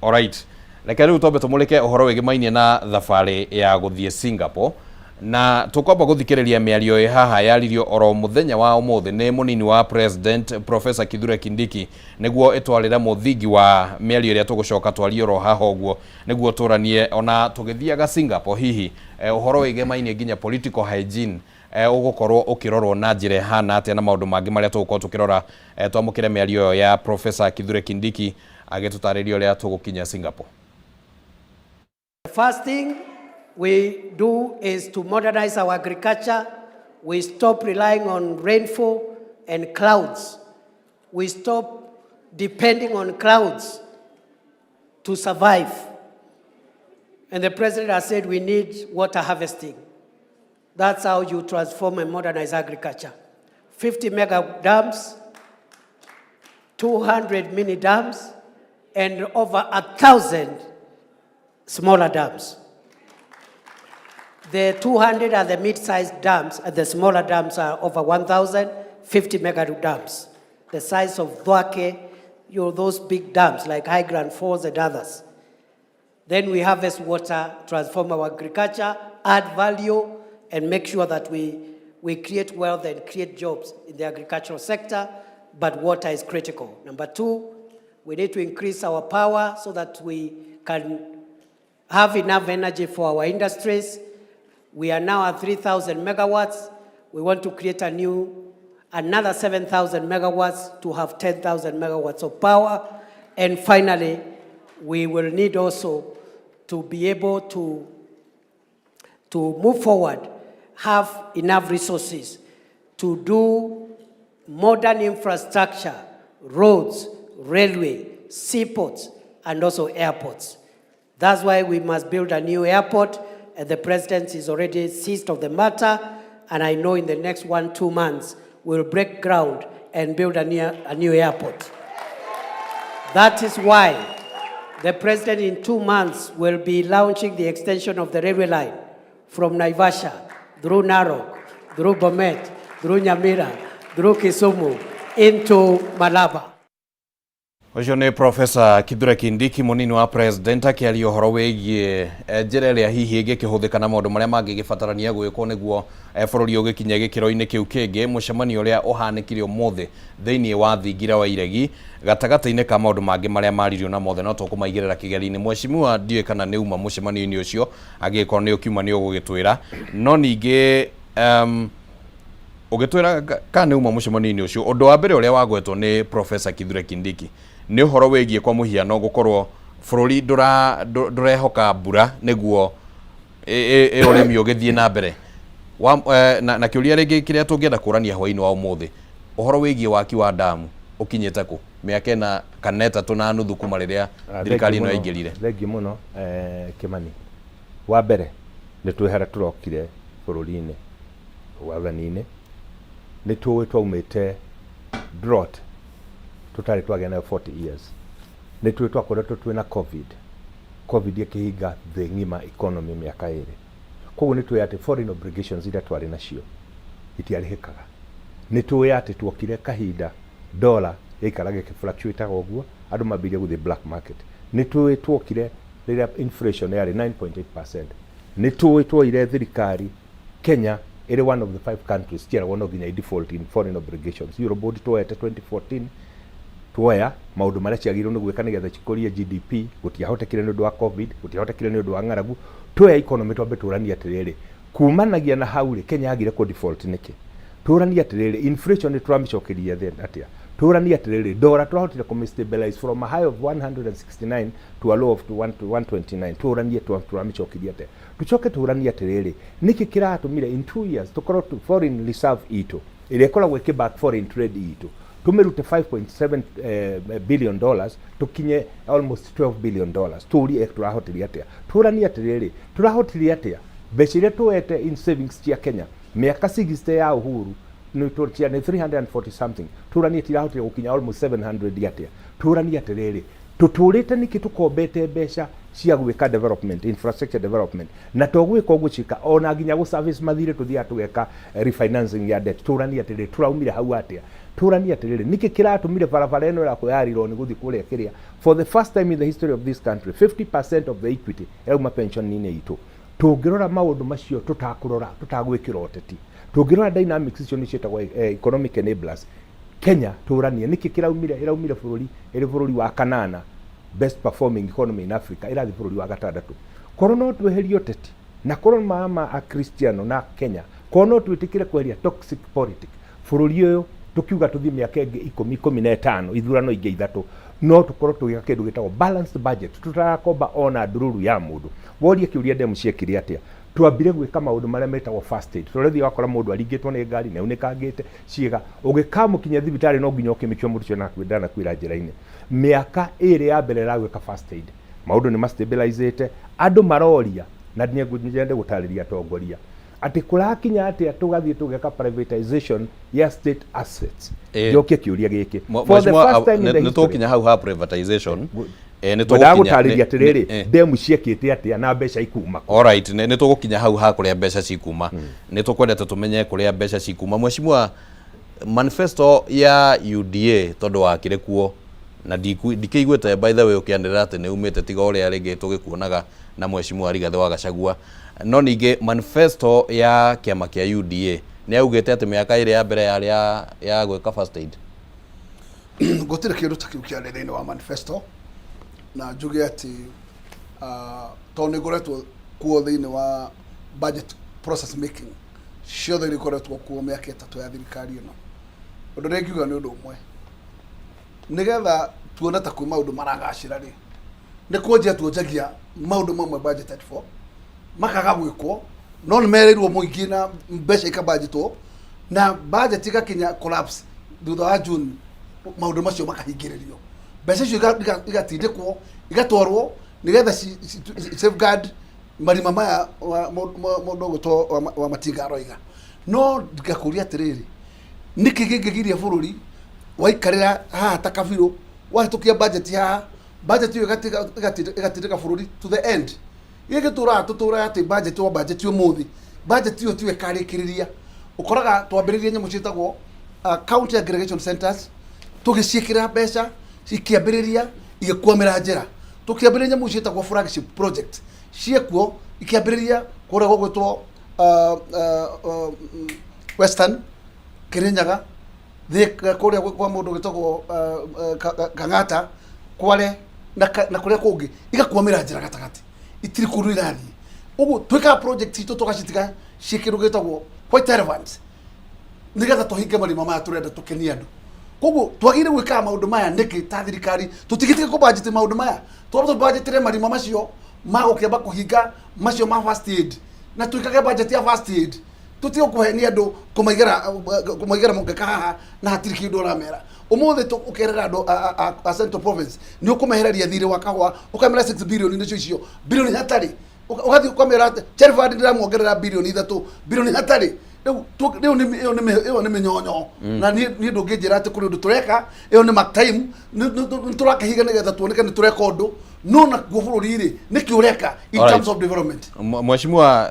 Alright. Reke rĩu twambe tũmũrĩke ũhoro wĩgĩmainie na thabarĩ ya gũthiĩ Singapore, na tũkwamba gũthikĩrĩria mĩario ĩ haha yaririo oro mũthenya wa ũmũthĩ nĩ mũnini wa president Professor Kithure Kindiki, nĩguo ĩtwarĩre mũthingi wa mĩario ĩrĩa tũgũcoka twarie oro haha ũguo, nĩguo tũranie ona tũgĩthiaga Singapore hihi ũhoro wĩgĩmainie nginya political hygiene ũgũkorwo ũkĩrorwo na njĩra ĩhana atĩa, na maũndũ mangĩ marĩa tũgũkorwo tũkĩrora. Twamũkĩre mĩario ĩyo ya Professor Kithure Kindiki agĩtũtarĩria ũrĩa tũgũkinya Singapore. The first thing we do is to modernize our agriculture. We stop relying on rainfall and clouds. We stop depending on clouds to survive. And the president has said we need water harvesting. That's how you transform and modernize agriculture. 50 mega dams, 200 mini dams, and over 1,000 smaller dams. The 200 are the mid-sized dams, and the smaller dams are over 1,050 mega dams, the size of Thwake, those big dams like High Grand Falls and others. Then we harvest water, transform our agriculture, add value, and make sure that we create wealth and create jobs in the agricultural sector, but water is critical. Number two, We need to increase our power so that we can have enough energy for our industries. We are now at 3,000 megawatts. We want to create a new, another 7,000 megawatts to have 10,000 megawatts of power. And finally, we will need also to be able to move forward, have enough resources to do modern infrastructure, roads, railway, seaports, and also airports. That's why we must build a new airport, and the president is already seized of the matter, and I know in the next 1, 2 months, we'll break ground and build a new airport. That is why the president in 2 months will be launching the extension of the railway line from Naivasha through Narok, through Bomet, through Nyamira, through Kisumu, into Malaba. Ũcio nĩ Professor Kithure Kindiki, mũnini wa president, akĩaria ũhoro wĩgiĩ njĩra ĩrĩa hihi ĩngĩkĩhũthĩka na maũndũ marĩa mangĩgĩbatarania gwĩkwo nĩguo bũrũri ũgĩkinye gĩkĩro-inĩ kĩu kĩngĩ. Mũcemanio ũrĩa ũhanĩkire ũmũthĩ thĩinĩ wa thingira wa Iregi, gatagatĩ-inĩ ka maũndũ mangĩ marĩa maririo na mothe no tũkũmaigĩrĩra kĩgeri-inĩ. Mheshimiwa, ndiũĩ kana nĩ uma mũcemanio-inĩ ũcio, angĩgĩkorwo nĩ ũkiuma nĩ ũgũgĩtwĩra, no ningĩ ũgĩtwĩra kana nĩ uma mũcemanio-inĩ ũcio, ũndũ wa mbere ũrĩa wagwetwo nĩ Professor Kithure Kindiki nĩ ũhoro wĩgiĩ kwa mũhiano gũkorwo bũrũri ndũrehoka mbura nĩguo ũrĩmi ũgĩthiĩ na mbere. Na kĩũria rĩngĩ kĩrĩa tũngĩenda kũrania hwaĩ-inĩ wa ũmũthĩ, ũhoro wĩgiĩ waki wa ndamu ũkinyĩte kũ mĩaka 4 kana 3 na nuthu kuma rĩrĩa thirikari ĩno yaingĩrire? Thengiũ mũno, Kimani. Wa mbere nĩ twĩ harĩa tũrokire bũrũri-inĩ wathani-inĩ, nĩ tũĩ twaumĩte drought tũtarĩ twagĩa nayo 40 years. Nĩ tũĩ twakoretwo twĩna COVID, COVID ĩkĩhinga thĩ ng'ima economy mĩaka 2. Koguo nĩ tũĩ atĩ foreign obligations iria twarĩ nacio itiarĩhĩkaga. Nĩ tũĩ atĩ tuokire kahinda dollar yaikaraga ĩkĩfluctuateaga, ũguo andũ mambĩrĩria gũthiĩ black market. Nĩ tũĩ tuokire rĩrĩa inflation yarĩ 9.8%. Nĩ tũĩ tuoire thirikari Kenya ĩrĩ one of the five countries ciaragwo no nginya default in foreign obligations. Eurobond tuoete 2014, tuoya maũndũ marĩa ciagĩrĩirwo nĩ gwĩka nĩgetha cikũrie GDP, gũtiahotekire nĩ ũndũ wa COVID, gũtiahotekire nĩ ũndũ wa ng'aragu. Tuoya economy, twambe tũranie atĩrĩrĩ, kumanagia na hau rĩ, Kenya yagire kũ default nĩkĩ? Tũranie atĩrĩrĩ, inflation nĩ tũramĩcokeria thĩ atĩa? Tũranie atĩrĩrĩ, dollar tũrahotire kũmĩ stabilize from a high of 169 to a low of to 1 to 129. Tũranie tũramĩcokeria atĩa? Tũcoke tũranie atĩrĩrĩ, nĩkĩ kĩratũmire in 2 years tũkorwo tu foreign reserve itũ ĩrĩa ĩkoragwo ĩkĩ back foreign trade itũ tũmĩrute 5.7 billion dollars tũkinye almost 12 billion dollars? Tũrie tũrahotirie atĩa? Tũranie atĩrĩrĩ, tũrahotirie atĩa mbeca iria tuoete in savings cia Kenya mĩaka 60 ya uhuru nĩ cia nĩ 340 something, tũranie tirahotire gũkinya almost 700 atĩa? Tũranie atĩrĩrĩ, tũtũrĩte nĩkĩ tũkombete mbeca cia gwĩka development, infrastructure development, na to gwĩka ũguo cika ona nginya gũ service mathirĩ tũthiaga tũgeka refinancing ya debt? Tũranie atĩrĩrĩ, tũraumire hau atĩa? Tũranie atĩrĩrĩ, nĩkĩ kĩratũmire barabara ĩno ĩrakwo ya Rironi gũthiĩ kũrĩa kĩrĩa, for the first time in the history of this country, 50% of the equity ĩrauma pension-inĩ itũ? Tũngĩrora maũndũ macio, tũtakũrora tũtagwĩkĩra ũteti, tũngĩrora dynamics icio nĩ ciĩtagwo economic enablers Kenya. Tũranie nĩkĩ kĩraumire ĩraumire bũrũri ĩrĩ bũrũri wa kanana best performing economy in Africa ĩrathiĩ bũrũri wa gatandatũ. Korwo no tweherie ũteti na korwo mama a Cristiano na Kenya, korwo no twĩtĩkĩre kweheria toxic politic bũrũri ũyũ, tukiuga tũthiĩ mĩaka ĩngĩ 10, 15, ithurano ingĩ ithatũ, no tũkorwo tũgĩka kĩndũ gĩtagwo balanced budget, tũtarakomba ona ndururu ya mũndũ. Worie kĩũria, ndemu ciekire atĩa? Twambire gwĩka maũndũ marĩa metagwo first aid. Tũrathiĩ wakora mũndũ aringĩtwo nĩ ngari na aunĩkangĩte ciĩga, ũgĩkamũkinyia thibitarĩ no nginya ũkĩmĩkio mũndũ ũcio ndanakuĩra njĩra-inĩ. Mĩaka 2 ya mbere ĩragwĩka first aid, maũndũ nĩ mastabilizĩte. Andũ maroria na nyende gũtarĩria atongoria atĩ kũrakinya atĩa tũgathiĩ tũgeka privatization ya state assets. Njokie kĩũria gĩkĩ. For the first time in the nĩ tũgũkinya hau ha privatization. Nĩ Ngwendaga gũtarĩria atĩrĩrĩ, ndemu ciekĩte atĩa na mbeca ikuma kũ? Alright, nĩ tũgũkinya hau ha kũrĩa mbeca cikuma. Nĩ tũkwendete tũmenye kũrĩa mbeca cikuma. Mheshimiwa, manifesto ya UDA tondũ wakĩrĩ kuo na ndikĩiguĩte by the way ũkĩanĩrĩra atĩ nĩ umĩte, tiga ũrĩa rĩngĩ tũgĩkuonaga na Mheshimiwa Rigathĩ wa Gachagua, no ningĩ manifesto ya kĩama kĩa UDA nĩ yaugĩte atĩ mĩaka 2 ya mbere yarĩ ya gwĩka first aid. Gũtirĩ kĩndũ ta kĩu kĩarĩ thĩinĩ wa manifesto, na njuge atĩ tondũ nĩ ngoretwo kuo thĩinĩ wa budget process making ciothe iria ikoretwo kuo mĩaka 3 ya thirikari ĩno, ũndũ ũrĩa ingiuga nĩ ũndũ ũmwe, nĩgetha tuone ta kwĩ maũndũ maragacĩra rĩ, nĩ kuonjia tuonjagia maũndũ mamwe budgeted for makaga gwĩkwo, no nĩ merĩirwo mũingĩ na mbeca ikabanjĩtwo na budget igakinya collapse thutha wa June, maũndũ macio makahingĩrĩrio, mbeca icio igatindĩkwo igatwarwo nĩgetha safeguard marima maya mũndũ ũgwĩtwo wa Matinga aroiga. No ngakũria atĩrĩrĩ, nĩkĩ kĩngĩgiria bũrũri waikarĩra haha ta kabirũ wahĩtũkia budget haha, budget ĩyo ĩgatindĩka bũrũri to the end? Gĩkĩ tũraga tũtũraga atĩ budget wa budget ũmũthĩ, budget ĩyo tiyo ĩkarĩkĩrĩria. Ũkoraga twambĩrĩrie nyamũ ciĩtagwo county aggregation centers, tũgĩciĩkĩra mbeca, ikĩambĩrĩria igĩkwamĩra njĩra. Tũkĩambĩrĩria nyamũ ciĩtagwo flagship project, ciekuo ikĩambĩrĩria kũrĩa gũgwĩtwo Western Kirinyaga, Thika, kũrĩa kwa mũndũ wĩtagwo Kang'ata, Kware na kũrĩa kũngĩ, igakwamĩra njĩra gatagatĩ, itirĩ kũndũ irathiĩ. Ũguo twĩkaga project citũ tũgacitiga ciĩ kĩndũ gĩtagwo white elephant, nĩgetha tũhinge marima maya tũrenda tũkenie andũ. Koguo twagĩrĩire gwĩkaga maũndũ maya nĩkĩ ta thirikari? Tũtigĩtige kũbanjeti maũndũ maya, twamba tũbanjetire marima macio ma gũkĩamba kũhinga macio ma first aid, na twĩkage budget ya first aid. Tũtige kũhenia andũ, kũmaigĩra mũkeka haha na hatirĩ kĩndũ ũramera. Ũmũthĩ ũkerera andũ a Central Province nĩ ũkũmehereria thirĩ wa kahũa, ũkamera 6 billion, nĩcio icio bilioni hatarĩ. Ũgathiĩ ũkamera atĩ Cherifund ndĩramuongerera bilioni 3, bilioni hatarĩ. Rĩu rĩu nĩ ĩyo nĩ ĩyo nĩ mĩnyonyo. Na niĩ ndũngĩnjĩra atĩ kũrĩ ũndũ tũreka. Ĩyo nĩ mark time, nĩ tũrakĩhinga nĩgetha tuoneke nĩ tũreka ũndũ, no nakuo bũrũri rĩ, nĩkĩ ũreka in terms of development? Mheshimiwa,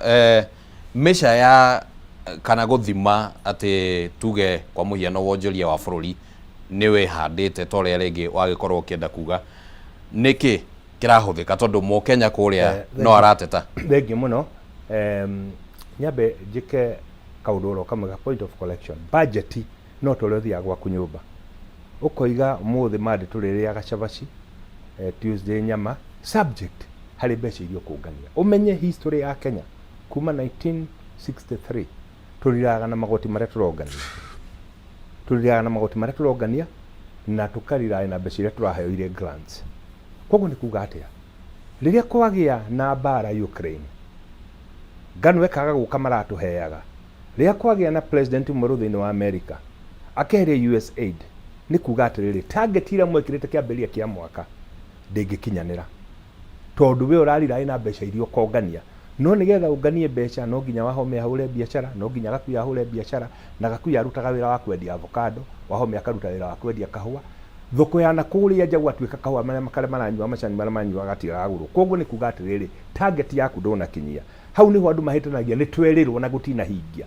measure ya kana gũthima atĩ tuge kwa mũhiano wonjoria wa bũrũri nĩ wĩhandĩte ta ũrĩa rĩngĩ wagĩkorwo ũkĩenda kuga, nĩkĩ kĩrahũthĩka, tondũ mũkenya kũrĩa no arateta? Thengiũ mũno. Nyambe njĩke kaũndũ oro kamwe ga point of correction. Budget no ta ũrĩa ũthiaga gwaku nyũmba ũkoiga ũmũthĩ Monday tũrĩrĩaga cabaci, Tuesday nyama, subject harĩ mbeca iria ũkũngania. Ũmenye history ya Kenya kuma 1963 tũriraga na magoti marĩa tũrongania, tũriraga na magoti marĩa tũrongania na tũkariraga na mbeca iria tũraheo irĩ grants. Koguo nĩ kuga atĩa, rĩrĩa kwagĩa na mbara Ukraine, ngano ĩkaga gũka maratũheaga. Rĩrĩa kwagĩa na president mwerũ thĩinĩ wa America akeheria USAID, nĩ kuga atĩrĩrĩ, target iria mwekĩrĩte kĩambĩrĩria kĩa mwaka ndĩngĩkinyanĩra, tondũ we ũrarira na mbeca iria ũkongania. No nĩgetha ũnganie mbeca, no nginya Wahome ahũre biacara, no nginya Gakuya ahũre biacara, na Gakuya arutaga wĩra wa kwendia avocado, Wahome akaruta wĩra wa kwendia kahũa. Thoko ya nakũrĩa nja gwatuĩka kahũa marĩa karĩa maranyua macani marĩa maranyuaga gatiragũrwo. Koguo nĩ kuga atĩrĩrĩ, target yaku ndũnakinyia. Hau nĩho andũ mahĩtanagia, nĩ twerĩrwo na gũtinahingia.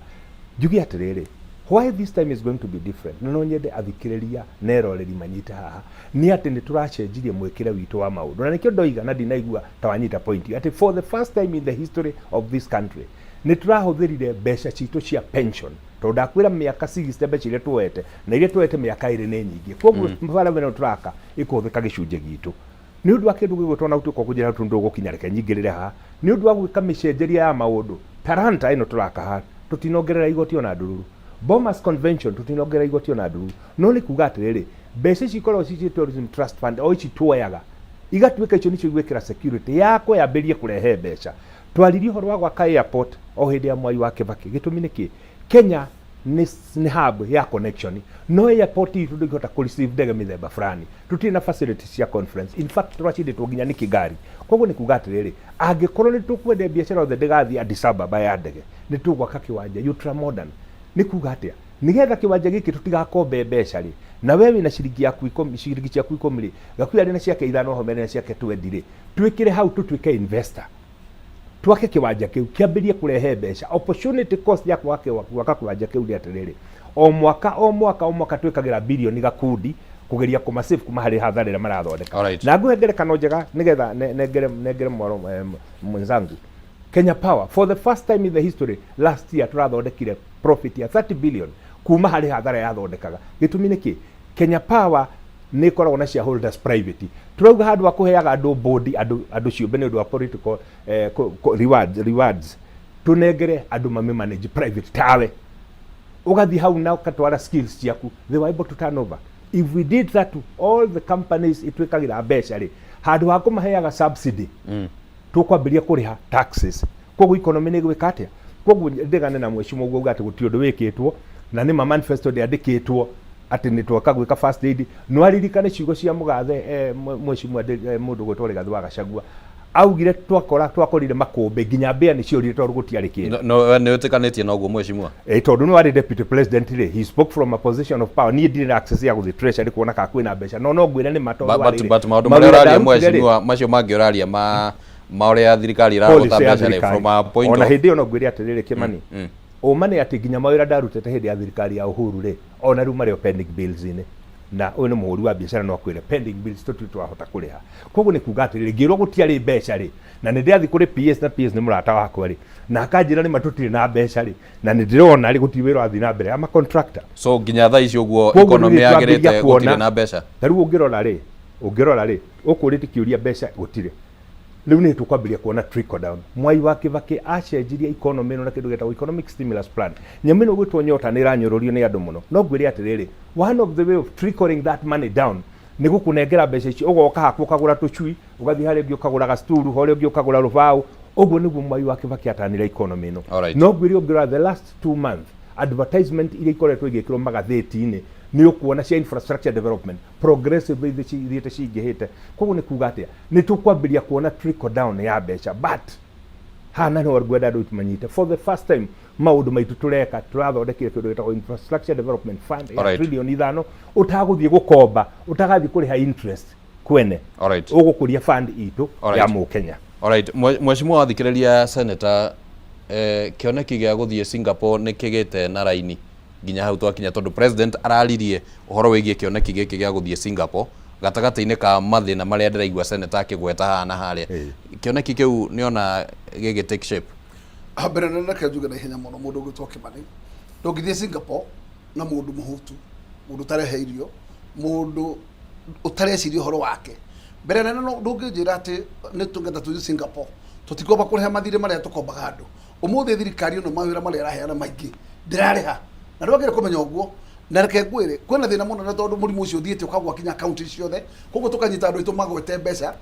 Njuge atĩrĩrĩ, why this time is going to be different, na no nyende athikĩrĩria na eroreri manyite haha, nĩ atĩ nĩ tũracenjirie mwĩkĩre witũ wa maũndũ, na nĩkĩo ndoiga na ndinaigua ta wanyita point ĩyo, atĩ for the first time in the history of this country nĩ tũrahũthĩrire mbeca citũ cia pension, tondũ ndakwĩra mĩaka 60 mbeca iria tuoete na iria tuoete mĩaka 2 nĩ nyingĩ. Koguo bara ĩno tũraka ĩkũhũthĩka gĩcunjĩ gitũ nĩ ũndũ wa kĩndũ gĩgwĩtwo na ũtuĩka ũkũnjĩra tondũ ndũgũkinya, reke nyingĩrĩre haha nĩ ũndũ wa gwĩka mĩcenjeria ya maũndũ. Talanta ĩno tũraka haha, tũtinongerera igoti ona ndururu. Bomas Convention, tũtinongerera igoti ona ndururu. No nĩ kuga atĩrĩrĩ, mbeca ici ikoragwo ci Tourism Trust Fund, o ici tuoyaga igatuĩka icio nĩcio igwĩkĩra security yakwa yambĩrĩrie kũrehe mbeca. Twaririe ũhoro wa gwaka airport o hĩndĩ ya Mwai wa Kibaki. Gĩtũmi nĩ kĩ? Kenya nĩ hub ya connection, no airport itũ ndĩngĩhota kũ receive ndege mĩthemba fulani. Tũtirĩ na facilities cia conference, in fact tũracindĩtwo nginya nĩ Kigali. Koguo nĩ kuga atĩrĩrĩ, angĩkorwo nĩ tũkwenda biacara yothe ndĩgathiĩ Addis Ababa ya ndege, nĩ tũgwaka kĩwanja ultra modern. Nĩ kuga atĩa, nĩgetha kĩwanja gĩkĩ tũtigakombe mbeca rĩ, na we wĩna ciringi yaku 10, ciringi ciaku 10 rĩ, Gakuya arĩ na ciake 5, Wahome arĩ na ciake 20 rĩ, twĩkĩre hau tũtuĩke investor, twake kĩwanja kĩu kĩambĩrie kũrehe mbeca. Opportunity cost ya gwaka kĩwanja kĩu nĩ atĩrĩrĩ, o mwaka o mwaka o mwaka twĩkagĩra bilioni gakundi kũgeria kũma save kuma harĩ hathara ĩrĩa marathondeka. Na ngũhe ngerekano njega nĩgetha nengere mwaro mwenzangu. Kenya Power, for the first time in the history, last year tũrathondekire profit ya 30 billion kuma harĩ hathara yathondekaga. Gĩtũmi nĩ kĩ? Kenya Power Nĩ ĩkoragwo na shareholders private. Tũrauga handũ ha kũheaga andũ board, andũ andũ ciũmbe nĩ ũndũ wa political rewards, tũnengere andũ mame manage private tawe ũgathiĩ hau na ũgatwara skills ciaku. They were able to turn over. If we did that to all the companies itwĩkagĩra mbeca rĩ, handũ ha kũmaheaga subsidy, tũkwambĩrĩria kũrĩha taxes. Koguo economy nĩ ĩgwĩka atĩa? Koguo ndigane na mheshimiwa ũguo auga atĩ gũtirĩ ũndũ wĩkĩtwo, na nĩ ma manifesto ndĩandĩkĩtwo atĩ nĩ twoka gwĩka first aid. No aririkane ciugo cia mũgathe mheshimiwa mũndũ gwĩtwo Rigathĩ wa Gachagua, augire twakora twakorire makũmbĩ nginya mbĩa nĩ ciorire tondũ gũtiarĩ kĩndũ. No nĩ wĩtĩkanĩtie na ũguo, mheshimiwa? Eh, tondũ nĩ warĩ deputy president rĩ, he spoke from a position of power. Niĩ ndirĩ na access ya gũthiĩ treasury kuona kana kwĩna mbeca, no no ngwĩre nĩ ma tondũ But warĩ but maũndũ marĩa mawĩra ũraria, ndarutire rĩ, mheshimiwa, macio mangĩ ũraria ma ũrĩa thirikari ĩrarogota policy ya mbeca rĩ, thirikari. from a point Ona of hĩndĩ ĩyo no ngwĩre atĩrĩrĩ, Kĩmani, ũma nĩ atĩ nginya mawĩra ndarutĩte hĩndĩ ya thirikari ya Uhuru rĩ, ona rĩu marĩ o pending bills-inĩ. Na ũyũ nĩ mũhũri wa biacara, no akwĩre pending bills tũtirĩ twahota kũrĩha. Koguo nĩ kuga atĩrĩrĩ, ngĩrwo gũtiarĩ mbeca rĩ, na nĩ ndĩrathiĩ kũrĩ PS, na PS nĩ mũrata wakwa rĩ, na akanjĩra nĩma tũtirĩ na mbeca rĩ, na nĩ ndĩrona rĩ gũtirĩ wĩra wathiĩ na mbere ama contractor. So nginya thaa ici ũguo Koguo economy nĩ twambĩrĩria yagĩrĩte kuona gũtirĩ na mbeca? Ta rĩu ũngĩrora rĩ, ũkũrĩte kĩũria, mbeca gũtirĩ. Rĩu nĩ tũkwambĩrĩria kuona trickle down. Mwai wa Kibaki acenjirie economy ĩno na kĩndũ gĩtagwo economic stimulus plan. Nyamũ ĩno gwĩtwo nyota nĩ ĩranyũrũrio nĩ andũ mũno. No ngwĩre atĩrĩrĩ, one of the way of trickling that money down nĩ gũkũnengera mbeca icio, ũgoka hakwa ũkagũra tũcui, ũgathiĩ harĩa ũngĩ ũkagũra gacturu, harĩa ũngĩ ũkagũra rũbaũ. Ũguo nĩguo Mwai wa Kibaki atanire economy ĩno. No ngwĩre, ũngĩrora the last 2 months advertisement iria ikoretwo igĩkĩrwo magathĩti-inĩ, nĩ ũkuona cia infrastructure development progressively ithiĩte cingĩhĩte. Koguo nĩ kuga atĩa? Nĩ tũkwambĩrĩria kuona trickle down ya mbeca. But haha nĩho ngwenda andũ manyite, for the first time maũndũ maitũ tũreka, tũrathondekire kĩndũ gĩtagwo infrastructure development fund ya 5 trillion, ũtagũthiĩ gũkomba, ũtagathiĩ kũrĩha interest kwene, ũgũkũria fund itũ ya mũkenya. Alright. Mheshimiwa, wathikĩrĩria senator, kĩoneki gĩa gũthiĩ Singapore nĩ kĩgĩte na raini nginya hau twakinya, tondũ president araririe ũhoro wĩgiĩ kĩoneki gĩkĩ gĩa gũthiĩ Singapore gatagatĩ-inĩ ka mathĩna marĩa ndĩraigua senator akĩgweta haha na harĩa. Kĩoneki kĩu nĩona gĩgĩ take shape? Mbere nene, reke njuge na ihenya mũno, mũndũ ũgwĩtwo Kĩmani, ndũngĩthiĩ Singapore na mũndũ mũhũtu, mũndũ ũtarehe irio, mũndũ ũtareciria ũhoro wake. Mbere nene, no ndũngĩnjĩra atĩ nĩ tũngenda tũthiĩ Singapore tũtikwamba kũrĩha mathirĩ marĩa tũkombaga andũ. Ũmũthĩ thirikari ĩno mawĩra marĩa ĩraheana maingĩ ndĩrarĩha, na ndwagĩrĩire kũmenya ũguo. Na reke ngwĩre, kwĩna thĩna mũnene tondũ mũrimũ ũcio ũthiĩte ũkagwa kinya kaunti ciothe. Koguo tũkanyita andũ aitũ magwete mbeca,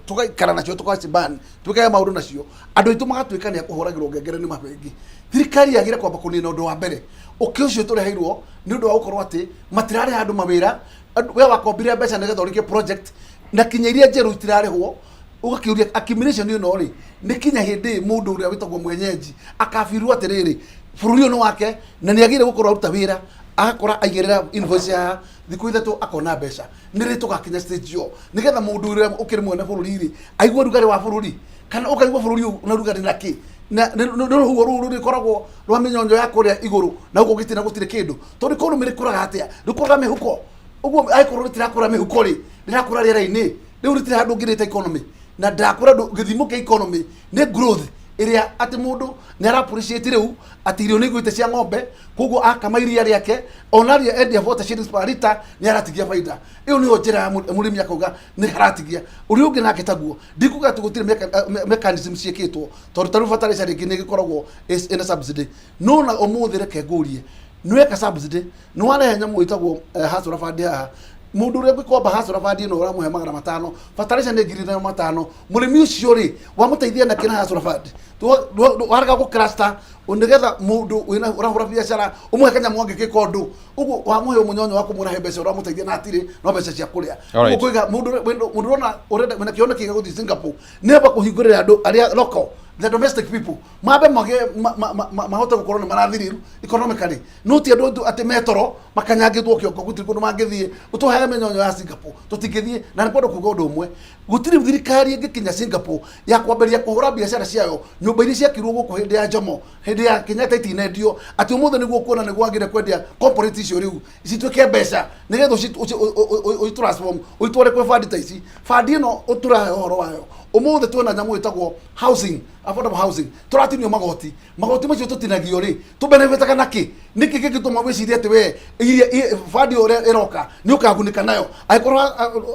tũgaikara nacio, tũgaciban, twĩkage maũndũ nacio, andũ aitũ magatuĩka nĩ akũhũragĩrwo ngengere nĩ mabengi. Thirikari yagĩrĩire kwamba kũnina ũndũ wa mbere ũkĩ ũcio tũreheirwo nĩ ũndũ wa gũkorwo atĩ matirarĩha andũ mawĩra. We wakombire mbeca nĩgetha ũrĩkie project, na kinya iria njerũ itirarĩhwo. Ũgakĩũria accumulation ĩno rĩ, nĩ kinya hĩndĩ ĩ mũndũ ũrĩa wĩtagwo mwenyenji akabirwo atĩrĩrĩ, bũrũri ũyũ nĩ wake na nĩ agĩrĩire gũkorwo aruta wĩra, agakora aigĩrĩra invoice haha, thikũ 3 akona mbeca. Nĩ rĩ tũgakinya stage ĩyo nĩgetha mũndũ ũrĩa ũkĩrĩ mwene bũrũri rĩ aigue rugarĩ wa bũrũri, kana ũkaigua bũrũri ũyũ na rugarĩ na kĩ na nĩ rũhuho rũu rũrĩkoragwo rwa mĩnyonyo ya kũrĩa igũrũ na gũkũ gĩtina gũtirĩ kĩndũ, tondũ economy rĩkũraga atĩa? Rĩkũraga mĩhuko. Ũguo angĩkorwo rĩtirakũra mĩhuko rĩ, rĩrakũra rĩera-inĩ. Rĩu rĩtirĩ handũ ũngĩrĩta economy na ndakũra. Gĩthimo kĩa economy nĩ growth ĩrĩa atĩ mũndũ nĩ ara appreciate rĩu atĩ irio nĩ igũĩte cia ng'ombe, koguo akama iria rĩake ona rĩa endia 40 shillings per litre nĩ aratigia baida. Ĩyo nĩyo njĩra ya mũrĩmi akauga nĩ haratigia. Ũrĩa ũngĩ nake taguo. Ndikuga atĩ gũtirĩ mechanism ciĩkĩtwo, tondũ ta rĩu fertilizer rĩngĩ nĩ ĩgĩkoragwo ĩna subsidy. No na ũmũthĩ reke ngũrie, nĩ weka subsidy, nĩ warehe nyamũ ĩtagwo hustler fund haha, mũndũ ũrĩa ũngĩkomba hustler fund ĩno ũramũhe 500, fertilizer nĩ 1500. Mũrĩmi ũcio rĩ, wamũteithia na kĩna hustler fund? Warega gũ cluster nĩgetha mũndũ wĩna ũrahũra biacara ũmũhe kanyamũ angĩkĩka ũndũ ũguo, wamũhe mũnyonyo wa kũmũra he mbeca ũramũteithia na hatirĩ no mbeca cia kũrĩa. Ũguo ngũiga mũndũ ũrona ũrenda wĩna kĩoneki gĩa gũthiĩ Singapore nĩ amba kũhingũrĩra andũ arĩa local, the domestic people, mambe mage mahote gũkorwo nĩ marathiriru economically. No ti andũ atĩ metoro makanyangĩtwo kĩongo, gũtirĩ kũndũ mangĩthiĩ. Ũtũheage mĩnyonyo ya Singapore, tũtingĩthiĩ. Na nĩ kwenda kuga ũndũ ũmwe, gũtirĩ thirikari ĩngĩkinya Singapore ya kwambĩrĩria kũhũra biacara ciayo nyũmba iria ciakirwo gũkũ hĩndĩ ya Jomo, hĩndĩ ya Kenyatta itinendio, atĩ ũmũthĩ nĩguo kuona nĩguo wagĩrĩire kwendia corporate icio rĩu cituĩke mbeca nĩgetha ũci transform ũitware kwĩ fund ta ici. Fund ĩno ũtũrahe ũhoro wayo. Umuthi twina nyamu itagwo housing, affordable housing, turatinio magoti. Magoti macio tutinagio ri, tubenefitaga naki? Niki gigituma wicirie ati we iria fund uria iroka ni ukagunika nayo angikorwo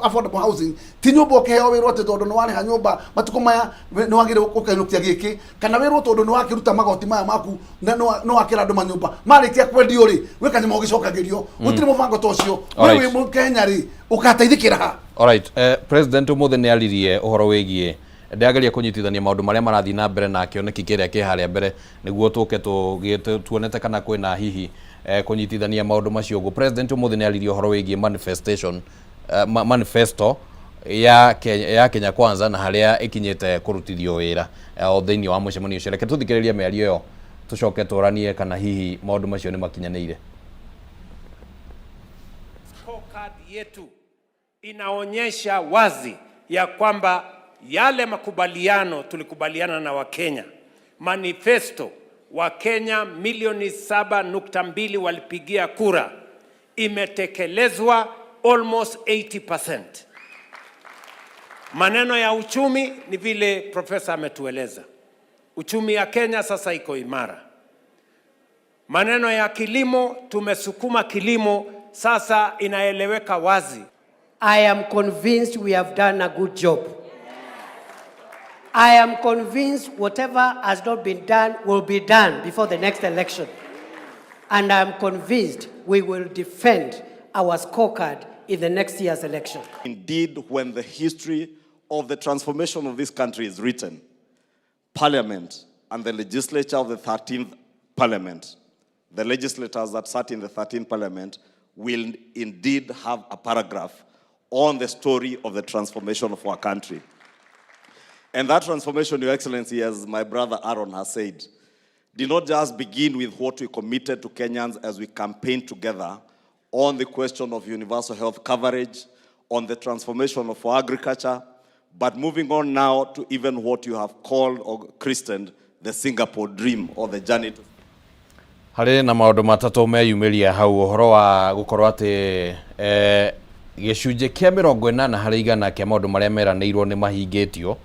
affordable housing ti nyumba ukiheo wirwo ati tondu ni wariha nyumba matuku maya ni wagire ukainukia giki, kana wirwo tondu ni wakiruta magoti maya maku na ni wakira andu manyumba marikia kwendio ri wi kanyama ugicokagirio. Gutiri mubango ta ucio. We wi Mukenya ri, ugateithikira ha? Alright, President umuthi nĩ aririe ũhoro wĩgiĩ, ndĩrageria kũnyitithania maũndũ marĩa marathiĩ na mbere na kĩoneki kĩrĩa kĩ harĩa mbere, nĩguo tũke tuonete kana kwĩna hihi kũnyitithania maũndũ macio ũguo. President ũmũthĩ nĩ aririe ũhoro wĩgiĩ manifestation, manifesto ya Kenya, ya Kenya Kwanza, na harĩa ĩkinyĩte kũrutithio wĩra o thĩinĩ wa mũcemanio ũcio. Reke tũthikĩrĩrie mĩario ĩyo, tũcoke tũranie kana hihi maũndũ macio nĩ makinyanĩire. Scorecard yetu inaonyesha wazi ya kwamba yale makubaliano tulikubaliana na Wakenya, manifesto Wakenya milioni 7.2 walipigia kura, imetekelezwa almost 80%. Maneno ya uchumi ni vile profesa ametueleza, uchumi ya Kenya sasa iko imara. Maneno ya kilimo, tumesukuma kilimo, sasa inaeleweka wazi. I am convinced we have done a good job. I am convinced whatever has not been done will be done before the next election. And I am convinced we will defend our scorecard in the next year's election. Indeed, when the history of the transformation of this country is written, Parliament and the legislature of the 13th Parliament, the legislators that sat in the 13th Parliament, will indeed have a paragraph on the story of the transformation of our country. And that transformation, Your Excellency, as my brother Aaron has said, did not just begin with what we committed to Kenyans as we campaigned together on the question of universal health coverage, on the transformation of our agriculture, but moving on now to even what you have called or christened the Singapore dream or the journey to Harĩ na maũndũ matatũ meyumĩria hau, ũhoro wa gũkorwo atĩ gĩcunjĩ kĩa 80% kĩa maũndũ marĩa meranĩirwo nĩ mahingĩtio.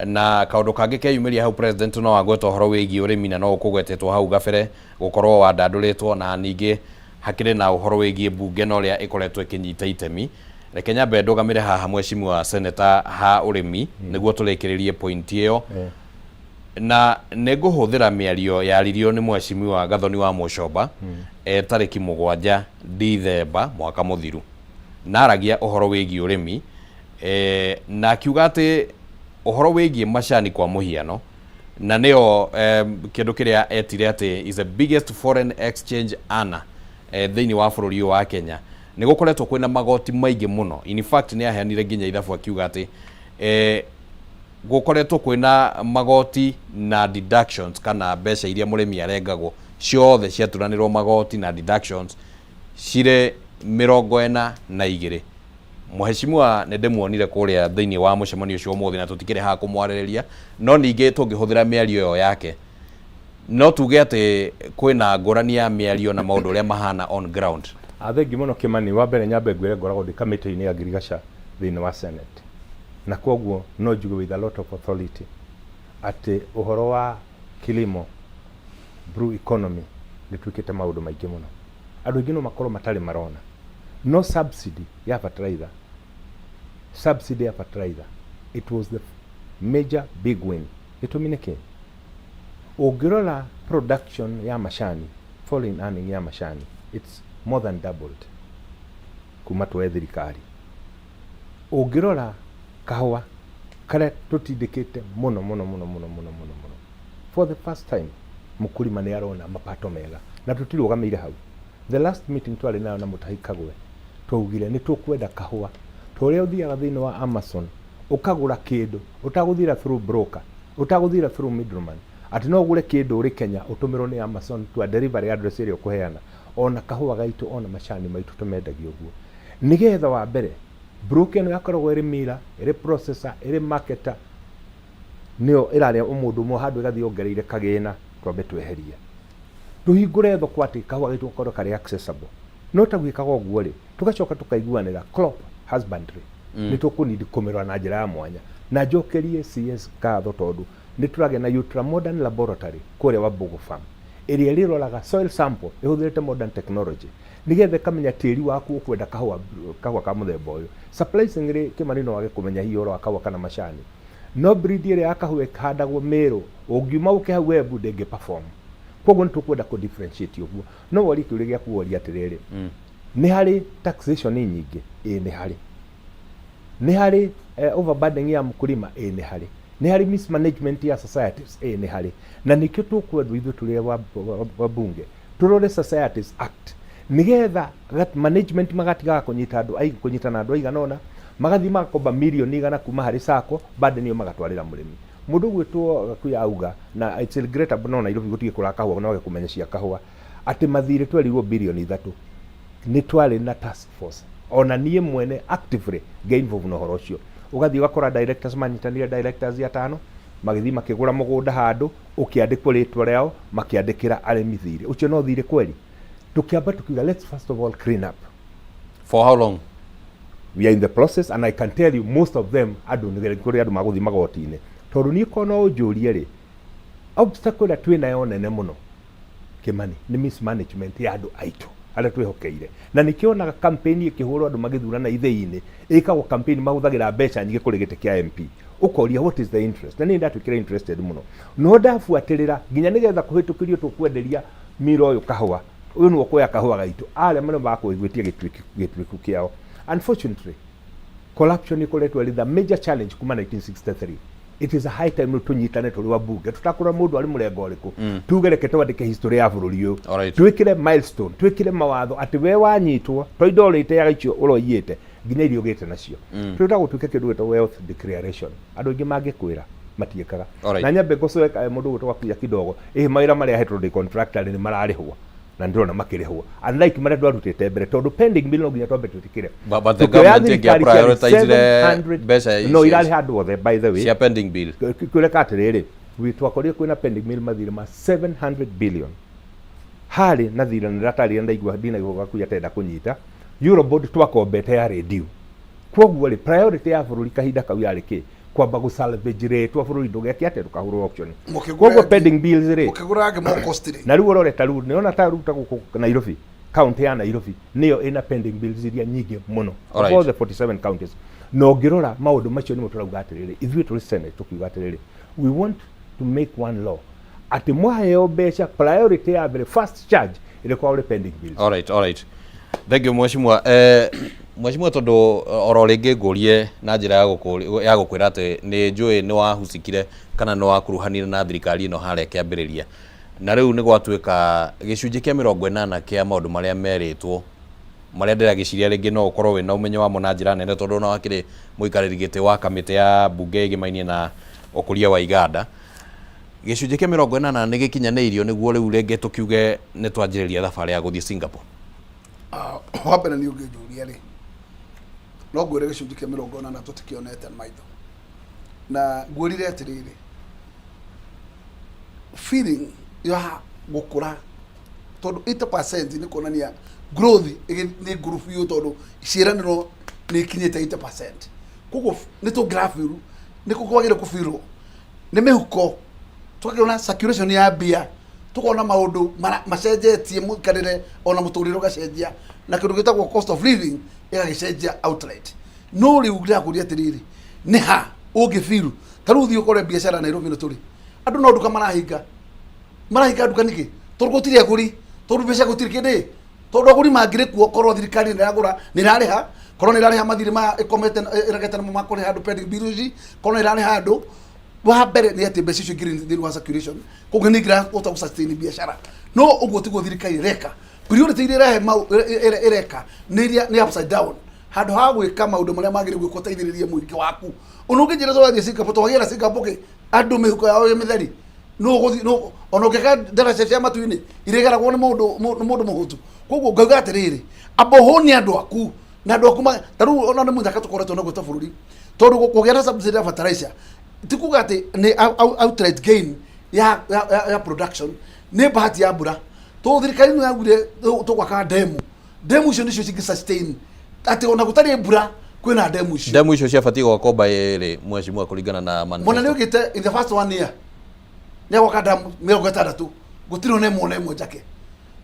Na kaũndũ kangĩ keyumĩria hau, President no agweta ũhoro wĩgiĩ ũrĩmi, na no ũkũgwetetwo hau gabere gũkorwo wandandũrĩtwo, na ningĩ hakĩrĩ na ũhoro wĩgiĩ mbunge na ũrĩa ĩkoretwo ĩkĩnyita itemi. Reke nyambe ndũgamĩre haha, mheshimiwa senator, ha ũrĩmi, nĩguo tũrĩkĩrĩrie point ĩyo. Na nĩ ngũhũthĩra mĩario yaririo nĩ mheshimiwa Gathoni wa Mũcomba tarĩki 7 Dithemba mwaka mũthiru, na aragia ũhoro wĩgiĩ ũrĩmi, na akiuga atĩ ũhoro wĩgiĩ macani kwa mũhiano, na nĩyo kĩndũ kĩrĩa etire atĩ is the biggest foreign exchange earner thĩinĩ wa bũrũri ũyũ wa Kenya, nĩ gũkoretwo kwĩna magoti maingĩ mũno. In fact, nĩ aheanire nginya ithabu akiuga atĩ gũkoretwo kwĩna magoti na deductions, kana mbeca iria mũrĩmi arengagwo ciothe ciaturanĩrwo magoti na deductions cirĩ 42. Mheshimiwa nĩ ndĩmuonire kũrĩa thĩinĩ wa mũcemanio ũcio ũmũthĩ, na tũtikĩrĩ haha kũmwarĩrĩria, no ningĩ tũngĩhũthĩra mĩario ĩyo yake, no tuge atĩ kwĩna ngũrani ya mĩario na maũndũ ũrĩa mahana on ground. Thengi mũno, Kĩmani. Wa mbere nyambe ngwĩre ngoragwo ndĩ kamĩtĩ-inĩ ya ngirigaca thĩinĩ wa Senate, na koguo no njuge with a lot of authority atĩ ũhoro wa kilimo, blue economy, nĩ twĩkĩte maũndũ maingĩ mũno. Andũ aingĩ no makorwo matarĩ marona, no subsidy ya fertilizer, subsidy ya fertilizer, it was the major big win. Gĩtũmi nĩ kĩ? Ũngĩrora production ya macani, foreign earning ya macani, it's more than doubled kuma tuoe thirikari. Ũngĩrora kahũa karĩa tũtindĩkĩte mũno mũno mũno mũno mũno mũno mũno, for the first time mũkulima nĩ arona mapato mega. Na tũtirũgamĩire hau. The last meeting twarĩ nayo na Mũtahi Kagwe, twaugire nĩ tũkwenda kahũa ta ũrĩa ũthiaga thĩinĩ wa Amazon ũkagũra kĩndũ ũtagũthira through broker, ũtagũthira through middleman, atĩ no ũgũre kĩndũ ũrĩ Kenya ũtũmĩrwo nĩ Amazon to a delivery address ĩrĩa ũkũheana. Ona kahũa gaitũ, ona macani maitũ, tũmendagia ũguo, nĩgetha wa mbere broker ĩno yakoragwo ĩrĩ miller, ĩrĩ processor, ĩrĩ marketer, nĩyo ĩrarĩa mũndũ ũmwe handũ ĩgathiĩ yongereire kagĩna. Twambe tweherie, tũhingũre thoko atĩ kahũa gaitũ gakorwo karĩ accessible. No ta gwĩkaga ũguo rĩ, tũgacoka tũkaiguanĩra crop husbandry, nĩ tũkũnidi kũmĩrora na njĩra ya mwanya. Na njokerie CS ngatho tondũ nĩ tũragĩa na ultra modern laboratory kũrĩa Wambugu Farm ĩrĩa ĩrĩroraga soil sample ĩhũthĩrĩte modern technology nĩgetha ĩkamenya tĩri waku ũkwenda kahũa kahũa ka mũthemba ũyũ. Surprisingly Kĩmani no wage kũmenya hihi ũhoro wa kahũa kana macani, no breed ĩrĩa ya kahũa ĩhandagwo Meru ũngiuma ũke hau Embu ndĩngĩ perform. Koguo nĩ tũkwenda kũ differentiate ũguo. No worie kĩũria gĩaku worie atĩrĩrĩ, nĩ harĩ taxation nyingĩ? Ĩĩ nĩ harĩ. Nĩ harĩ overburdening ya mkulima? Ĩĩ nĩ harĩ. Nĩ harĩ mismanagement ya societies? Ĩĩ nĩ harĩ. Na nĩkĩo tũkwendwo ithuĩ tũrĩ wabunge tũrore Societies Act nĩgetha management magatigaga kũnyita andũ kũnyitana andũ aigana ũna magathiĩ magakomba mirioni 100 kuma harĩ sacco burden ĩyo magatwarĩra mũrĩmi. Mũndũ ũgwĩtwo Gakuya auga na it's regrettable no Nairobi gũtirĩ kũra kahũa no age kũmenya cia kahũa atĩ mathirĩ twerirwo birioni 3 nĩ twarĩ na task force ona niĩ mwene actively nge involve na ũhoro ũcio. Ũgathiĩ ũgakora directors manyitanire directors atano magĩthiĩ makĩgũra mũgũnda handũ ũkĩandĩkwo rĩtwa rĩao makĩandĩkĩra arĩmi thirĩ. Ũcio no thirĩ kweli? Tũkĩamba tũkiuga let's first of all clean up. For how long? We are in the process and I can tell you most of them andũ nĩ kũrĩ andũ magũthiĩ magoti-inĩ tondũ niĩ korwo no ũnjũrie rĩ obstacle ĩrĩa twĩnayo nene mũno Kĩmani nĩ mismanagement ya andũ aitũ arĩa twĩhokeire na nĩkĩo onaga campaign ĩkĩhũrwo andũ magĩthurana ithĩi-inĩ ĩkagwo campaign mahũthagĩra mbeca nyingĩ kũrĩ gĩtĩ kĩa MP ũkoria what is the interest na niĩ ndatuĩkire interested mũno no ndabuatĩrĩra nginya nĩgetha kũhĩtũkĩrio tũkwenderia mira ũyũ kahũa ũyũ nĩwe ũkuoya kahũa gaitũ arĩa marĩa makũgwĩtia gĩtuĩku kĩao. Unfortunately corruption ĩkoretwo ĩrĩ the major challenge kuma 1963. It is a high time rĩu tũnyitane tũrĩ wabunge tũtakũra mũndũ arĩ mũrengo ũrĩkũ tuge reke twandĩke history ya bũrũri ũyũ twĩkĩre milestone twĩkĩre mawatho atĩ we wanyitwo to indo ũrĩteaga icio ũroiyĩte nginya iria ũgĩte nacio. Twĩta gũtuĩke kĩndũ gĩtagwo wealth declaration andũ aingĩ mangĩkwĩra matiĩkaga. Na nyambe ngocoe mũndũ ũgwĩtwo Gakuya kidogo ĩhĩ mawĩra marĩa ahetwo ndĩ contractor nĩ mararĩhwo na ndĩrona makĩrĩhwo unlike marĩa twarutĩte mbere tondũ pending bill no nginya twambe twĩtĩkĩre. But the Tũkĩoya government thirikari ciarĩ ĩngĩa 700 mbeca no irarĩ handũ othe by the way cia pending bill. Kũreka atĩrĩrĩ twakorire kwĩna pending bill mathirĩ ma 700 billion harĩ na thirĩ na ndĩratarĩria ndaigua ndinaigua Gakuya atenda kũnyita Eurobond twakombete yarĩ due. Koguo rĩ priority ya bũrũri kahinda kau yarĩ kĩ kwamba gũ salvage rĩtwa bũrũri ndũgeke atĩ ndũkahũrwo auction. Koguo pending bills rĩ Mũkĩgũra angĩ more costly. Na rĩu ũrore ta rĩu nĩona ta rĩu ta gũkũ Nairobi county ya Nairobi nĩyo ĩna pending bills iria nyingĩ mũno of all the 47 counties. Na ũngĩrora maũndũ macio nĩmo tũrauga atĩrĩrĩ ithuĩ tũrĩ Senate tũkiuga atĩrĩrĩ we want to make one law atĩ mwaheo mbeca priority ya mbere first charge ĩrĩkoragwo ĩrĩ pending bills. All right. Thank you mheshimiwa. Mheshimiwa tondũ oro rĩngĩ ngũrie na njĩra ya gũkũria ya gũkwĩra atĩ nĩ njũĩ nĩ wahucikire kana nĩ wakuruhanire na thirikari ĩno harĩa kĩambĩrĩria na rĩu nĩ gwatuĩka gĩcunjĩ kĩa 80 kĩa maũndũ marĩa merĩtwo marĩa ndĩragĩciria rĩngĩ no ũkorwo wĩna ũmenyo wamo na njĩra nene tondũ ona wakĩrĩ mũikarĩri gĩtĩ wa kamĩtĩ ya mbunge ĩgĩmainie na ũkũria wa iganda gĩcunjĩ kĩa 80 nĩ gĩkinyanĩirio nĩguo rĩu rĩngĩ tũkiuge nĩ twanjĩrĩria thabarĩ ya gũthiĩ Singapore. Wa mbere nĩ ũngĩnjũria rĩ no ngwĩre gĩcunjĩ kĩa 80 tũtikĩonete maitho na ngwĩrire atĩrĩrĩ feeling ya gũkũra tondũ 80% nĩ kuonania growth nĩ ngũrũ biũ tondũ ciĩranĩro nĩ ikinyĩte 80%. Koguo nĩ tũngĩrabiru nĩ kwagĩrĩire kũbirwo nĩ mĩhuko tũgakĩona circulation ya mbia tukona maũndũ macenjetie mũikarĩre ona mũtũrĩre ũgacenjia na kĩndũ gĩtagwo cost of living ĩgagĩcenjia outright. No rĩu ndĩrakũria atĩrĩrĩ nĩ ha ũngĩbiru ta rĩu ũthiĩ ũkore biacara Nairobi ĩno tũrĩ andũ no nduka marahinga marahinga nduka nĩkĩ tondũ gũtirĩ agũri tondũ mbeca gũtirĩ kĩndĩ tondũ agũri mangĩrĩ kuo korwo thirikari nĩ ĩragũra nĩ ĩrarĩha korwo nĩ ĩrarĩha mathirĩ maya ĩkomete ĩregete namo ma kũrĩha andũ pending bills ici korwo nĩ ĩrarĩha andũ wa mbere nĩ atĩ mbeca icio ingĩrĩ thĩinĩ wa circulation koguo nĩ ingĩrahota gũ sustain biacara no ũguo tiguo thirikari ĩreka priority iria ĩrehe ĩreka nĩ iria nĩ upside down handũ ha gwĩka maũndũ marĩa magĩrĩire gwĩkwo ũteithĩrĩrie mũingĩ waku ona ũngĩnjĩra tũrathiĩ Singapore twagĩra Singapore kĩ andũ mĩhuko yao ĩ mĩtheri nũ ũgũthiĩ nũ ona ũngĩka ndaraca cia matu-inĩ irĩgeragwo nĩ mũndũ nĩ mũndũ mũhũtu koguo ngauga atĩrĩrĩ amba ũhũnie andũ aku na andũ aku ta rĩu ona nĩ mũthaka tũkoretwo naguo ta bũrũri tondũ kũgĩa na subsidy ya fertilizer ti kuga atĩ nĩ outright gain ya production nĩ bahati ya mbura tondũ thirikari nĩ yaugire tũgwaka ndemu ndemu icio nĩcio cingĩ sustain atĩ ona gũtarĩ mbura Kwĩna ndemu icio. Ndemu icio ciabatiĩ gwakwo by rĩ, mheshimiwa, kũringana na Mwana nĩ manifesto? ũgĩte in the first one year nĩ agwaka ndamu 60, gũtirĩ ona ĩmwe, ona ĩmwe njake,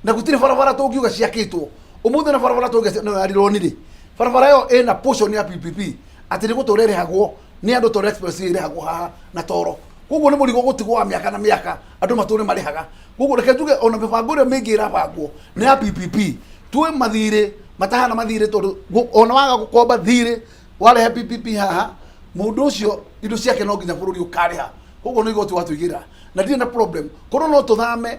na gũtirĩ barabara tũngiuga ciakĩtwo ũmũthĩ, na barabara tũngiuga no yarirwo nĩ rĩ, barabara ĩyo ĩna portion ya PPP atĩ nĩ gũtũra ĩrĩhagwo nĩ andũ toro express ĩrĩhagwo haha na toro, koguo nĩ mũrigo gũtigwo wa mĩaka na mĩaka andũ matũre marĩhaga. Koguo reke njuge ona mĩbango ĩrĩa mĩingĩ ĩrabangwo nĩ ya PPP, tuĩ mathirĩ matahana mathirĩ, tondũ ona waga gũkomba thirĩ warehe PPP haha, mũndũ ũcio indo ciake no nginya bũrũri ũkarĩha, koguo nĩ igoti watũigĩra na ndirĩ na problem korwo no tũthame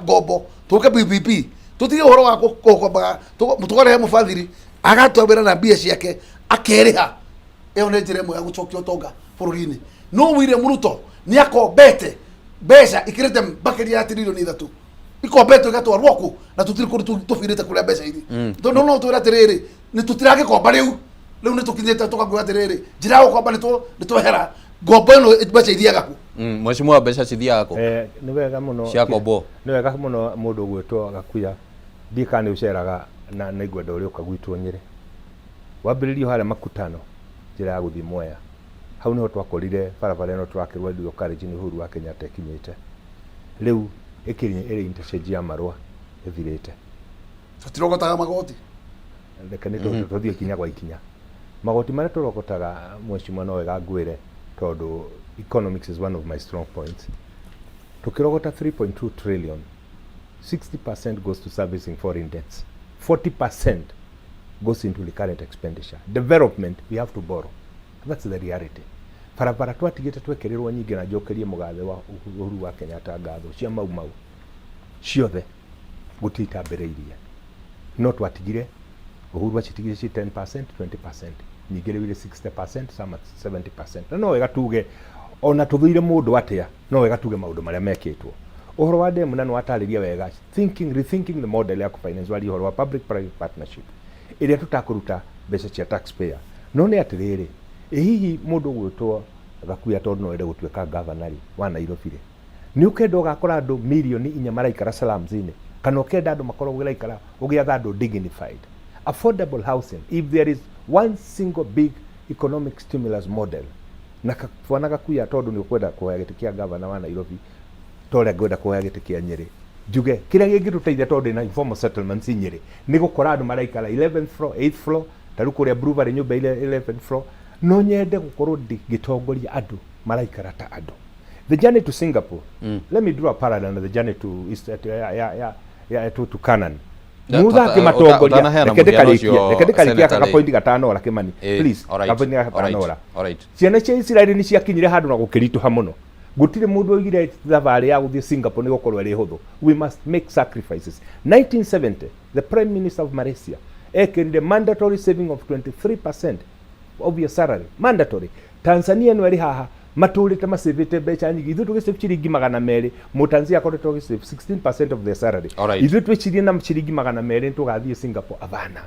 ngombo tũke PPP, tũtige ũhoro wa gũkombaga, tũkarehe mũbathiri agatwambĩra na mbia ciake akerĩha. Ĩyo nĩ njĩra ĩmwe ya gũcokia ũtonga bũrũri-inĩ. No William Ruto nĩ akombete mbeca ikĩrĩte makĩria ya tiririoni 3, ikombetwo igatwarwo kũ na tũtirĩ kũndũ tũbirĩte kũrĩa mbeca ithi. Tondũ no twĩre atĩrĩrĩ, nĩ tũtiragĩkomba rĩu, rĩu nĩ tũkinyĩte tũkakuga atĩrĩrĩ, njĩra ya gũkomba nĩ twehera ngombo ĩno, mbeca ithiaga kũ? Mheshimiwa, mbeca cithiaga kũ? Nĩ wega mũno. Ciakombwo. Nĩ wega mũno mũndũ ũgwĩtwo Gakuya, ndiĩ kana nĩ ũceraga na nĩ ngwenda ũrĩa ũka gwitũ Nyĩrĩ. Wambĩrĩrio harĩa Makutano, njĩra ya gũthiĩ Mwea. Hau nĩho twakorire barabara ĩno tũrakĩrwo dual carriage nĩ Uhuru wa Kenyatta ĩkinyĩte. Rĩu ĩkĩrĩ ĩrĩ interchange ya Marũa ĩthirĩte. Tũtirogotaga magoti. Reke nĩ tũthiĩ ikinya gwa ikinya. Magoti marĩa tũrogotaga, mheshimiwa, no wega ngwĩre tondũ economics is one of my strong points. Tũkĩrogota 3.2 trillion, 60% goes to servicing foreign debts, 40% goes into recurrent expenditure. Development, we have to borrow. That's the reality. Barabara twatigĩte twekĩrĩrwo nyingĩ, na njokerie mũgathe wa Uhuru wa Kenyatta ngatho cia Mau Mau ciothe, gũtirĩ itambĩrĩirie, no twatigire Uhuru acitigire ci 10%, 20%, nyingĩ rĩu irĩ 60%, some at 70%. Na no wega tuge ona tũthũire mũndũ atĩa, no wega tuge maũndũ marĩa mekĩtwo. Ũhoro wa demu na nĩ watarĩria wega, thinking, rethinking the model ya finance, waria ũhoro wa public private partnership ĩrĩa tũtakũruta mbeca cia taxpayer. No nĩ atĩrĩrĩ, ĩ hihi mũndũ ũgwĩtwo Gakuya, tondũ no ende gũtuĩka governor rĩ wa Nairobi rĩ, nĩ ũkenda ũgakora andũ mirioni 4 maraikara slums-inĩ, kana ũkenda andũ makorwo ũgĩraikara ũgĩatha andũ dignified affordable housing? If there is one single big economic stimulus model na bwana Gakuya, tondũ nĩ ũkwenda kũhoya gĩtĩ kĩa governor wa Nairobi ta ũrĩa ngwenda kũhoya gĩtĩ kĩa Nyĩrĩ, njuge kĩrĩa gĩngĩtũteithia, tondũ ndĩna informal settlements Nyĩrĩ, nĩ gũkora andũ maraikara 11th floor, 8th floor, ta rĩu kũrĩa Brewery nyũmba ile 11th floor. No nyende gũkorwo ngĩtongoria andũ maraikara ta andũ. The journey to Singapore, let me draw a parallel na the journey to East, ya to Canaan. Mutha akĩmatongoria. Ũtanaheana Reke mũhiano ndĩkarĩkie, ũcio, reke ndĩkarĩkie aka Senator rĩ. kapointi gatanora, Kĩmani, please. Kapointi gaka gatanora. Ciana cia Isiraeli nĩ ciakinyire handũ na gũkĩritũha mũno. Gũtirĩ mũndũ oigire thabarĩ ya gũthiĩ Singapore nĩ gũkorwo ĩrĩ hũthũ. We must make sacrifices. 1970, the prime minister of Malaysia ekĩrire mandatory saving of 23% of your salary, mandatory. Tanzania ĩno ĩrĩ haha matũrĩte macĩvĩte mbeca nyingĩ. Ithuĩ tũgĩsave ciringi 200, mũtanzania akoretwo agĩsave 16% of their salary. Ithuĩ twĩcirie na ciringi 200 nĩ tũgathiĩ Singapore? Abana.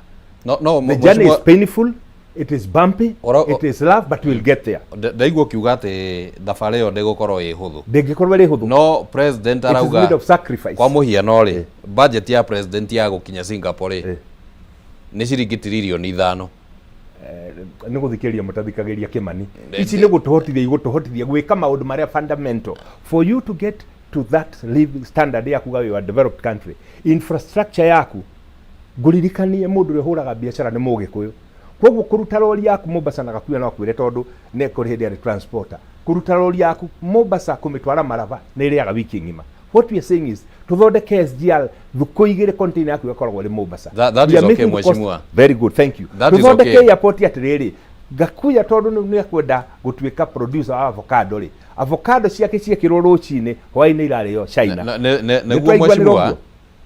No, The journey is mheshimiwa- painful, it is bumpy, it is rough, but we'll get there. Ndaigua ũkiuga atĩ thabarĩ ĩyo ndĩgũkorwo ĩ hũthũ. Ndĩngĩkorwo ĩrĩ hũthũ. No president It is arauga made of sacrifice. kwa mũhiano rĩ, budget ya president ya gũkinya Singapore rĩ nĩ ciringi tiririoni 5. Nĩ gũthikĩrĩria mũtathikagĩria, Kĩmani. Ici nĩ gũtũhotithia, igũtũhotithia gwĩka maũndũ marĩa fundamental for you to get to that living standard ya kuga we are developed country. Infrastructure yaku, ngũririkanie, mũndũ ũrĩa ũhũraga biacara nĩ mũgĩkũyũ, koguo kũruta rori yaku Mombasa na Gakuya no akwĩre, tondũ nĩ kũrĩ hĩndĩ arĩ transporter, kũruta rori yaku Mombasa kũmĩtwara Maraba nĩ ĩrĩaga wiki ng'ima. What we are saying is tũthondeke SGR, thukũ 2 container yaku ĩgakoragwo ĩrĩ Mombasa. That We is are okay, making the cost- mheshimiwa. Very good, thank you. That is Tũthondeke okay. airport atĩrĩrĩ, Gakuya, tondũ nĩ ekwenda gũtuĩka producer wa avocado rĩ, avocado ciake ciekĩrwo rũcinĩ, hwaĩ-inĩ irarĩo China. Nĩguo Nĩtwaiguanĩra mheshimiwa. ũguo?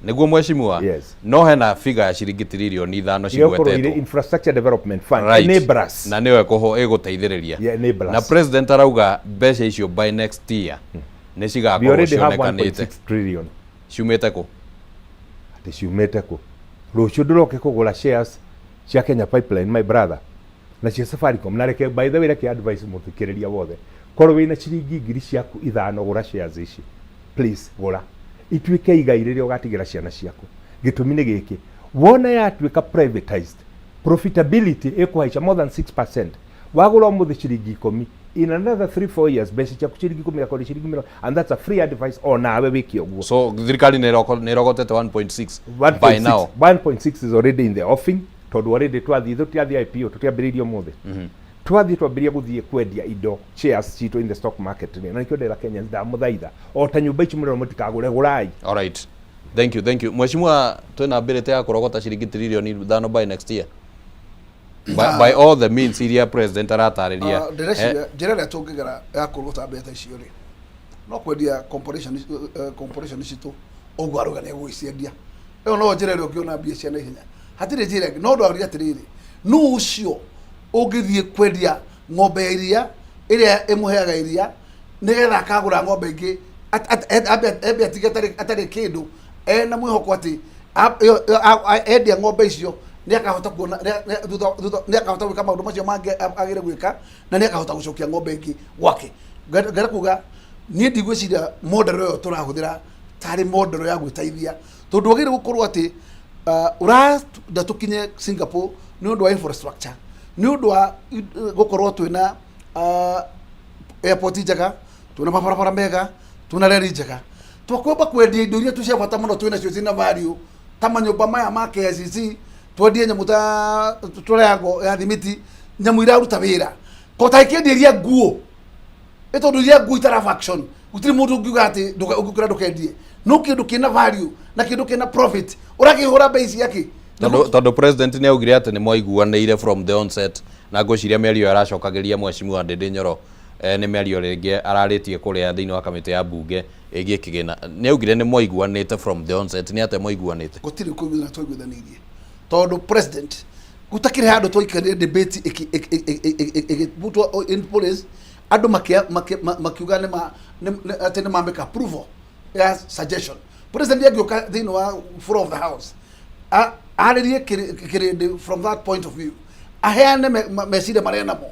Nĩguo mheshimiwa. No hena figure ya ciringi tiririoni 5 Ĩgakorwo ĩrĩ cigwetetwo infrastructure development fund, enablers. Na nĩyo ĩgũteithĩrĩria. Yeah, enablers. Na president arauga mbeca icio by next year nĩ We cigakorwo already have cionekanĩte. 1.6 trillion. Ciumĩte kũ? Atĩ ciumĩte kũ? Rũciũ ndũroke kũgũra shares cia Kenya Pipeline, my brother, na cia Safaricom. Na reke, by the way, reke advice mũthikĩrĩria wothe, korwo wĩna ciringi 5,000 ciaku, gũra shares ici, please. Gũra ituĩke igai rĩrĩa ũgatigĩra ciana ciaku. Gĩtũmi nĩ gĩkĩ, wona yatuĩka privatized, Profitability ĩkũhaica more than 6%. Wagũra ũmũthĩ ciringi 10, in another 3 4 years mbeca ciaku ciringi 10 igakorwo ciringi mĩrongo, and that's a free advice, o nawe wĩke ũguo. So thirikari nĩ ĩrogotete 1.6 by now. 1.6 is already in the offing, tondũ already twathiĩ, tũtiathiĩ IPO, tũtiambĩrĩirie ũmũthĩ. Twathiĩ twambĩrĩria gũthiĩ kwendia indo, shares citũ in the stock market rĩ, na nĩkĩo ndĩra Kenyans, ndamũthaitha, o ta nyũmba ici mũrero mũtikagũre, gũrai. All right. Thank you, thank you. Mheshimiwa, twĩna ability ya kũrogota ciringi 5 tririoni by next year. By all the means iria president aratarĩria. Ah, ndĩreciria njĩra ĩrĩa tũngĩgera ya kũrogota mbeca icio rĩ, no kwendia corporation citũ ũguo arauga nĩ egũgĩciendia. Ĩyo no njĩra ĩrĩa ũngĩona mbia cia naihenya, hatirĩ njĩra ĩngĩ. No ndwaria atĩrĩrĩ, nũ ũcio ũngĩthiĩ kwendia ng'ombe ya iria ĩrĩa ĩmũheaga iria nĩgetha akagũra ng'ombe ĩngĩ, ambe atige atarĩ kĩndũ, ena mwĩhoko atĩ endia ng'ombe icio nĩ akahota kuona thutha nĩ akahota gwĩka maũndũ macio mangĩ agĩrĩire gwĩka, na nĩ akahota gũcokia ng'ombe ĩngĩ gwake? Ngenda kuga niĩ ndigwĩciria model ĩyo tũrahũthĩra tarĩ model ya gwĩteithia, tondũ wagĩrĩire gũkorwo atĩ ũrenda tũkinye Singapore nĩ ũndũ wa infrastructure, nĩ ũndũ wa gũkorwo twĩna airport njega, twĩna mabarabara mega, twĩna reri njega. Twakwamba kwendia indo iria tu cia bata mũno twĩnacio ciĩna value, ta manyũmba maya ma KICC, twendie nyamũ ta triangle ya thimiti, nyamũ iraruta wĩra ko ta ikĩendia iria nguo, ĩ tondũ iria nguo itara function, gũtirĩ mũndũ ũngiuga atĩ ũngĩkĩra ndũkendie, no kĩndũ kĩna value na kĩndũ kĩna profit ũrakĩhũra bei ciake. Tondũ president nĩ augire atĩ nĩ mwaiguanĩire from the onset, na ngwĩciria mĩario aracokagĩria Mheshimiwa Ndindi Nyoro nĩ mĩario rĩngĩ ararĩtie kũrĩa thĩinĩ wa kamĩtĩ ya mbunge ĩgiĩ kĩgĩna. Nĩ augire nĩ mwaiguanĩte from the onset. Nĩ atĩa mwaiguanĩte? Gũtirĩ kũiguithana twaiguithanĩirie, tondũ president gũtakĩrĩ handũ twaikarire debate ĩgĩputwo in place, andũ makiuga atĩ nĩ ma make approval ya suggestion. President angĩũka thĩinĩ wa floor of the house, arĩrie kĩrĩndĩ from that point of view, aheane meciria marĩa namo,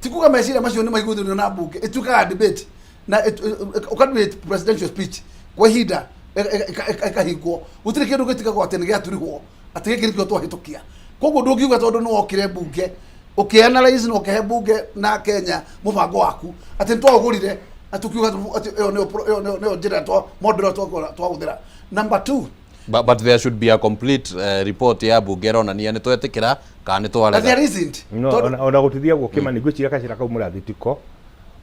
ti kuga meciria macio nĩ maiguithanio na mbunge. Ĩtuĩkaga debate na ũka presidential speech kwa ihinda ĩkahingwo, gũtirĩ kĩndũ gĩtigagwo atĩ nĩ gĩaturihwo atĩ gĩkĩ nĩkĩo twahĩtũkia. Koguo ndũngiuga tondũ nĩ wokire mbunge ũkĩanalyze na ũkĩhe mbunge na Kenya mũbango waku atĩ nĩ twaũgũrire na tũkiuga atĩ ĩyo nĩyo njĩra twa model ĩyo twahũthĩra. Number two, But there should be a complete report ya mbunge ĩronania nĩ twetĩkĩra kana nĩ na there twarega. Isn't. No, ona gũtithiagwo Kĩmani, ngwĩciria gacĩra kau mũrathiĩ tiko.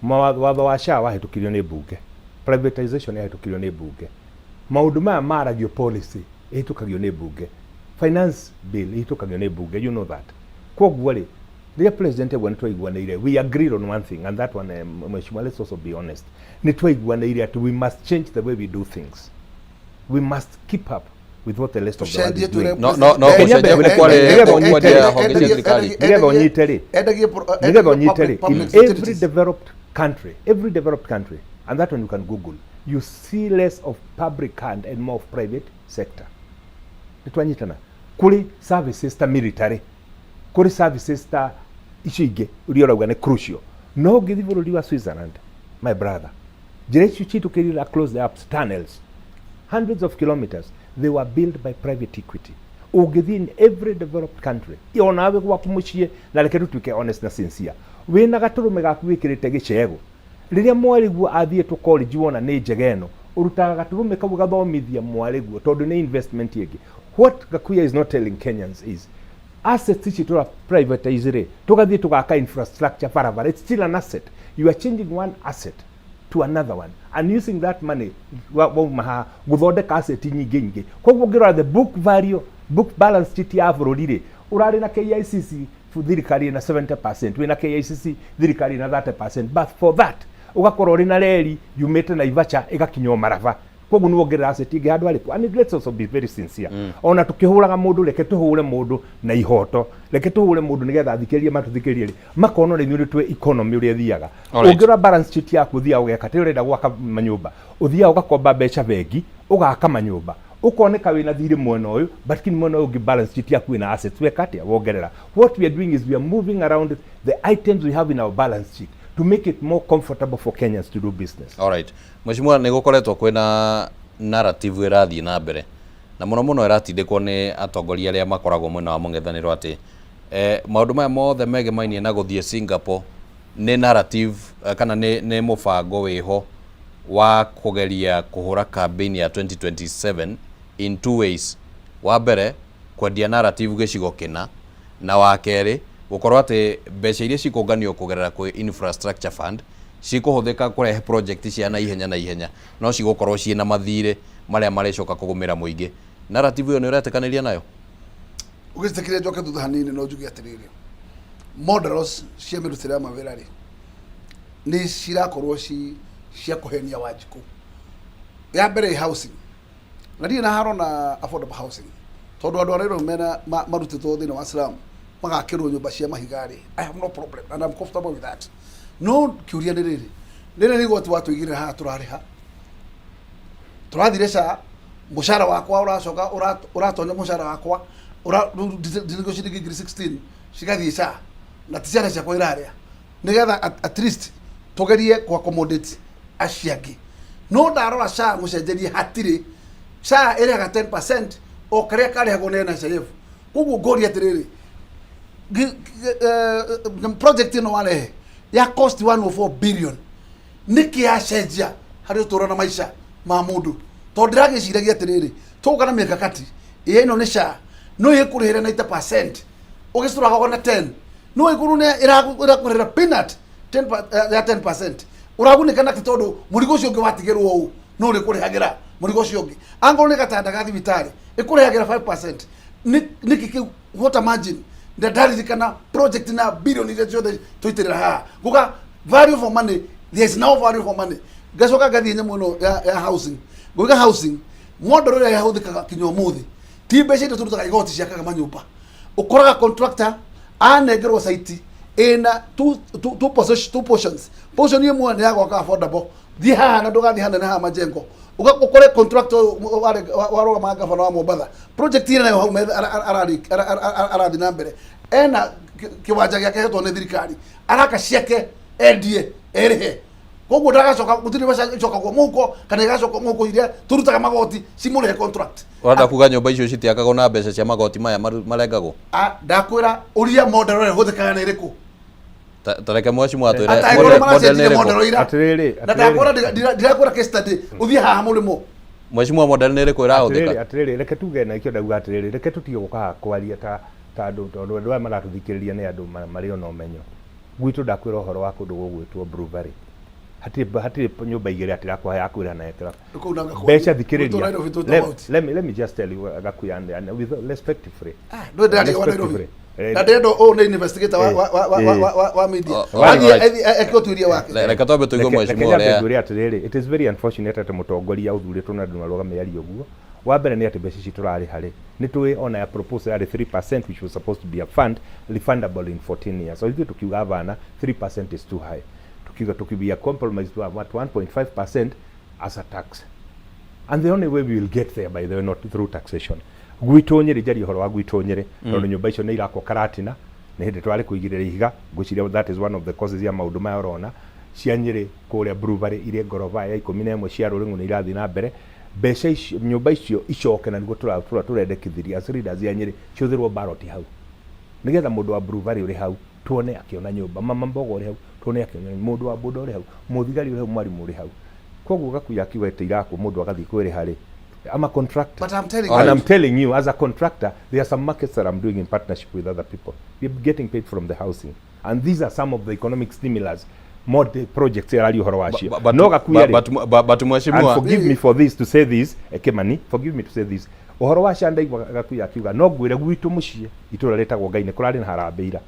Watho wa SHA wahĩtũkirio nĩ mbunge, privatization yahĩtũkirio nĩ mbunge, maũndũ maya maragio, policy ĩhĩtũkagio nĩ mbunge, finance bill ĩhĩtũkagio nĩ mbunge, you know that. Koguo rĩ, rĩrĩa president auga nĩ twaiguanĩire, we agreed on one thing, and that one, mheshimiwa, let's also be honest, nĩ twaiguanĩire atĩ we must change the way we do things, we must keep up with what the rest of the world is doing. No gũcenjia kũu kwarĩ kwendia honge cia thirikari. Nĩgetha ũnyite rĩ, in every developed country, every developed country, and that one you can google, you see less of public hand and more of private sector. Nĩ twanyitana? Kũrĩ services ta military, kũrĩ services ta icio ingĩ iria ũrauga nĩ crucial, no ũngĩthiĩ bũrũri wa Switzerland, my brother, njĩra icio citũkĩrire across the Alps, tunnels hundreds of kilometers, they were built by private equity. Ũngĩthiĩ in every developed country, onawe gwaku mũciĩ, na reke tũtuĩke honest na sincere, wĩna gatũrũme gaku wĩkĩrĩte gĩcegũ, rĩrĩa mwarĩguo athiĩtwo college, wona nĩ njega ĩno, ũrutaga gatũrũme kau gathomithia mwarĩguo, tondũ nĩ investment ĩngĩ. What Gakuya is not telling Kenyans is assets ici tũra privatize rĩ, tũgathiĩ tũgaka infrastructure, barabara, it's still an asset. You are changing one asset to another one and using that money wauma haha gũthondeka asset nyingĩ nyingĩ. Koguo ũngĩrora the book value, book balance sheet ya bũrũri rĩ, ũrarĩ na KICC thirikari ĩna 70%, wĩna KICC thirikari ĩna 30%, but for that ũgakorwo ũrĩ na reri yumĩte Naivasha ĩgakinya o Maraba. Koguo nĩ wongerera asset ĩngĩ handũ harĩkũ? And let's also be very sincere, ona tũkĩhũraga mũndũ, reke tũhũre mũndũ na ihoto, reke tũhũre mũndũ nĩgetha athikĩrĩrie matũthikĩrĩrie rĩ, makona ona ithuĩ nĩ twĩ economy ũrĩa ĩthiaga. Ũngĩrora balance sheet yaku, ũthiaga ũgeka atĩ ũrenda gwaka manyũmba, ũthiaga ũgakomba mbeca bengi, ũgaka manyũmba, ũkoneka wĩna thirĩ mwena ũyũ, but kini mwena ũyũ ũngĩ balance sheet yaku ĩna assets. Weka atĩa? Wongerera. What we are doing is we are moving around the items we have in our balance sheet to make it more comfortable for Kenyans to do business. Alright. Mheshimiwa, nĩ gũkoretwo kwĩna narrative ĩrathiĩ na mbere, na mũno mũno ĩratindĩkwo nĩ atongoria arĩa makoragwo mwena wa mũng'ethanĩro, atĩ Maũndũ maya mothe megemainie na gũthiĩ Singapore nĩ narrative kana nĩ mũbango wĩho wa kũgeria kũhũra campaign ya 2027 in two ways. Wa mbere, kwendia narrative gĩcigo kĩna, na wa kerĩ, gũkorwo atĩ mbeca iria cikũnganio kũgerera kwĩ infrastructure fund cikũhũthĩka kũrehe project cia naihenya naihenya, no cigũkorwo ciĩna mathirĩ marĩa marĩcoka kũgũmĩra mũingĩ. Narrative ĩyo nĩ ũretĩkanĩria nayo? Ũgĩtĩkĩria njoke thutha hanini, no njuge atĩrĩrĩ, models cia mĩrutĩre ya mawĩra rĩ, nĩ cirakorwo ci cia kũhenia Wanjikũ. Ya mbere ĩ housing, na ndirĩ na haro na affordable housing, tondũ andũ a Nairobi mena marutĩtwo thĩinĩ wa slum magakĩrwo nyũmba cia mahiga rĩ, I have no problem and I'm comfortable with that. No kĩũria nĩ rĩrĩ, rĩrĩ nĩ igoti watũigĩrĩra haha tũrarĩha, tũrathire ca mũcara wakwa ũracoka ũratonya mũcara wakwa rĩu ndinĩgwo ciringi 1016 cigathiĩ ca na ti ciana ciakwa irarĩa, nĩgetha at least tũgerie kũ accommodate acio angĩ. No ndarora SHA mũcenjerie hatirĩ SHA ĩrĩhaga 10% o karĩa karĩhagwo nĩ NHIF. Koguo ngoria atĩrĩrĩ, project ĩno warehe ya cost 104 billion, nĩkĩ yacenjia harĩ ũtũũro na maica ma mũndũ? Tondũ ndĩragĩciragia atĩrĩrĩ, tũgũka na mĩkakati ĩ ĩno nĩ SHA no ĩkũrĩhĩra 90%, ũgĩcũraga na 10 no ĩkorwo nĩ ĩrakũrĩhĩra peanut 10 ya 10%, ũragunĩka nakĩ? Tondũ mũrigo ũcio ũngĩ watigĩrwo ũũ no ũrĩkũrĩhagĩra mũrigo ũcio ũngĩ. Angorwo nĩ gatanda ga thibitarĩ ĩkũrĩhagĩra 5%, nĩkĩ kĩu? What a margin! Ndaririkana project na billion iria ciothe tũitĩrĩra haha nguga value for money, there is no value for money. Ngacoka ngathiĩ nyamũ ĩno ya housing, nguga housing model ĩrĩa yahũthĩkaga kinya ũmũthĩ ti mbeca iria tũrutaga igoti ciakaga manyũmba. Ũkoraga contractor anengerwo site ĩna two portions, portion ĩmwe nĩ ya gwaka affordable, thiĩ haha na ndũgathiĩ hanene haha majengo. Ũkore contractor ũyũ warũgama gavana wa Mombatha, project ĩrĩa nayo hau arathiĩ na mbere, ena kĩwanja gĩake hetwo nĩ thirikari, araka ciake endie erĩhe. Koguo ndagacoka, gũtirĩ mbeca icokagwo mũhuko kana igacoka mũhuko iria tũrutaga magoti cimũrĩhe contract. Ũrenda kuga nyũmba icio citiakagwo na mbeca cia magoti maya marengagwo? Ndakwĩra ũria model ĩrĩa ĩhũthĩkaga nĩ ĩrĩkũ. Ta reke mheshimiwa atwĩre Atangĩkorwo model nĩ maracenjirie ĩrĩkũ. model ira. Atĩrĩrĩ, Na ndakwĩra ndirakwĩra case study, ũthiĩ haha mũrĩmo. Mheshimiwa, model nĩ ĩrĩkũ ĩrahũthĩka? Atĩrĩrĩ, reke tuge na ikĩo ndauga atĩrĩrĩ, reke tũtige gũka haha kwaria ta andũ, tondũ andũ aya maratũthikĩrĩria nĩ andũ marĩ ona ũmenyo. Gwitũ ndakwĩra ũhoro wa kũndũ gũgwĩtwo Blue Valley, hatirĩ nyũmba igĩrĩ atĩ ĩrakũha ya kwĩra na ĩkĩra Kũu na Gakuya. mbeca. Gwitũ Thikĩrĩria. Nairobi twĩtwo about. Let me just tell you, Gakuya, and with respectively. Ndũĩ ndĩratiga wa Nairobi. Respectively. Na ndĩrenda ũũ nĩ investigator wa media. Oh, alright. Athiĩ eke ũtuĩria wake. Reke twambe tũigue mheshimiwa Reke nyambe ũrĩa ngwĩre atĩrĩrĩ, it is very unfortunate atĩ mũtongoria ũthurĩtwo na andũ marũgame arie ũguo. Wa mbere nĩ atĩ mbeca ici tũrarĩha rĩ, nĩ tũĩ ona ya proposal yarĩ 3%, which was supposed to be a fund refundable in 14 years. So ithuĩ tukiuga bana, 3% is too high. Tukiuga tukiwia compromise to at 1.5% as a tax, and the only way we will get there, by the way, not through taxation. Gwitũ Nyĩrĩ, njarie ũhoro wa gwitũ Nyĩrĩ, tondũ nyũmba icio nĩ irakwo Karatina, nĩ hĩndĩ twarĩ kũigĩrĩra ihiga. Ngwĩciria that is one of the causes ya maũndũ maya ũrona. Cia Nyĩrĩ kũrĩa Blue Valley irĩ ngoroba ya 11, cia Rũrĩng'u nĩ irathiĩ na mbere. Mbeca icio, nyũmba icio icoke, na nĩguo tũrendekithirie as leaders ya Nyĩrĩ, ciũthĩrwo ballot hau, nĩgetha mũndũ wa Blue Valley ũrĩ hau tuone akĩona nyũmba, mama mbogo ũrĩ hau tuone akĩona, mũndũ wa boda ũrĩ hau, mũthigari ũrĩ hau, mwarimũ ũrĩ hau. Koguo Gakuya akiuga atĩ irakwo mũndũ agathiĩ kwĩrĩha rĩ, I'm a contractor. But I'm telling And you. I'm telling you, as a contractor, there are some markets that I'm doing in partnership with other people. We're getting paid from the housing. And these are some of the economic stimulus more projects ĩraria ũhoro wacio. No Gakuya rĩ, But mheshimiwa, and forgive me for this to say this, Kimani, forgive me to say this. Ũhoro wa SHA ndaigua Gakuya akiuga, no ngwĩre gwitũ mũciĩ itũra rĩtagwo Ngai nĩ kũrarĩ na harambee ira.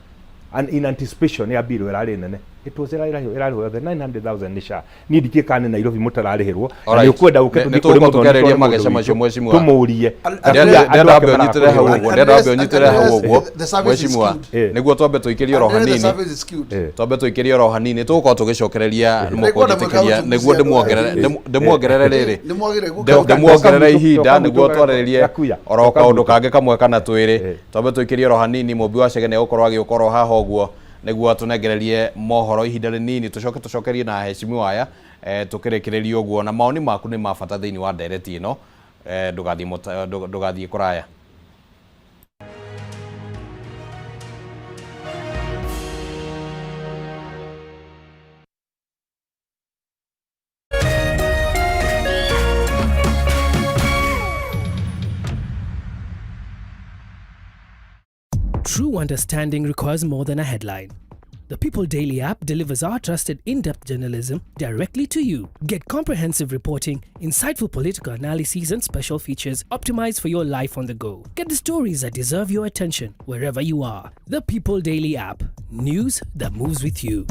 And in anticipation ya bill ĩrarĩ nene. It was ĩrarĩhwo the 900,000 nĩ SHA. Niĩ ndikĩĩ kana nĩ Nairobi mũtararĩhĩrwo. Na nĩ ũkwenda ũke Nĩ tũthiĩ kũrĩ tũgũkorwo mũthoni tũkĩarĩrĩria tuone mũndũ mageca witũ, macio mheshimiwa. tũmũrie. Ndĩrenda wambe ũnyitĩre hau ũguo, ndĩrenda wambe ũnyitĩre hau ũguo, The service is mheshimiwa, skewed. nĩguo twambe tũikĩrie oro Unless the hanini. service is skewed. Twambe tũikĩrie oro hanini, tũgũkorwo tũgĩcokereria. Nĩngwenda mwĩka Mũkũnjĩtĩkĩria ũchunguzi nĩguo andũ ndĩmuongerere aya. ndĩmuongerere rĩrĩ. Nĩ mwagĩrĩire gũka- Ndĩmuongerere ihinda Toka nĩguo gwitũ, twarĩrĩrie Gakuya, oro toka kaũndũ gwitũ. kangĩ kamwe kana twĩrĩ. Twambe tũikĩrie oro hanini. Mũmbi wa Chege nĩegũkorwo agĩũka oro haha ũguo nĩguo atũnengererie mohoro ihinda rĩnini, tũcoke tũcokerie na heshimiwa aya, tũkĩrĩkĩrĩria ũguo. Na maoni maku nĩ ma bata thĩinĩ wa ndereti ĩno. Ndũgathiĩ kũraya. True understanding requires more than a headline. The People Daily app delivers our trusted in depth journalism directly to you. Get comprehensive reporting, insightful political analyses, and special features optimized for your life on the go. Get the stories that deserve your attention wherever you are. The People Daily app. News that moves with you.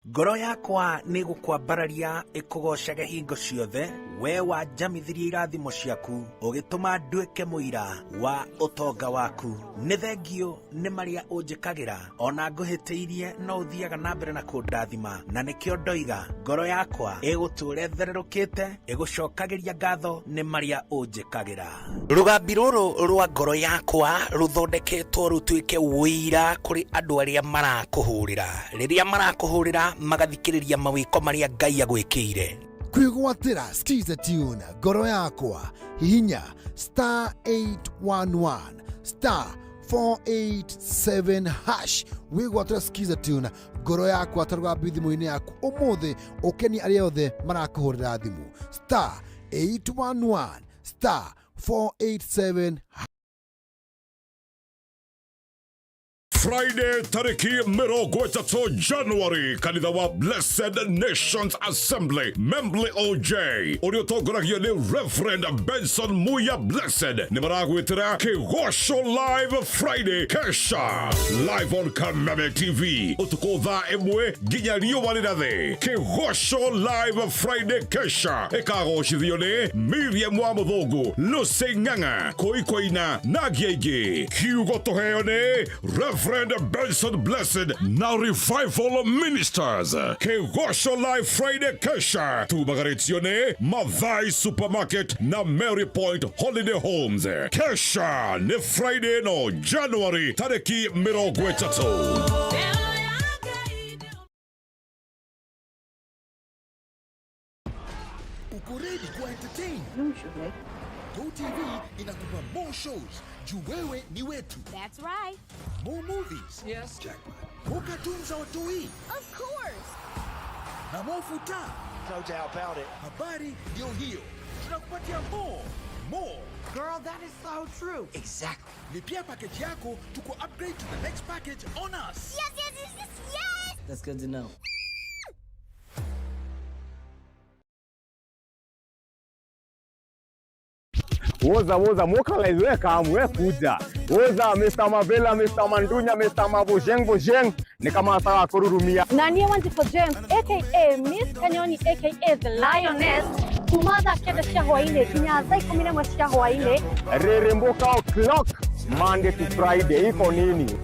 Ngoro yakwa nĩ gũkwambararia ĩkũgoocage hingo ciothe, we wanjamithirie irathimo ciaku, ũgĩtũma nduĩke mũira wa ũtonga waku. Nĩ thengiũ nĩ marĩa ũnjĩkagĩra, ona ngũhĩtĩirie no ũthiaga na mbere na kũndathima, na nĩkĩo ndoiga ngoro yakwa ĩgũtũũra ĩthererũkĩte, ĩgũcokagĩria ngatho nĩ marĩa ũnjĩkagĩra. Rũgambi rũrũ rwa ngoro yakwa rũthondeketwo rũtuĩke ũira kũrĩ andũ arĩa marakũhũrĩra, rĩrĩa marakũhũrĩra magathikĩrĩria mawĩko marĩa Ngai agwĩkĩire. Kwĩgwatĩra Skiza Tune ngoro yakwa, hihinya star 811 star 487 hash wĩgwatĩra Skiza Tune ngoro yakwa ta rũgambi thimũ-inĩ yaku ũmũthĩ, ũkenie arĩa othe marakũhũrĩra thimũ, star 811 star 487. Friday tariki 30 January, kanitha wa Blessed Nations Assembly, Membley OJ, ũrĩa ũtongoragio nĩ Reverend Benson Muya Blessed, nĩ maragwĩtĩra Kĩgoco Live Friday Kesha live on Kameme TV ũtukũ thaa 1 nginya riũa rĩrathe. Kĩgoco Live Friday Kesha ĩkagocithio nĩ Miriam wa Mũthũngũ, Lucy Ng'ang'a, Koikoina na angĩ aingĩ. Kiugo tũheo nĩ Reverend Benson Blessed na Revival Ministers. Kĩgoco Live Friday Kesha tumagarĩtio nĩ Mathai Supermarket na Mary Point Holiday Homes. Kesha nĩ Friday no January tarĩki 30. Uko ready kuwa entertain? GoTV inakupa more shows juu wewe ni wetu. That's right. More movies. Yes. Jackpot. More cartoons za watoi. Of course. Na more futa. No doubt about it. Habari ndio hiyo. Tunakupatia more. More. Girl, that is so true. Exactly. Lipia package yako tuko upgrade to the next package on us. Yes, yes, yes, yes, yes. That's good to know. Woza woza mokalize we kam we kuja. Woza Mr. Mavela, Mr. Mandunya, Mr. Mabojeng Bojeng ni kama sawa kururumia. Na niĩ Wanjikũ James aka Miss Kanyoni aka The Lioness, kuma thaa 9 cia hwaĩ-inĩ nginya thaa 11 cia hwaĩ-inĩ. Reremboka o'clock Monday to Friday iko nini?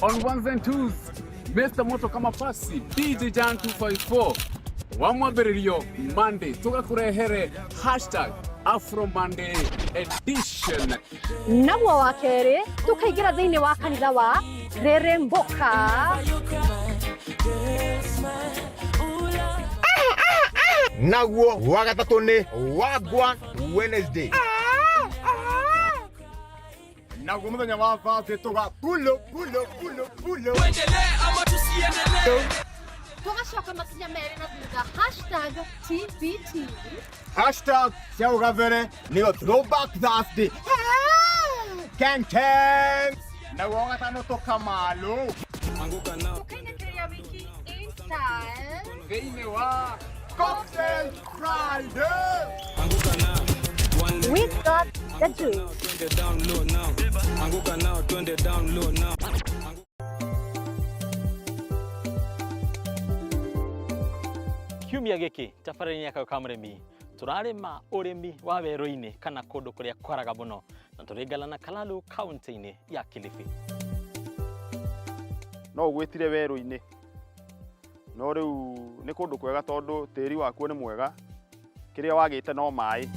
On ones and twos, Mr. Moto kama pasi DJ Jan 254 wa mwambĩrĩrio Monday tũgakũrehere hashtag Afro Monday edition. Naguo wa kerĩ tũkaingĩra thĩinĩ wa kanitha wa Reremboka. Naguo wa gatatũ nĩ Wagwan Wednesday. Naguo mũthenya wa Thursday tũga pulo pulo pulo pulo. Tũgacoka makinya merĩ na thutha hashtag TBT. Hashtag cia ũgabere nĩyo Throwback Thursday. Ken Ken. Naguo wa gatano tũkamalo. Tũkainĩkĩria wiki in style. Thĩinĩ wa Cocktail Friday. We got the juice. Kiumia gĩkĩ tabarĩra-inĩ ya Kayũ ka Mũrĩmi tũrarĩma ũrĩmi wa werũ-inĩ kana kũndũ kũrĩa kwaraga mũno, na tũrĩ na Kalalu kaunti-inĩ ya Kilifi. No ũgwĩtire werũ-inĩ, no rĩu nĩ kũndũ kwega tondũ tĩri wakuo nĩ mwega, kĩrĩa wagĩte no maĩ.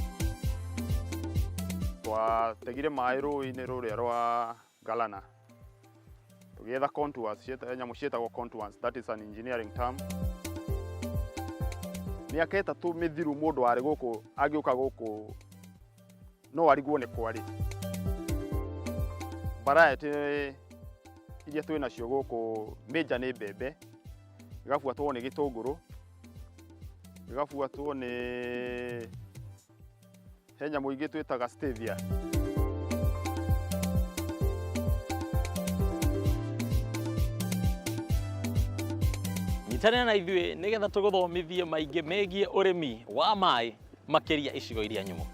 Twategire maĩ rũĩ-inĩ rũrĩa rwa Galana, tũgĩetha contours, nyamũ ciĩtagwo contours, that is an engineering term. Mĩaka 3 mĩthiru mũndũ warĩ gũkũ agĩũka gũkũ no arigwo nĩ kwarĩ. Variety iria twĩ nacio gũkũ major nĩ mbembe, gĩgabuatwo nĩ gĩtũngũrũ, gĩgabuatwo nĩ he nyamũ ingĩ twĩtaga stevia. Nyitanĩra na ithuĩ nĩgetha tũgũthomithie maingĩ megiĩ ũrĩmi wa maĩ makĩria icigo iria nyũmũ.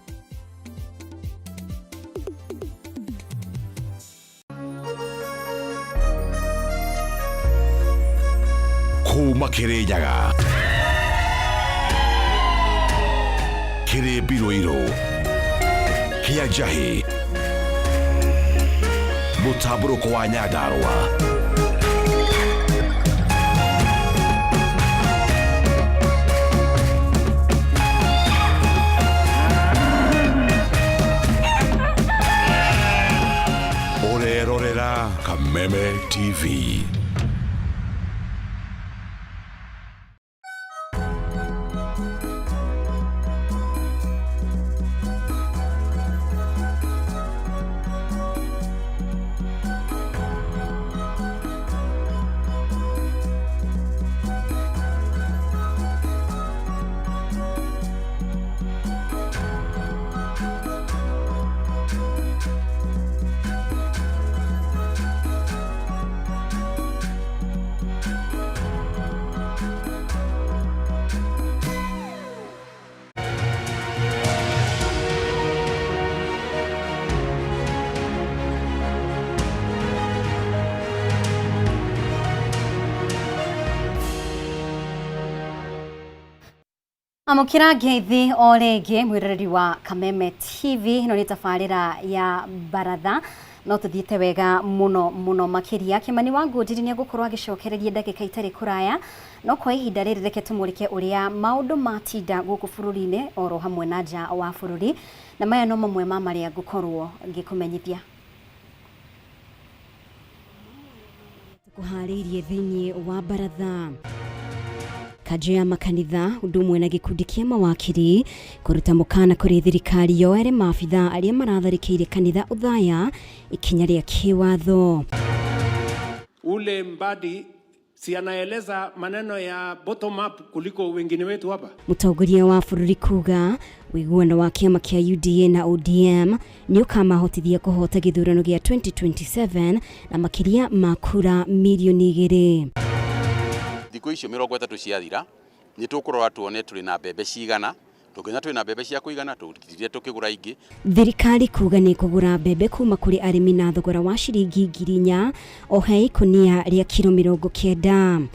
Kuma Kirinyaga kĩrĩ mbirũirũ kĩa njahĩ mũtambũrũko wa Nyandarũa. Ũrerorera Kameme TV. Amũkĩra ngeithi o rĩngĩ mwĩroreri wa Kameme TV. Ĩno nĩ tabarĩra ya baratha no tũthiĩte wega mũno mũno makĩria. Kĩmani wa Ngũnjiri nĩ egũkorwo agĩcokereria ndagĩka itarĩ kũraya, no kwa ihinda rĩrĩ reke tũmũrĩke ũrĩa maũndũ matinda gũkũ bũrũri-inĩ oro hamwe na nja wa bũrũri, na maya no mamwe ma marĩa ngũkorwo ngĩkũmenyithia. Tũkũharĩirie thĩinĩ wa baratha. Kanjũ ya makanitha ũndũ ũmwe na gĩkundi kĩa mawakiri kũruta mũkana kũrĩ thirikari yoere maabithaa arĩa maratharĩkĩire kanitha Othaya ikinya rĩa kĩwatho. Ule Mbadi si anaeleza maneno ya bottom up kuliko wengine wetu hapa. Mũtongoria wa bũrũri kuga ũiguano wa kĩama kĩa UDA na ODM nĩ ũkamahotithia kũhota gĩthurano gĩa 2027 na makĩria ma kura mirioni 2. Thikũ icio 30 ciathira nĩ tũkũrora tuone tũrĩ na mbembe cigana, tũngĩona twĩ na mbembe cia kũigana tũtire tũkĩgũra ingĩ. Thirikari kuga nĩ kũgũra mbembe kuma kũrĩ arĩmi na thogora wa ciringi 4,000 o he ikũnia rĩa kiro 90.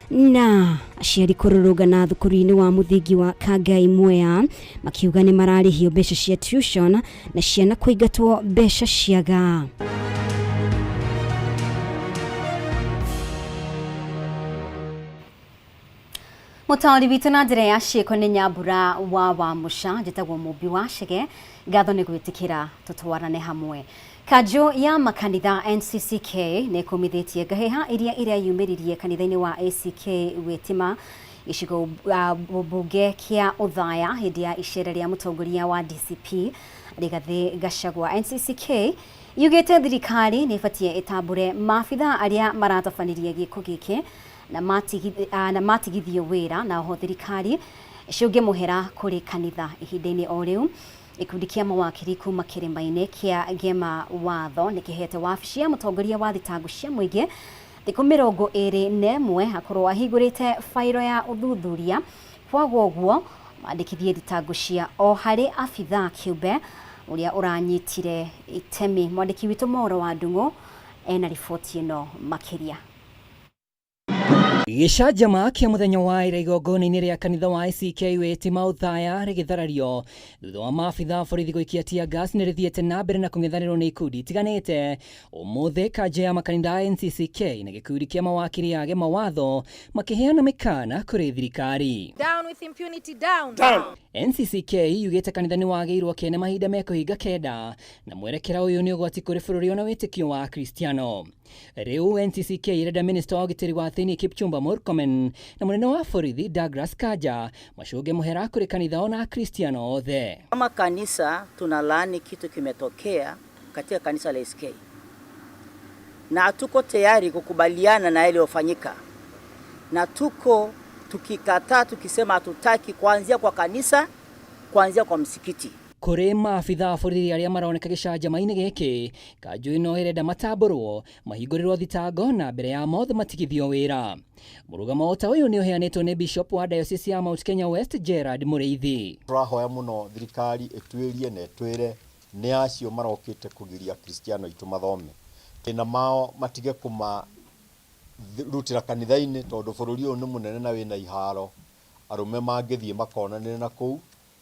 Na aciari kũrũrũngana thukuru-inĩ wa mũthingi wa Kangai Mwea makiuga nĩ mararĩhio mbeca cia tuition na ciana kũingatwo mbeca ciaga. Mũtaũri witũ na njĩra ya ciĩko nĩ Nyambura wa Wamũca, njĩtagwo Mũmbi wa Chege, ngatho nĩ gwĩtĩkĩra tũtwarane hamwe. Kanjũ ya makanitha NCCK nĩ ĩkũmithĩtie ngahĩha iria ireyumĩririe kanitha-inĩ wa ACK Wĩtima gĩcigo mbunge kĩa Othaya hĩndĩ ya icera rĩa mũtongoria wa DCP Rigathĩ Gachagua. NCCK yugĩte thirikari nĩ ĩbatiĩ ĩtambũre maabithaa arĩa maratabanirie gĩko gĩkĩ na matigithio wĩra, na oho thirikari ĩcũnge mũhera kũrĩ kanitha. Ihinda-inĩ o rĩu gĩkundi kĩa mawakiri kuma kĩrĩma-inĩ kĩa Gema Watho nĩ kĩhete wabici ya mũtongoria wa thitango cia mũingĩ thikũ 21 akorwo ahingũrĩte bairo ya ũthuthuria, kwaga ũguo mandĩkithie thitango cia o harĩ abithaa kĩũmbe ũrĩa ũranyitire itemi. Mwandĩki witũ Moro wa Ndung'u ena riboti ĩno makĩria. Gĩcanjama kĩa mũthenya wa ira igongona-inĩ rĩa kanitha wa ACK Wĩtima Othaya rĩgĩtharario thutha wa maabithaa borithi gũikia tear gas nĩ rĩthiĩte na mbere na kũng'ethanĩrwo nĩ ikundi itiganĩte. Ũmũthĩ kanjũ ya makanitha NCCK na gĩkundi kĩa mawakiri a Gema Watho makĩheana mĩkana kũrĩ thirikari. Down with impunity, down. Down. NCCK yugĩte kanitha nĩ wagĩirwo kene mahinda mekũhinga 9 na mwerekera ũyũ nĩ ũgwati kũrĩ bũrũri ona wĩtĩkio wa Akristiano. Rĩu NCCK ĩrenda minista wa ũgitĩri wa thĩinĩ Kipchumba Murkomen na mũnene wa borithi Douglas Kanja macũnge mũhera kũrĩ kanitha ona Akristiano othe. Kama kanisa tunalaani kitu kimetokea katika kanisa la SK na hatuko tayari kukubaliana na yaliyofanyika, na tuko tukikataa tukisema hatutaki, kuanzia kwa kanisa, kuanzia kwa msikiti. Kũrĩ maabitha a borithi arĩa maroneka gĩcanjama-inĩ gĩkĩ, kanjũ ĩno ĩrenda matambũrwo, mahingũrĩrwo thitango na mbere ya mothe matigithio wĩra. Mũrũgamo ta ũyũ nĩ ũheanĩtwo nĩ Bishop wa Diocese ya Mount Kenya West Gerard Mũrĩithi. Tũrahoya mũno thirikari ĩtuĩrie na ĩtwĩre nĩ acio marokĩte kũgiria Akristiano aitũ mathome. Thĩna mao matige kũmarutĩra kanitha-inĩ tondũ bũrũri ũyũ nĩ mũnene na wĩna iharo, arũme mangĩthiĩ makonanĩre na kũu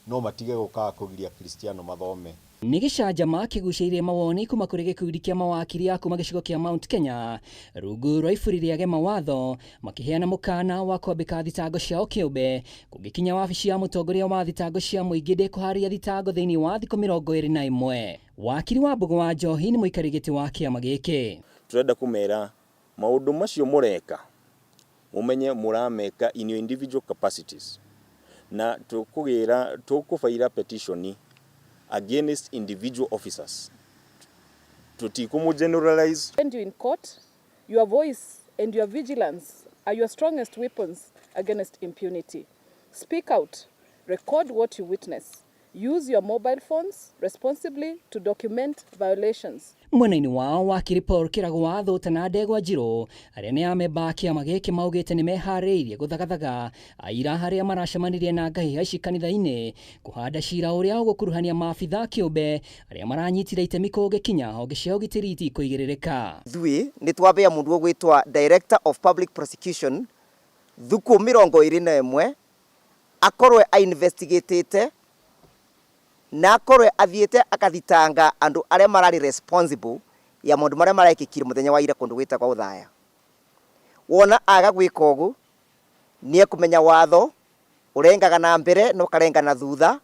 no matige gũkaga kũgiria Akristiano mathome. Nĩ gĩcanjama kĩgucĩirie mawoni kuma kũrĩ gĩkundi kĩa mawakiri a kuma gĩcigo kĩa Mount Kenya rungu rwa iburi rĩa Gema Watho makĩheana mũkana wa kwambĩka thitango ciao kĩũmbe kũngĩkinya wabici ya mũtongoria wa thitango cia mũingĩ ndĩkũharĩria thitango thĩinĩ wa thikũ 21. Wakiri wa Mbũgũ wa Njohi nĩ mũikarĩri gĩtĩ wa kĩama gĩkĩ. Tũrenda kũmera maũndũ macio mũreka mũmenye mũrameka in your individual capacities na tũkũgĩra tũkũbaira petition against individual officers. Tũtikũmũ generalize. When you're in court, your voice and your vigilance are your strongest weapons against impunity. Speak out, record what you witness. Use your mobile phones responsibly to document violations. Mwena-inĩ wao wakiri Paul Kĩrago wa Thũta na Ndegwa Njirũ arĩa nĩ amemba a kĩama gĩkĩ maugĩte nĩ meharĩirie gũthagathaga aira arĩa maracemanirie na ngahĩha ici kanitha-inĩ kũhanda cira ũrĩa ũgũkuruhania maabitha kĩũmbe arĩa maranyitire itemi kũngĩkinya honge cia ũgitĩri itikũigĩrĩrĩka. Ithuĩ nĩ twambĩa mũndũ ũgwĩtwa Director of Public Prosecution thukũ 21 akorwe ainvestigatĩte na akorwe athiĩte akathitanga andũ arĩa mararĩ responsible ya maũndũ marĩa marekĩkire mũthenya wa ira kũndũ gwĩtagwo Othaya. Wona aga gwĩka ũguo nĩ ekũmenya watho ũrengaga na mbere na ũkarenga na thutha.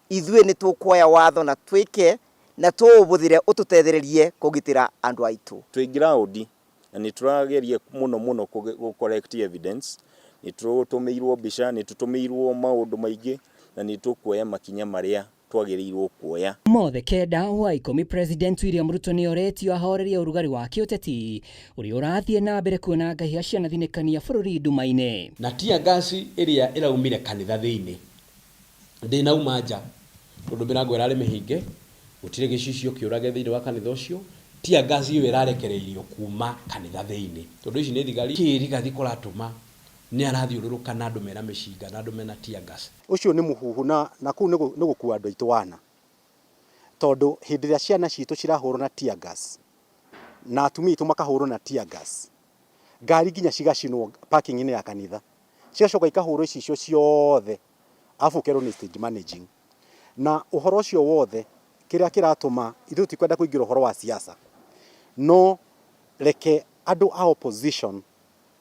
Ithuĩ nĩ tũkuoya watho na twĩke na tũũbũthĩre ũtũtethererie kũgitĩra andũ aitũ. Twĩ ground na nĩ tũrageria mũno mũno gũ collect evidence, nĩ tũtũmĩirwo mbica, nĩ tũtũmĩirwo maũndũ maingĩ na nĩ tũkuoya makinya marĩa twagĩrĩirwo kuoya. Mothe 9 wa 10 President William Ruto nĩ oretio ahorerie ũrugarĩ wa kĩũteti ũrĩa ũrathiĩ na mbere kuona ngahĩha cianathinĩkania bũrũri nduma-inĩ. Na tear gas ĩrĩa ĩraumire kanitha thĩinĩ ndĩnauma nja tondũ mĩrango ĩrarĩ mĩhinge, gũtirĩ gĩcicio kĩũrage thĩinĩ wa kanitha ũcio. Tear gas ĩyo ĩrarekereirio kuma kanitha thĩinĩ tondũ ici nĩ thigari. Kĩ Rigathi kũratũma nĩ arathiũrũrũka na andũ mena mĩcinga na andũ mena tear gas. Ũcio nĩ mũhuhu na kũu nĩ gũkua andũ aitũ wana, tondũ hĩndĩ ĩrĩa ciana citũ cirahũrwo na tear gas na atumia aitũ makahũrwo na tear gas, ngari nginya cigacinwo parking-inĩ ya kanitha, cigacoka ikahũrwo icicio ciothe, arabu ũkerwo nĩ stage managing. Na ũhoro ũcio wothe kĩrĩa kĩratũma ithuĩ tutikwenda kũingĩra ũhoro wa siasa, no reke andũ a opposition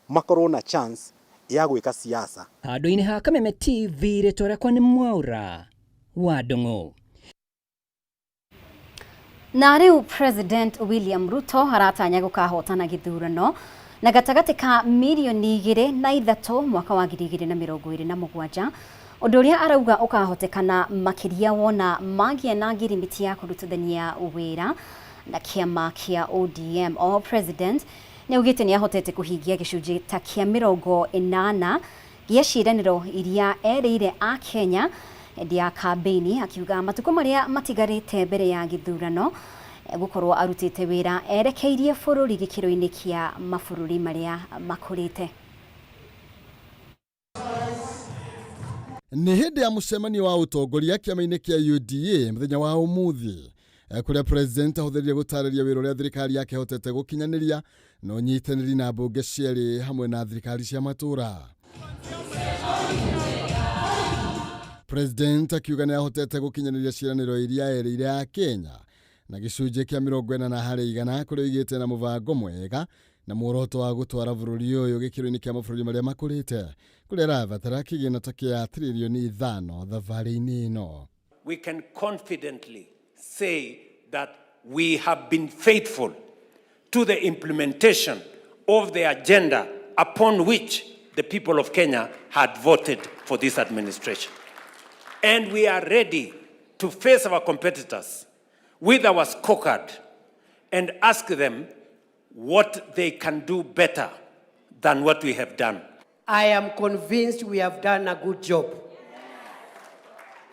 makorwo na chance ya gwĩka siasa. Handũ-inĩ ha Kameme TV, rĩtwa rĩakwa nĩ Mwaura wa Ndung'u. Na rĩu President William Ruto aratanya gũkahotana gĩthurano na gatagatĩ ka mirioni 2 na 3 mwaka wa 2027, ũndũ ũrĩa arauga ũkahotekana makĩria wona magĩa na ngirimiti ya kũrutithania wĩra na kĩama kĩa ODM. O President nĩ augĩte nĩ ahotete kũhingia gĩcunjĩ ta kĩa 80 gĩa ciĩranĩro iria erĩire a Kenya hĩndĩ ya kambĩini, akiuga matukũ marĩa matigarĩte mbere ya gĩthurano gũkorwo arutĩte wĩra erekeirie bũrũri gĩkĩro-inĩ kĩa mabũrũri marĩa makũrĩte. Nĩ hĩndĩ ya mũcemanio wa ũtongoria kĩama-inĩ kĩa UDA mũthenya wa ũmũthĩ, kũrĩa president ahũthĩrire gũtarĩria wĩra ũrĩa thirikari yake ĩhotete gũkinyanĩria na ũnyitanĩri na mbunge cierĩ hamwe na thirikari cia matũũra. President akiuga nĩ ahotete gũkinyanĩria ciĩranĩro iria erĩire a Kenya na gĩcunjĩ kĩa 80 harĩ igana, kũrĩa oigĩte na mũbango mwega na muoroto wa gũtwara bũrũri ũyũ gĩkĩro-inĩ kĩa mabũrũri marĩa makũrĩte, kũrĩa arabatara kĩgĩna ta kĩa tririoni 5 thabarĩ-inĩ ĩno. We can confidently say that we have been faithful to the implementation of the agenda upon which the people of Kenya had voted for this administration. And we are ready to face our competitors with our scorecard and ask them what they can do better than what we have done. I am convinced we have done a good job.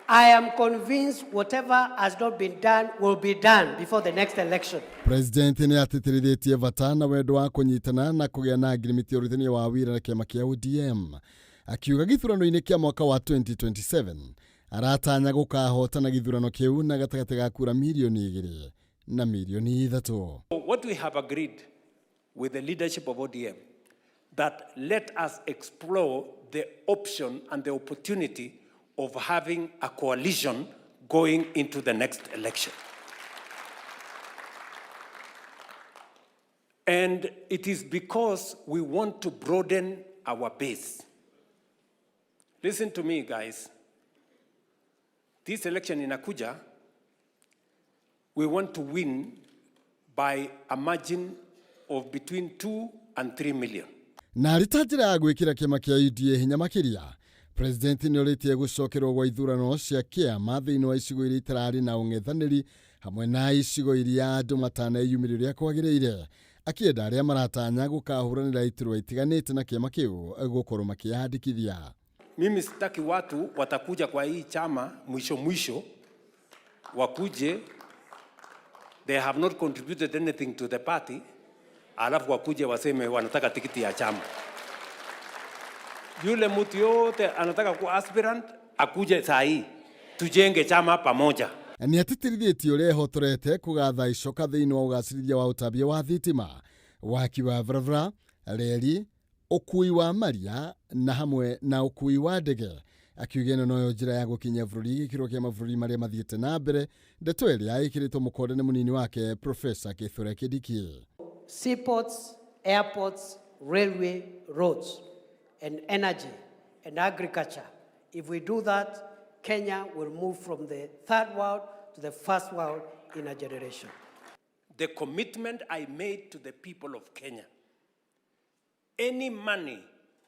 I am convinced whatever has not been done will be done before the next election. President nĩ atĩtĩrithĩtie bata na wendo wa kũnyitana na kũgĩa na ngirimiti ya ũrutithania wa wĩra na kĩama kĩa ODM, akiuga gĩthurano-inĩ kĩa mwaka wa 2027 aratanya gũkahotana gĩthurano kĩu na gatagatĩ ga kura 2 million na 3 million. What we have agreed with the leadership of ODM, that let us explore the option and the opportunity of having a coalition going into the next election. And it is because we want to broaden our base. Listen to me, guys. This election inakuja, we want to win by a margin of between 2 and 3 million. Na arĩ ta njĩra ya gwĩkĩra kĩama kĩa UDA hinya makĩria, President nĩ orĩtie gũcokerwo gwa ithurano cia kĩama thĩinĩ wa icigo iria itararĩ na ũng'ethanĩri hamwe na icigo iria andũ mataneyumĩria ũrĩa kwagĩrĩire, akĩenda arĩa maratanya gũkahũranĩra iturwa itiganĩte na kĩama kĩu gũkorwo makĩyandĩkithia. Mimi sitaki watu watakuja kwa hii chama mwisho mwisho wakuje, they have not contributed anything to the party, alafu wakuje waseme wanataka tikiti ya chama. Yule mtu yote anataka kuwa aspirant akuje saa hii tujenge chama pamoja. Nĩ atĩtĩrithĩtie ũrĩa ehotorete kũgatha icoka thĩinĩ wa ũgacĩrithia wa ũtambia wa thitima, waki wa barabara, reri, ũkui wa maria na hamwe na ũkui wa ndege, akiuga ĩno noyo njĩra ya gũkinyia bũrũri gĩkĩro kĩa mabũrũri marĩa mathiĩte na mbere, ndeto ĩrĩa ĩkĩrĩtwo mũkonde nĩ mũnini wake Profesa Kithure Kindiki. Seaports, airports, railway, roads, and energy and agriculture. If we do that, Kenya will move from the third world to the first world in a generation. The commitment I made to the people of Kenya, any money,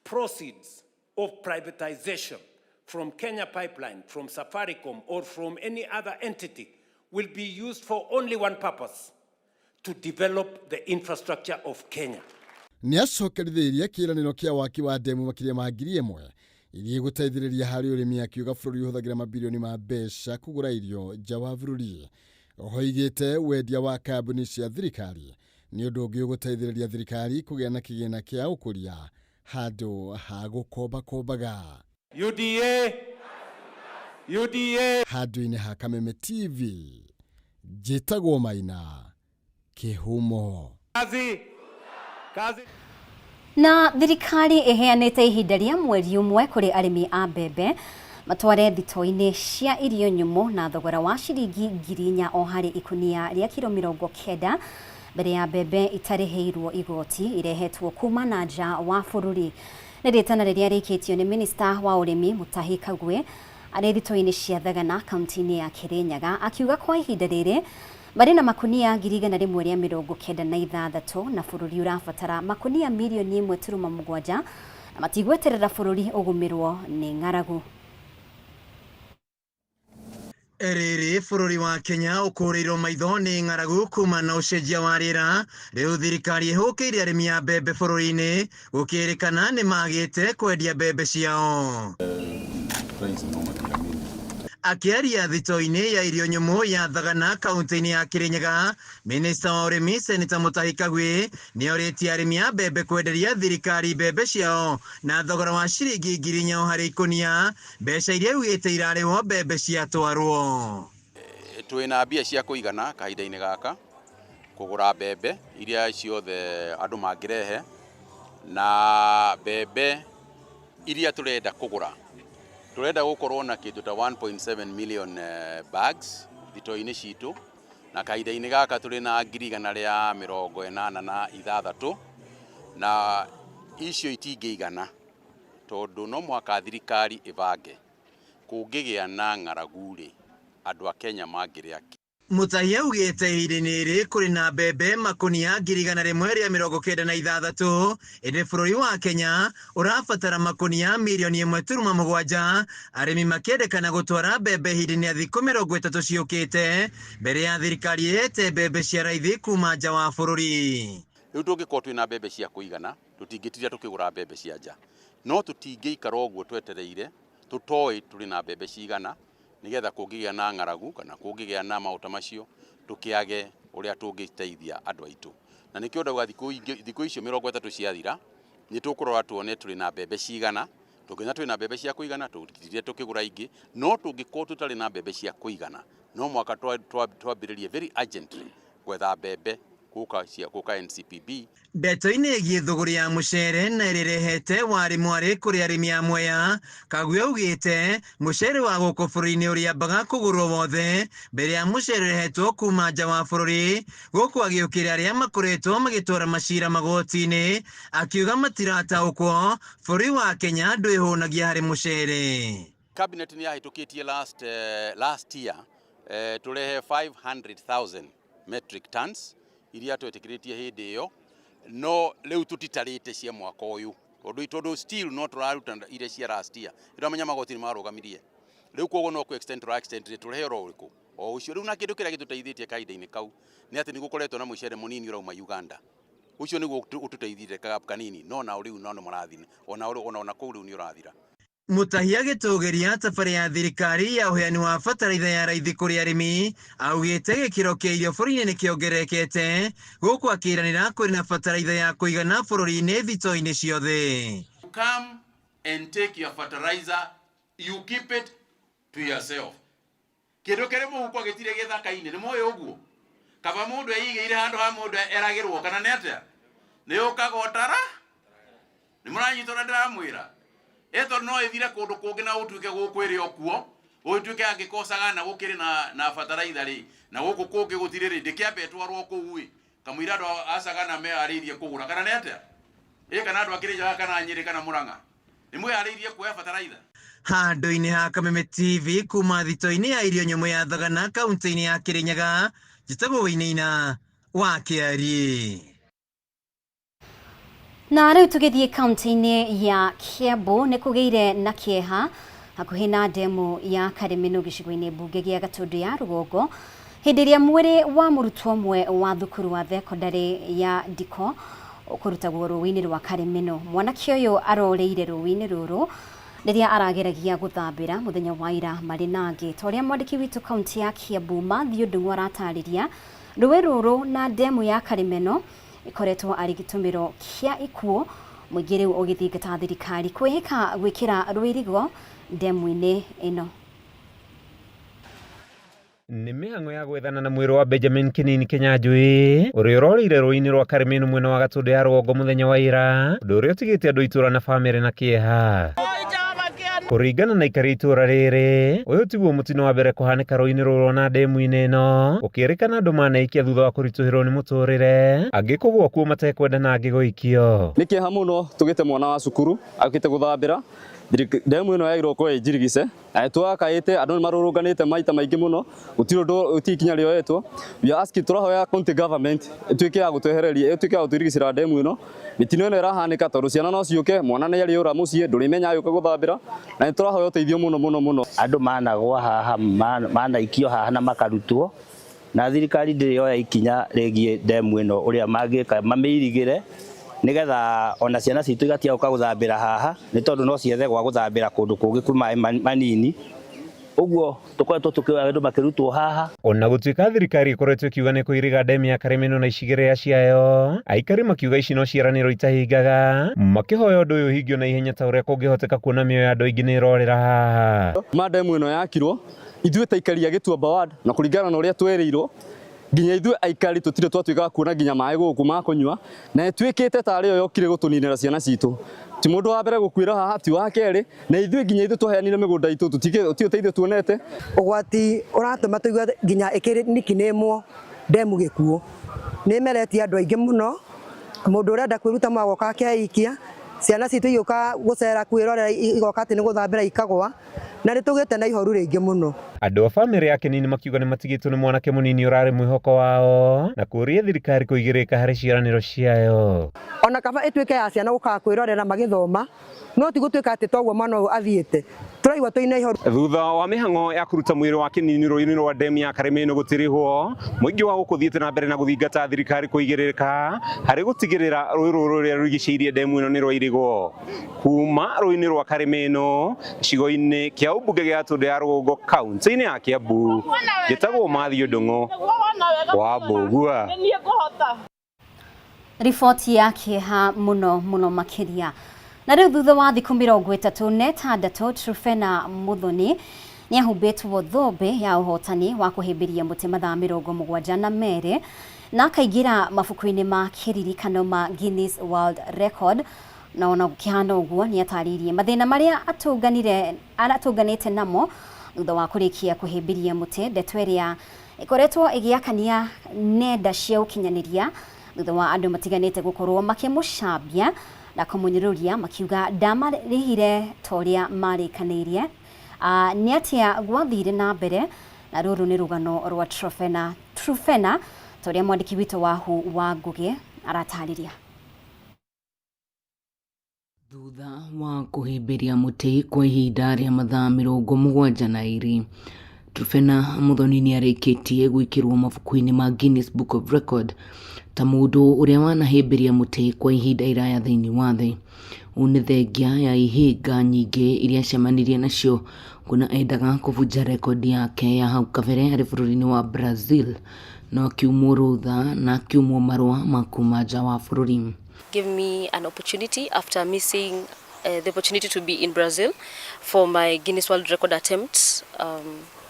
proceeds of privatization from Kenya Pipeline, from Safaricom, or from any other entity will be used for only one purpose: to develop the infrastructure of Kenya. Nĩ acokerithĩirie kĩĩranĩro kĩa waki wa ndemu makĩria ma 1,000 iria igũteithĩrĩria harĩ ũrĩmi, akiuga bũrũri ũhũthagĩra mabirioni ma mbeca kũgũra irio nja wa bũrũri. Oho oigĩte wendia wa kambuni cia thirikari nĩ ũndũ ũngĩ ũgũteithĩrĩria thirikari kũgĩa na kĩgĩna kĩa ũkũria handũ ha gũkombakombaga. UDA! UDA! Handũ-inĩ ha Kameme TV, njĩtagwo Maina Kĩhumo. Kazi! Kazi! Na thirikari ĩheanĩte ihinda rĩa mweri 1 kũrĩ arĩmi a mbembe matware thito-inĩ cia irio nyũmũ na thogora wa ciringi 4,000 o harĩ ikunia rĩa kiro 90 mbere ya mbembe itarĩhĩirwo igoti irehetwo kuma na nja wa bũrũri. Nĩ rĩtana rĩrĩa rĩikĩtio nĩ minista wa ũrĩmi Mutahi Kagwe arĩ thito-inĩ cia Thagana, kaunti-inĩ ya Kirinyaga, akiuga kwa ihinda rĩrĩ marĩ na makunia 196,000 na bũrũri ũrabatara makunia 1.7 million na matigweterera bũrũri ũgũmĩrwo nĩ ng'aragu. Rĩrĩ bũrũri wa Kenya ũkũrĩirwo maitho nĩ ng'aragu kuma na ũcenjia wa rĩera, rĩu thirikari ĩhũkĩire arĩmi a mbembe bũrũri-inĩ gũkĩrĩkana nĩ magĩte kwendia mbembe ciao. Akĩaria thito-inĩ ya irio nyũmũ ya Thagana, kaunti-inĩ ya Kirinyaga, minista wa ũrĩmi Seneta Mutahi Kagwe nĩ orĩtie arĩmi a mbembe kwenderia thirikari mbembe ciao na thogora wa ciringi 4,000 o harĩ ikũnia, mbeca iria augĩte irarĩhwo mbembe ciatwarwo. Twĩna mbia cia kũigana kahinda-inĩ gaka kũgũra mbembe iria ciothe andũ mangĩrehe, na mbembe iria tũrenda kũgũra, tũrenda gũkorwo na kĩndũ ta 1.7 million bags thito-inĩ citũ, na kahinda-inĩ gaka tũrĩ na 186,000, na icio itingĩigana tondũ no mũhaka thirikari ĩbange kũngĩgĩa na ng'aragu rĩ, andũ a Kenya mangĩrĩa kĩ. Mutahi augĩte ihinda-inĩ rĩrĩ kũrĩ na mbembe makunia 196,000 ĩndĩ bũrũri wa Kenya ũrabatara makunia mirioni 1.7, arĩmi makĩendekana gũtwara mbembe ihinda-inĩ rĩa thikũ 30 ciũkĩte mbere ya thirikari ĩrete mbembe cia raithi kuma nja wa bũrũri. Rĩu tũngĩkorwo twĩna mbembe cia kũigana, tũtingĩtinda tũkĩgũra mbembe cia nja, no tũtingĩikara ũguo twetereire tũtoĩ tũrĩ na mbembe cigana, nĩgetha kũngĩgĩa na ng'aragu kana kũngĩgĩa na maũta macio tũkĩage ũrĩa tũngĩteithia andũ aitũ. Na nĩkĩo ndauga thikũ icio 30 ciathira nĩ tũkũrora tuone tũrĩ na mbembe cigana. Tũngĩona twĩna mbembe cia kũigana tũtingĩtinda tũkĩgũra ingĩ, no tũngĩkorwo tũtarĩ na mbembe cia kũigana no mwaka twambĩrĩrie very urgently gwetha mbembe gũka NCPB. Ndeto-inĩ ĩgiĩ thũgũrĩ ya mũcere na ĩrĩa ĩrehete warĩ mwarĩ kũrĩ arĩmi a Mwea, Kagwe augĩte mũcere wa gũkũ bũrũri-inĩ ũrĩambaga kũgũrwo wothe mbere ya mũcere ũrehetwo kuma nja wa bũrũri, gũkũ agĩũkĩrĩra arĩa makoretwo magĩtwara macira magoti-inĩ, akiuga matirataũkwo bũrũri wa Kenya ndwĩhũnagia harĩ mũcere. Cabinet nĩ yahĩtũkĩtie last year tũrehe 500,000 metric tons iria twetĩkĩrĩtie hĩndĩ ĩyo, no rĩu tũtitarĩte cia mwaka ũyũ tondũ still no tũraruta iria cia last year. Nĩũramenya magoti nĩ marũgamirie, rĩu koguo no kũ extend tũra extend tũrehe oro ũrĩkũ o ũcio. Rĩu na kĩndũ kĩrĩa gĩtũteithĩtie kahinda-inĩ kau nĩ atĩ nĩ gũkoretwo na mũcere mũnini ũrauma Uganda, ũcio nĩguo ũtũteithirie kanini, no nao rĩu no nĩ ona kũu rĩu nĩ ũrathira. Mutahi agĩtũgĩria thabarĩ ya thirikari ya ũheani wa bataraitha ya raithi kũrĩ arĩmi, augĩte gĩkĩro kĩa irio bũrũri-inĩ nĩkĩongererekete, gũkũ akĩranĩra kũrĩ na bataraitha ya kũigana bũrũri-inĩ thito-inĩ ciothe. Come and take your fertilizer, you keep it to yourself. Kĩndũ kĩrĩ mũhuko gĩtirĩ gĩthaka-inĩ, nĩ mũĩ ũguo? Kaba mũndũ eigĩire handũ ha mũndũ eragĩrwo kana nĩ atĩa? Nĩ ũkaga ũtara? Nĩ mũranyita ũrĩa ndĩramwĩra? Ĩto no ĩthire kũndũ kũngĩ na ũtuĩke gũkũ ĩrĩ o kuo, ũtuĩke angĩkocaga na gũkĩrĩ na bataraitha rĩ, na gũkũ kũngĩ gũtirĩ rĩ, ndĩkĩambe ĩtwarwo kũu ĩ, kamũira andũ a Sagana meharĩirie kũgũra kana nĩ atĩa? Ĩ kana andũ a Kĩrĩnyaga kana Nyĩrĩ kana Mũrang'a nĩ mwĩharĩirie kuoya bataraitha? Handũ-inĩ ha Kameme TV kuma thito-inĩ ya irio nyũmũ ya Thagana kaunti-inĩ ya Kĩrĩnyaga, njĩtagwo Wainaina wa Kĩariĩ. Na rĩu tũgĩthiĩ kaunti-inĩ ya Kiambu nĩ kũgĩire na kĩeha hakuhĩ na ndemu ya Karĩmĩnũ gĩcigo-inĩ mbunge gĩa Gatũndũ ya Rũgongo hĩndĩ ĩrĩa mwĩrĩ wa mũrutwo ũmwe wa thukuru wa thekondarĩ ya Ndiko ũkũrutagwo rũĩ-inĩ rwa Karĩmĩnũ. Mwanake ũyũ arorĩire rũĩ-inĩ rũrũ rĩrĩa arageragia gũthambĩra mũthenya wa ira marĩ na angĩ. Ta ũrĩa mwandĩki witũ kaunti ya Kiambu Matthew Ndung'u aratarĩria, rũĩ rũrũ na ndemu ya Karĩmĩnũ ikoretwo arĩ gĩtũmĩro kĩa ikuũ, mũingĩ rĩu ũgĩthingata thirikari kwĩhĩka gwĩkĩra rũirigo ndemu-inĩ ĩno. Nĩ mĩhang'o ya gwethana na mwĩrĩ wa Benjamin Kinini Kinyanjui ũrĩa ũrorĩire rũĩ-inĩ rwa Karĩmĩnũ mwena wa Gatũndũ ya Rũgongo mũthenya wa ira, ũndũ ũrĩa ũtigĩte andũ itũra na bamĩrĩ na kĩeha. Kũringana na aikari a itũra rĩrĩ, ũyũ tiguo mũtino wa mbere kũhanĩka rũĩ-inĩ rũrũ na ndemu-inĩ ĩno, gũkĩrĩkana andũ maneikia thutha wa kũritũhĩrwo nĩ mũtũrĩre, angĩ kũgũa kuo matekwenda na angĩ gũikio. Nĩ kĩeha mũno tũgĩte mwana wa cukuru akĩte gũthambĩra ndemu ĩno yagĩrĩirwo gũkorwo ĩ njirigice, na twakaĩte andũ nĩ marũrũnganĩte maita maingĩ mũno, gũtirĩ ũndũ, gũtirĩ ikinya rĩoetwo. We are asking, tũrahoya county government ĩtuĩke ya gũtwehereria, ĩtuĩke ya gũtũirigicĩra ndemu ĩno. Mĩtino ĩno ĩrahanĩka tondũ ciana no ciũke, mwana nĩ arĩũra mũciĩ, ndũrĩmenya agĩũka gũthambĩra, na nĩ tũrahoya ũteithio mũno mũno mũno. Andũ managwa haha, manaikio haha na makarutwo, na thirikari ndĩrĩ yoya ikinya rĩgiĩ ndemu ĩno ũrĩa mangĩka mamĩirigĩre nĩgetha ona ciana citũ igatiga gũka gũthambĩra haha, nĩ tondũ no ciethe gwa gũthambĩra kũndũ kũngĩ kwĩ maĩ manini. Ũguo tũkoretwo tũkĩoya andũ makĩrutwo haha. Ona gũtuĩka thirikari ĩkoretwo ĩkiuga nĩ kũiriga ndemu ya Karĩmĩnũ na icigĩrĩra ciayo, aikari makiuga ici no ciĩranĩro itahingaga, makĩhoya ũndũ ũyũ ũhingio na ihenya ta ũrĩa kũngĩhoteka kuona mĩoyo ya andũ aingĩ nĩ ĩrorĩra haha. Ma ndemu ĩno yakirwo, ithuĩ ta aikari a Gĩtuamba ward na kũringana na ũrĩa twerĩirwo, nginya ithuĩ aikari tũtirĩ twatuĩka a kuona nginya maĩ gũkũ ma kũnyua, na ĩtuĩkĩte tarĩ yo yokire gũtũninĩra ciana citũ. Ti mũndũ wa mbere gũkuĩra haha, ti wa kerĩ, na ithuĩ nginya ithuĩ twaheanire mĩgũnda itũ gũtirĩ ũteithio tuonete. Ũgwati ũratũma tũigue nginya ĩkĩrĩ nickname ndemu gĩkuũ. Nĩ ĩmeretie andũ aingĩ mũno, mũndũ ũrenda kwĩruta magoka akeikia, ciana citũ igĩũka gũcera kwĩrorera igoka atĩ nĩ gũthambĩra ikagwa, na nĩ tũgĩte na ihoru rĩingĩ mũno. Andũ a bamĩrĩ ya Kĩnini makiuga nĩ matigĩtwo nĩ mwanake mũnini ũrarĩ mwĩhoko wao na kũũria thirikari kũigĩrĩrĩka harĩ ciĩranĩro ciayo. Ona kaba ĩtuĩke ya ciana gũkaga kwĩrorera magĩthoma, no ti gũtuĩka atĩ toguo mwana ũyũ athiĩte. Tũraigua twĩna ihoru. Thutha wa mĩhang'o ya kũruta mwĩrĩ wa Kĩnini rũĩ-inĩ rwa ndemu ya Karĩmĩnũ gũtirihwo, mũingĩ wa gũkũ ũthiĩte na mbere na gũthingata thirikari kũigĩrĩrĩka harĩ gũtigĩrĩra rũĩ rũrũ rũrĩa rũrigicĩirie ndemu ĩno nĩ rwairigwo. Kuma rũĩ-inĩ rwa Karĩmĩnũ gĩcigo-inĩ kĩa ũmbunge gĩa Gatũndũ ya Rũgongo kaunti-inĩ ya Kiambu, njĩtagwo Matthew Ndung'u wa Mbũgua. Riboti ya kĩeha mũno mũno makĩria. Na rĩu thutha wa thikũ 36, Truphena Muthoni nĩ ahumbĩtwo thũmbĩ ya ũhotani wa kũhĩmbĩria mũtĩ mathaa 72 na akaingĩra mabuku-inĩ ma kĩririkano ma Guinness World Record. Na ona gũkĩhana ũguo nĩ atarĩirie mathĩna marĩa atũnganĩte namo thutha wa kũrĩkia kũhĩmbĩria mũtĩ, ndeto ĩrĩa ĩkoretwo ĩgĩakania nenda cia ũkinyanĩria thutha wa andũ matiganĩte gũkorwo makĩmũcambia na kũmũnyũrũria makiuga ndamarĩhire ta ũrĩa marĩkanĩirie. Nĩ atĩa gwathire na mbere? Na rũrũ nĩ rũgano rwa Truphena Truphena ta ũrĩa mwandĩki witũ wa Hu wa Ngũgĩ aratarĩria. Thutha wa kũhĩmbĩria mũtĩ kwa ihinda rĩa mathaa 72, Truphena Muthoni nĩarĩkĩtie gwĩkĩrwo mabuku-inĩ ma Guinness Book of Record ta mũndũ ũrĩa wanahĩmbĩria mũtĩ kwa ihinda iraya thĩinĩ wa thĩ. Ũũ nĩ thengia ya ihĩnga nyingĩ iria acemanirie nacio kuona endaga kũbunja rekondi yake ya hau kabere arĩ bũrũri-inĩ wa Brazil, no akiumwo rũtha na akiumwo marũa ma kuma nja wa bũrũri. Give me an opportunity after missing the opportunity to be in Brazil for my Guinness World Record attempt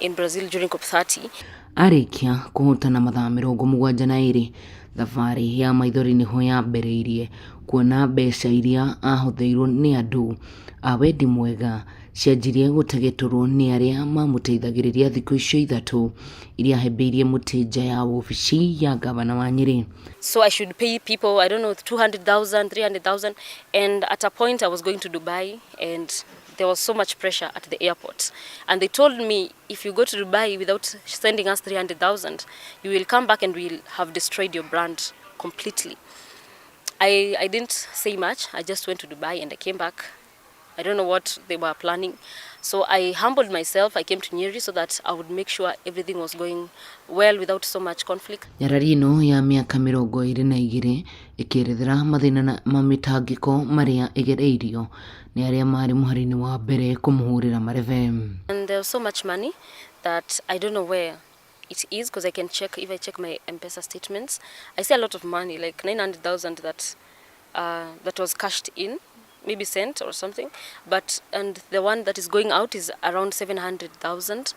in Brazil during COP30. Arĩkia kũhotana mathaa 72, thabarĩ ya maithori nĩho yambĩrĩirie kuona mbeca iria ahũthĩirwo nĩ andũ a wendi mwega cianjirie gũtegetũrwo nĩ arĩa mamũteithagĩrĩria thikũ icio 3 iria ahĩmbĩirie mũtĩ nja ya wabici ya gavana wa Nyĩrĩ. So I should pay people, I don't know, 200,000, 300,000. And at a point I was going to Dubai and there was so much pressure at the airport. And they told me, if you go to Dubai without sending us 300,000, you will come back and we'll have destroyed your brand completely. I didn't say much. I just went to Dubai and I came back. I don't know what they were planning. So I humbled myself. I came to Nyeri so that I would make sure everything was going well without so much conflict. Nyarari ĩno ya mĩaka 22 ĩkĩerethera mathĩna na ma mĩtangĩko marĩa ĩgereirio nĩ arĩa marĩ mũhari-inĩ wa mbere kũmũhũrĩra marebe. And there was so much money that I don't know where it is, because I can check, if I check my M-Pesa statements, I see a lot of money, like 900,000 that was cashed in, maybe sent or something, and the one that is going out is around 700,000,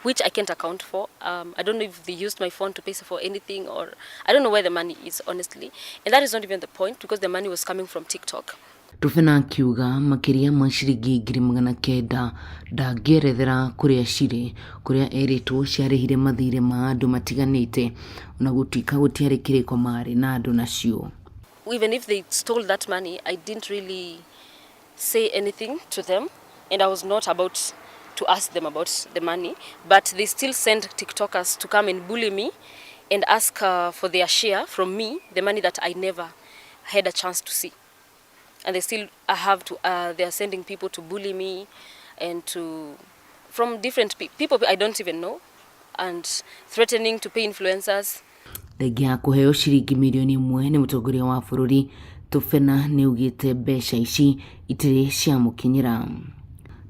which I can't account for. I don't know if they used my phone to pay for anything, or I don't know where the money is, honestly. And that is not even the point, because the money was coming from TikTok. Truphena akiuga makĩria ma ciringi 900,000 ndangĩerethera kũrĩa cirĩ, kũrĩa erĩtwo ciarĩhire mathirĩ ma andũ matiganĩte, ona gũtuĩka gũtiarĩ kĩrĩko marĩ na andũ nacio. Even if they stole that money, I didn't really say anything to them, and I was not about to ask them about the money, but they still sent TikTokers to come and bully me and ask for their share from me, the money that I never had a chance to see. And they still have to, they are sending people to bully me and to, from different people I don't even know, and threatening to pay influencers. Thengia ya kũheo ciringi mirioni 1 nĩ mũtongoria wa bũrũri, Truphena nĩaugĩte mbeca ici itirĩ ciamũkinyĩra.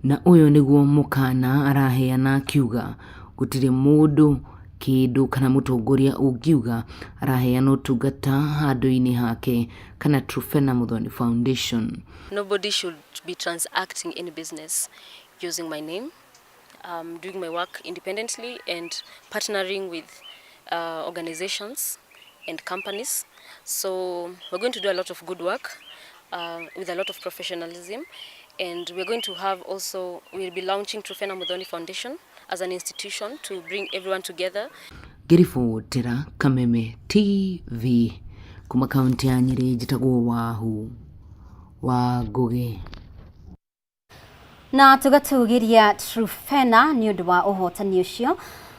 Na ũyũ nĩguo mũkana araheana akiuga gũtirĩ mũndũ kĩndũ kana mũtongoria ũngiuga araheana ũtungata handũ-inĩ hake kana Truphena Muthoni Foundation. Nobody should be transacting any business using my name. I'm doing my work independently and partnering with organizations and companies. So we're going to do a lot of good work with a lot of professionalism, and we're going to have also, we'll be launching Truphena Muthoni Foundation as an institution to bring everyone together. Ngĩribotera Kameme TV kuma kaunti ya Nyĩrĩ, njĩtagwo Wahu wa Ngũgĩ. Na tũgatũgĩria Truphena nĩ ũndũ wa ũhotani ũcio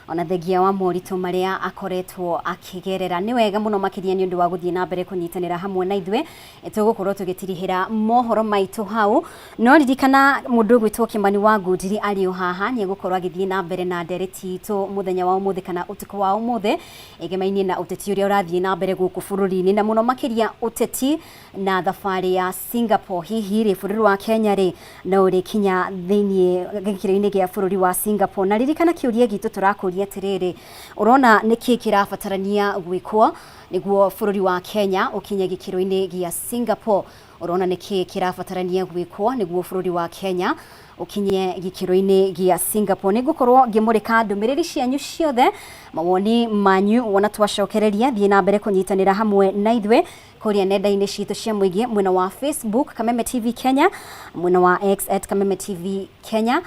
ona thengia wa moritũ marĩa akoretwo akĩgerera. Nĩ wega mũno makĩria nĩ ũndũ wa gũthiĩ na mbere kũnyitanĩra hamwe na ithuĩ. Tũgũkorwo tũgĩtirihĩra mohoro maitũ hau, no ririkana mũndũ ũgwĩtwo Kĩmani wa Ngũnjiri arĩ o haha, nĩ egũkorwo agĩthiĩ na mbere na ndereti itũ mũthenya wa ũmũthĩ kana ũtukũ wa ũmũthĩ, ĩgemainie na ũteti ũrĩa ũrathiĩ na mbere gũkũ bũrũri-inĩ, na mũno makĩria ũteti na thabarĩ ya Singapore. Hihi rĩ, bũrũri wa Kenya rĩ, no ũrĩkinya thĩinĩ gĩkĩro-inĩ gĩa bũrũri wa Singapore? Na ririkana kĩũria gitũ tũrakũria atĩrĩrĩ, ũrona nĩkĩ kĩrabatarania gwĩkwo nĩguo bũrũri wa Kenya ũkinye gĩkĩro-inĩ gĩa Singapore? Ũrona nĩkĩ kĩrabatarania gwĩkwo nĩguo bũrũri wa Kenya ũkinye gĩkĩro-inĩ gĩa Singapore? Nĩngũkorwo ngĩmũrĩka ndũmĩrĩri cianyu ciothe, mawoni manyu wona twacokereria. Thiĩ na mbere kũnyitanĩra hamwe na ithuĩ kũrĩa nenda-inĩ citũ cia mũingĩ, mwena wa Facebook Kameme TV Kenya, mwena wa X @KamemeTV Kenya,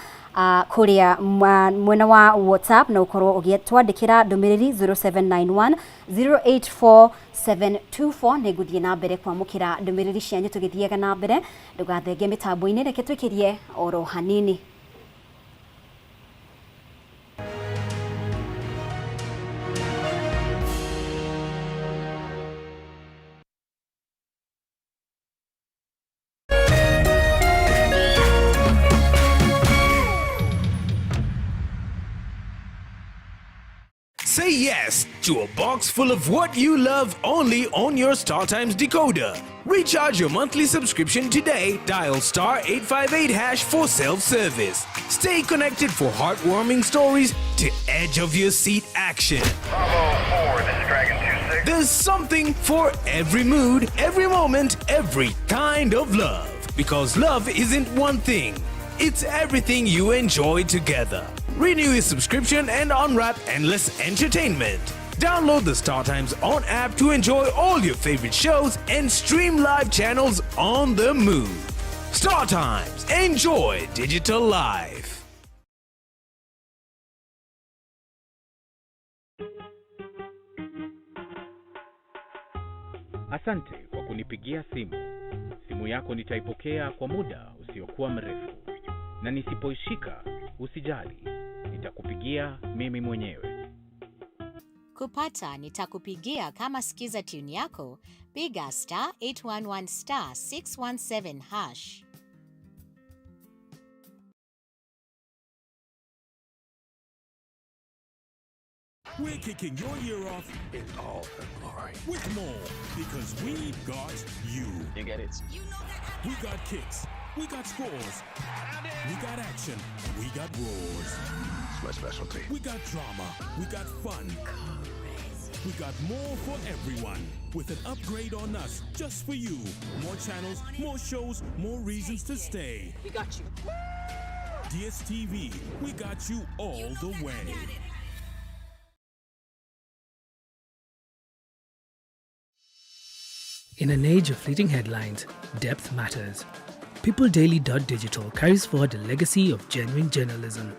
kũrĩa mwena wa WhatsApp na ũkorwo ũgĩtwandĩkĩra ndũmĩrĩri 0791 084 724. Nĩngũthiĩ na mbere kwamũkĩra ndũmĩrĩri cianyu tũgĩthiaga na mbere. Ndũgathenge mĩtambo-inĩ, reke twĩkĩrie oro hanini. Say yes to a box full of what you love only on your StarTimes decoder. Recharge your monthly subscription today. Dial *858# for self-service. Stay connected for heartwarming stories to edge of your seat action. Bravo 4, this is Dragon 26. There's something for every mood, every moment, every kind of love. Because love isn't one thing. It's everything you enjoy together. Renew your subscription and unwrap endless entertainment. Download the StarTimes On app to enjoy all your favorite shows and stream live channels on the move. StarTimes, enjoy digital life. Asante kwa kunipigia simu. Simu yako nitaipokea kwa muda usiokuwa mrefu, na nisipoishika usijali, nitakupigia mimi mwenyewe. Kupata nitakupigia kama skiza tune yako, piga *811 *617#. We're kicking your year off in all her glory with more, because we got you. You get it. We got kicks. We got scores. We got action. We got roars. It's my specialty. We got drama. We got fun. We got more for everyone. With an upgrade on us just for you. More channels, more shows, more reasons to stay. We got you. DSTV, we got you all the way. In an age of fleeting headlines, depth matters. PeopleDaily.digital carries forward a legacy of genuine journalism.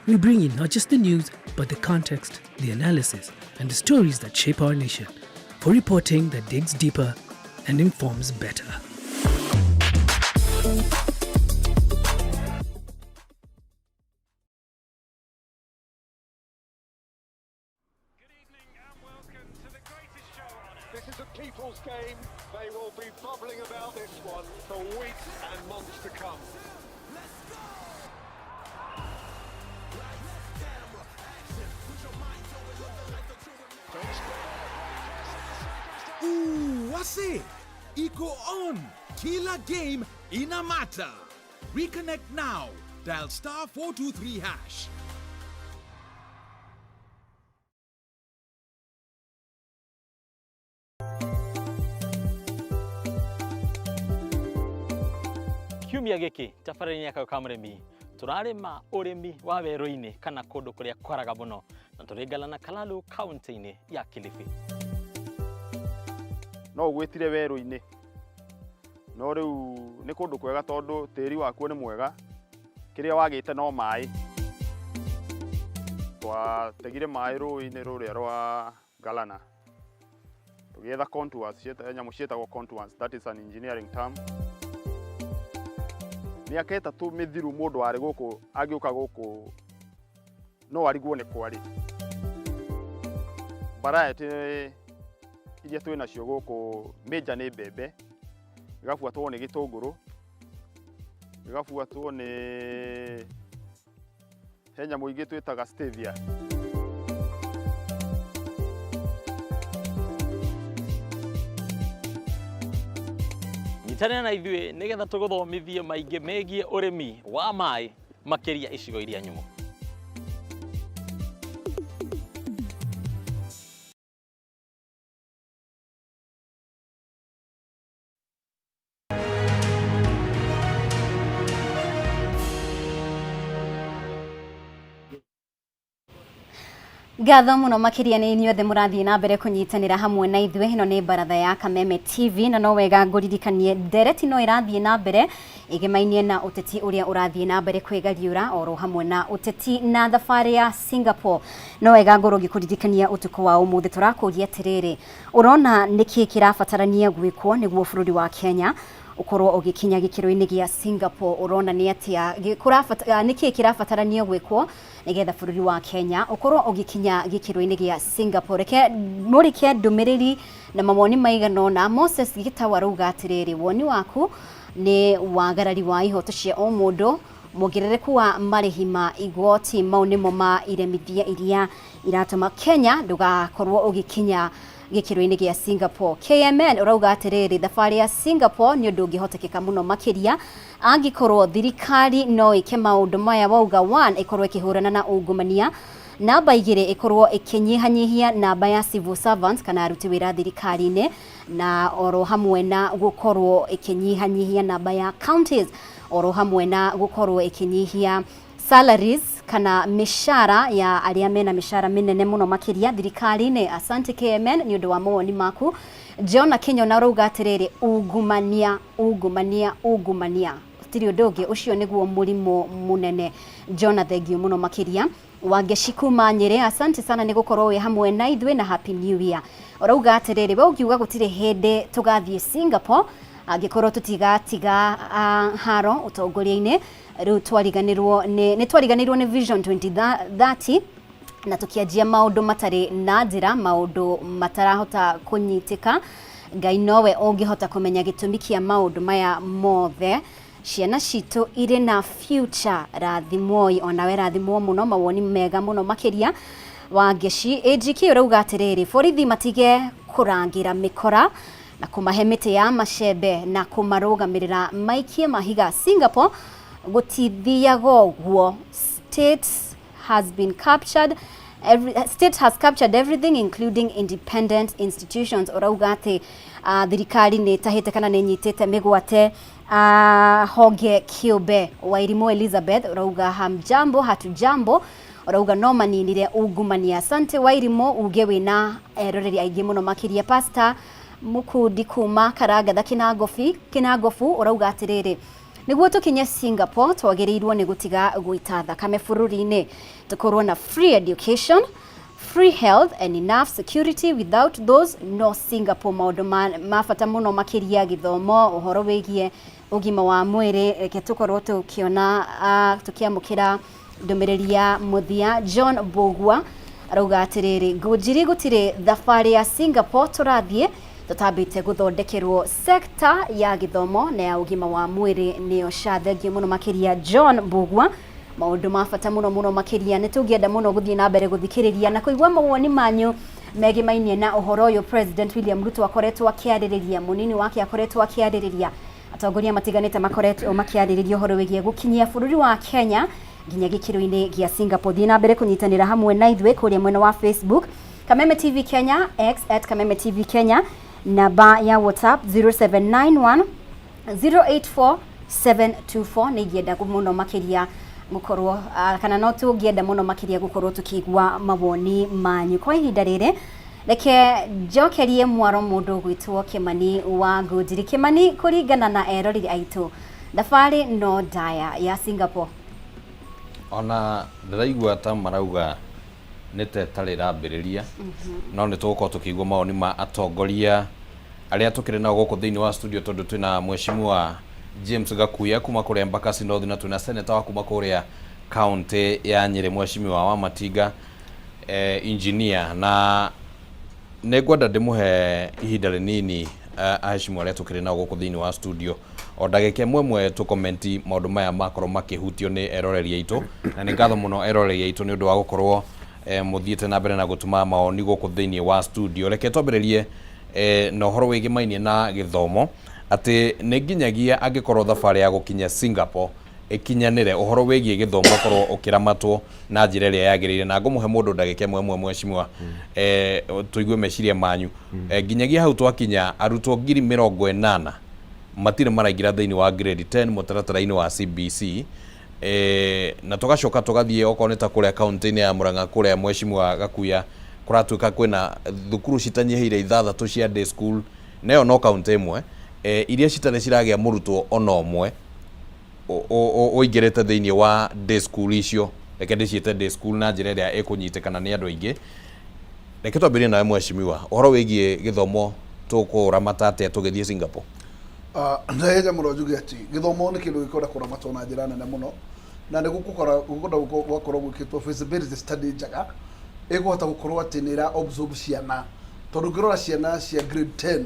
We bring you not just the news, but the context, the analysis, and the stories that shape our nation, for reporting that digs deeper and informs better. This is a people's game. They will be bubbling about this one for weeks and months to come. Ooh, wase iko on. Kila game ina matter. Reconnect now. Dial *423#. Kiumia gĩkĩ tabarĩra-inĩ ya Kayũ ka Mũrĩmi tũrarĩma ũrĩmi wa werũ-inĩ kana kũndũ kũrĩa kwaraga mũno, na tũrĩ na Kalalu kaunti-inĩ ya Kilifi. No ũgwĩtire werũ-inĩ, no rĩu nĩ kũndũ kwega tondũ tĩri wakuo nĩ mwega, kĩrĩa wagĩte no maĩ. Twategire maĩ rũĩ-inĩ rũrĩa rwa Galana, tũgĩetha contours, nyamũ ciĩtagwo contours, that is an engineering term. Mĩaka 3 mĩthiru mũndũ warĩ gũkũ angĩũka gũkũ no arigwo nĩ kwarĩ. Variety iria twĩ nacio gũkũ major nĩ mbembe, ĩgabuatwo nĩ gĩtũngũrũ, ĩgabuatwo nĩ he nyamũ ingĩ twĩtaga stevia. Nyitanĩra na ithuĩ nĩgetha tũgũthomithie maingĩ megiĩ ũrĩmi wa maĩ makĩria icigo iria nyũmũ. Ngatho muno makiria nĩ inyuothe mũrathiĩ na mbere kũnyitanĩra hamwe na ithuĩ. Ĩno nĩ baratha ya Kameme TV, na no wega ngũririkanie ndereti no ĩrathiĩ na mbere ĩgemainie na ũteti ũrĩa ũrathiĩ na mbere kwĩgariũra oro hamwe na ũteti na thabarĩ ya Singapore. No wega ngorwo ngĩkũririkania ũtukũ wa ũmũthĩ tũrakũria atĩrĩrĩ, ũrona nĩkĩ kĩrabatarania gwĩkwo nĩguo bũrũri wa Kenya ũkorwo ũgĩkinya gĩkĩro-inĩ gĩa Singapore? Ũrona nĩ atĩa nĩkĩ kĩrabatarania gwĩkwo nĩgetha bũrũri wa Kenya ũkorwo ũgĩkinya gĩkĩro-inĩ gĩa Singapore? Reke mũrike ndũmĩrĩri na mawoni maigana ũna. Moses Gĩtau arauga atĩrĩrĩ, woni waku nĩ wagarari wa ihoto cia o mũndũ, mwongerereku wa marĩhi ma igoti, mau nĩmo ma iremithia iria iratũma Kenya ndũgakorwo ũgĩkinya gĩkĩro-inĩ gĩa Singapore. KMN ũrauga atĩrĩrĩ, thabarĩ ya Singapore nĩ ũndũ ũngĩhotekeka mũno makĩria angĩkorwo thirikari no ĩke maũndũ maya. Wauga 1 ĩkorwo ĩkĩhũrana na ungumania, namba 2 ĩkorwo ĩkĩnyihanyihia namba ya civil servants kana aruti wĩra thirikari-inĩ, na oro hamwe na gũkorwo ĩkĩnyihanyihia namba ya counties, oro hamwe na gũkorwo ĩkĩnyihia salaries kana mĩcara ya arĩa mena mĩcara mĩnene mũno makĩria thirikari-inĩ. Asante KMN nĩ ũndũ wa mawoni maku. John Kinyona ũrauga atĩrĩrĩ, ungumania, ungumania, ungumania, gũtirĩ ũndũ ũngĩ, ũcio nĩguo mũrimũ mũnene. John, thengio mũno makĩria. Wangeci kuma Nyĩrĩ, asante sana nĩ gũkorwo wĩ hamwe na ithuĩ na happy new year. Ũrauga atĩrĩrĩ, we ũngiuga gũtirĩ hĩndĩ tũgathiĩ Singapore angĩkorwo tũtigatiga haro ũtongoria-inĩ. Rĩu twariganĩrwo nĩ twariganĩrwo nĩ Vision 2030 na tũkĩanjia maũndũ matarĩ na njĩra, maũndũ matarahota kũnyitĩka. Ngai nowe ũngĩhota kũmenya gĩtũmi kĩa maũndũ maya mothe. Ciana citũ irĩ na future, rathimwoi, onawe rathimwo mũno, mawoni mega mũno makĩria. Wangeci AGK ũrauga atĩrĩrĩ, borithi matige kũrangĩra mĩkora na kũmahe mĩtĩ ya macembe na kũmarũgamĩrĩra maikie mahiga. Singapore gũtithiaga ũguo. State has been captured every, state has captured everything including independent institutions. Ũrauga atĩ thirikari nĩ ĩtahĩte kana nĩ ĩnyitĩte mĩgwate honge kĩũmbe. Wairimu Elizabeth ũrauga hamjambo, hatujambo, ũrauga no maninire ungumania. Asante Wairimu, uge wĩna eroreri aingĩ mũno makĩria. Pastor Mukundi kuma Karangatha Kinangobu ũrauga atĩrĩrĩ, nĩguo tũkinye Singapore twagĩrĩirwo nĩ gũtiga gũita thakame bũrũri-inĩ, tũkorwo na free education, free health and enough security. Without those, no Singapore. Maũndũ ma bata mũno makĩria, gĩthomo, ũhoro wĩgiĩ ũgima wa mwĩrĩ. Reke tũkorwo tũkĩona tũkĩamũkĩra ndũmĩrĩri ya mũthia. John Bogua arauga atĩrĩrĩ, ngũnjiri gũtirĩ thabarĩ ya Singapore tũrathiĩ tũtambĩte gũthondekerwo sekta ya gĩthomo na ya ũgima wa mwĩrĩ nĩyo SHA. Thengiũ mũno makĩria John Bogua, maũndũ ma bata mũno mũno makĩria. Nĩ tũngĩenda mũno gũthiĩ na mbere gũthikĩrĩria na kũigua mawoni manyu megemainie na ũhoro ũyũ. President William Ruto akoretwo akĩarĩrĩria, mũnini wake akoretwo akĩarĩrĩria, atongoria matiganĩte makoretwo makĩarĩrĩria ũhoro wĩgiĩ gũkinyia bũrũri wa Kenya nginya gĩkĩro-inĩ gĩa Singapore. Thiĩ na mbere kũnyitanĩra hamwe na ithuĩ kũrĩa mwena wa Facebook Kameme TV Kenya, X at Kameme TV Kenya, namba ya WhatsApp 0791 084 724. Nĩ ingĩenda mũno makĩria gũkorwo kana no tũngĩenda mũno makĩria gũkorwo tũkĩigua mawoni manyu. Kwa ihinda rĩrĩ reke njokerie mwaro mũndũ ũgwĩtwo Kimani wa Ngũnjiri. Kimani, kũringana na eroreri aitũ, thabarĩ no ndaya ya Singapore. Ona ndĩraigua ta marauga nĩ ta ĩtarĩ ĩrambĩrĩria, no nĩ tũgũkorwo tũkĩigua mawoni ma atongoria arĩa tũkĩrĩ nao gũkũ thĩinĩ wa studio, tondũ twĩna mheshimiwa James Gakuya kuma kũrĩa Embakasi North, na twĩna senator wa kuma kũrĩa kaunti ya Nyĩrĩ, mheshimiwa wa Matinga, engineer. Na nĩ ngwenda ndĩmũhe ihinda rĩnini, aheshimiwa arĩa tũkĩrĩ nao gũkũ thĩinĩ wa studio, o ndagĩka ĩmwe ĩmwe tũkomenti maũndũ maya makorwo makĩhutio nĩ eroreri aitũ. Na nĩ ngatho mũno eroreri aitũ nĩ ũndũ wa gũkorwo mũthiĩte na mbere na gũtũma mawoni gũkũ thĩinĩ wa studio. Reke twambĩrĩrie na ũhoro wĩgĩmainie na gĩthomo, atĩ nĩ nginyagia angĩkorwo thabarĩ ya gũkinya Singapore ĩkinyanĩre, ũhoro wĩgiĩ gĩthomo ũkorwo ũkĩramatwo na njĩra ĩrĩa yagĩrĩire. Na ngũmũhe mũndũ ndagĩka ĩmwe ĩmwe, mheshimiwa, tũigue meciria manyu. Nginyagia hau twakinya, arutwo 80,000 matirĩ maraingĩra thĩinĩ wa grade 10 mũtaratara-inĩ wa CBC. Na tũgacoka tũgathiĩ okorwo nĩ ta kũrĩa kaunti-inĩ ya Murang'a, kũrĩa mheshimiwa Gakuya, kũratuĩka kwĩna thukuru citanyihĩire ithathatũ cia day school, na ĩyo no kaunti ĩmwe, iria citarĩ ciragĩa mũrutwo ona ũmwe ũingĩrĩte thĩinĩ wa day school icio. Reke ndĩciĩte day school na njĩra ĩrĩa ĩkũnyitĩkana nĩ andũ aingĩ. Reke twambĩrĩrie nawe mheshimiwa, ũhoro wĩgiĩ gĩthomo tũkũramata atĩa tũgĩthiĩ Singapore? Ndahenya mũno njuge atĩ gĩthomo nĩ kĩndũ gĩkwenda kũramatwo na njĩra nene mũno, na nĩ gũkwenda gũgakorwo gwĩkĩtwo feasibility study njega ĩkũhota gũkorwo atĩ nĩ ĩra absorb ciana, tondũ ũngĩrora ciana cia grade 10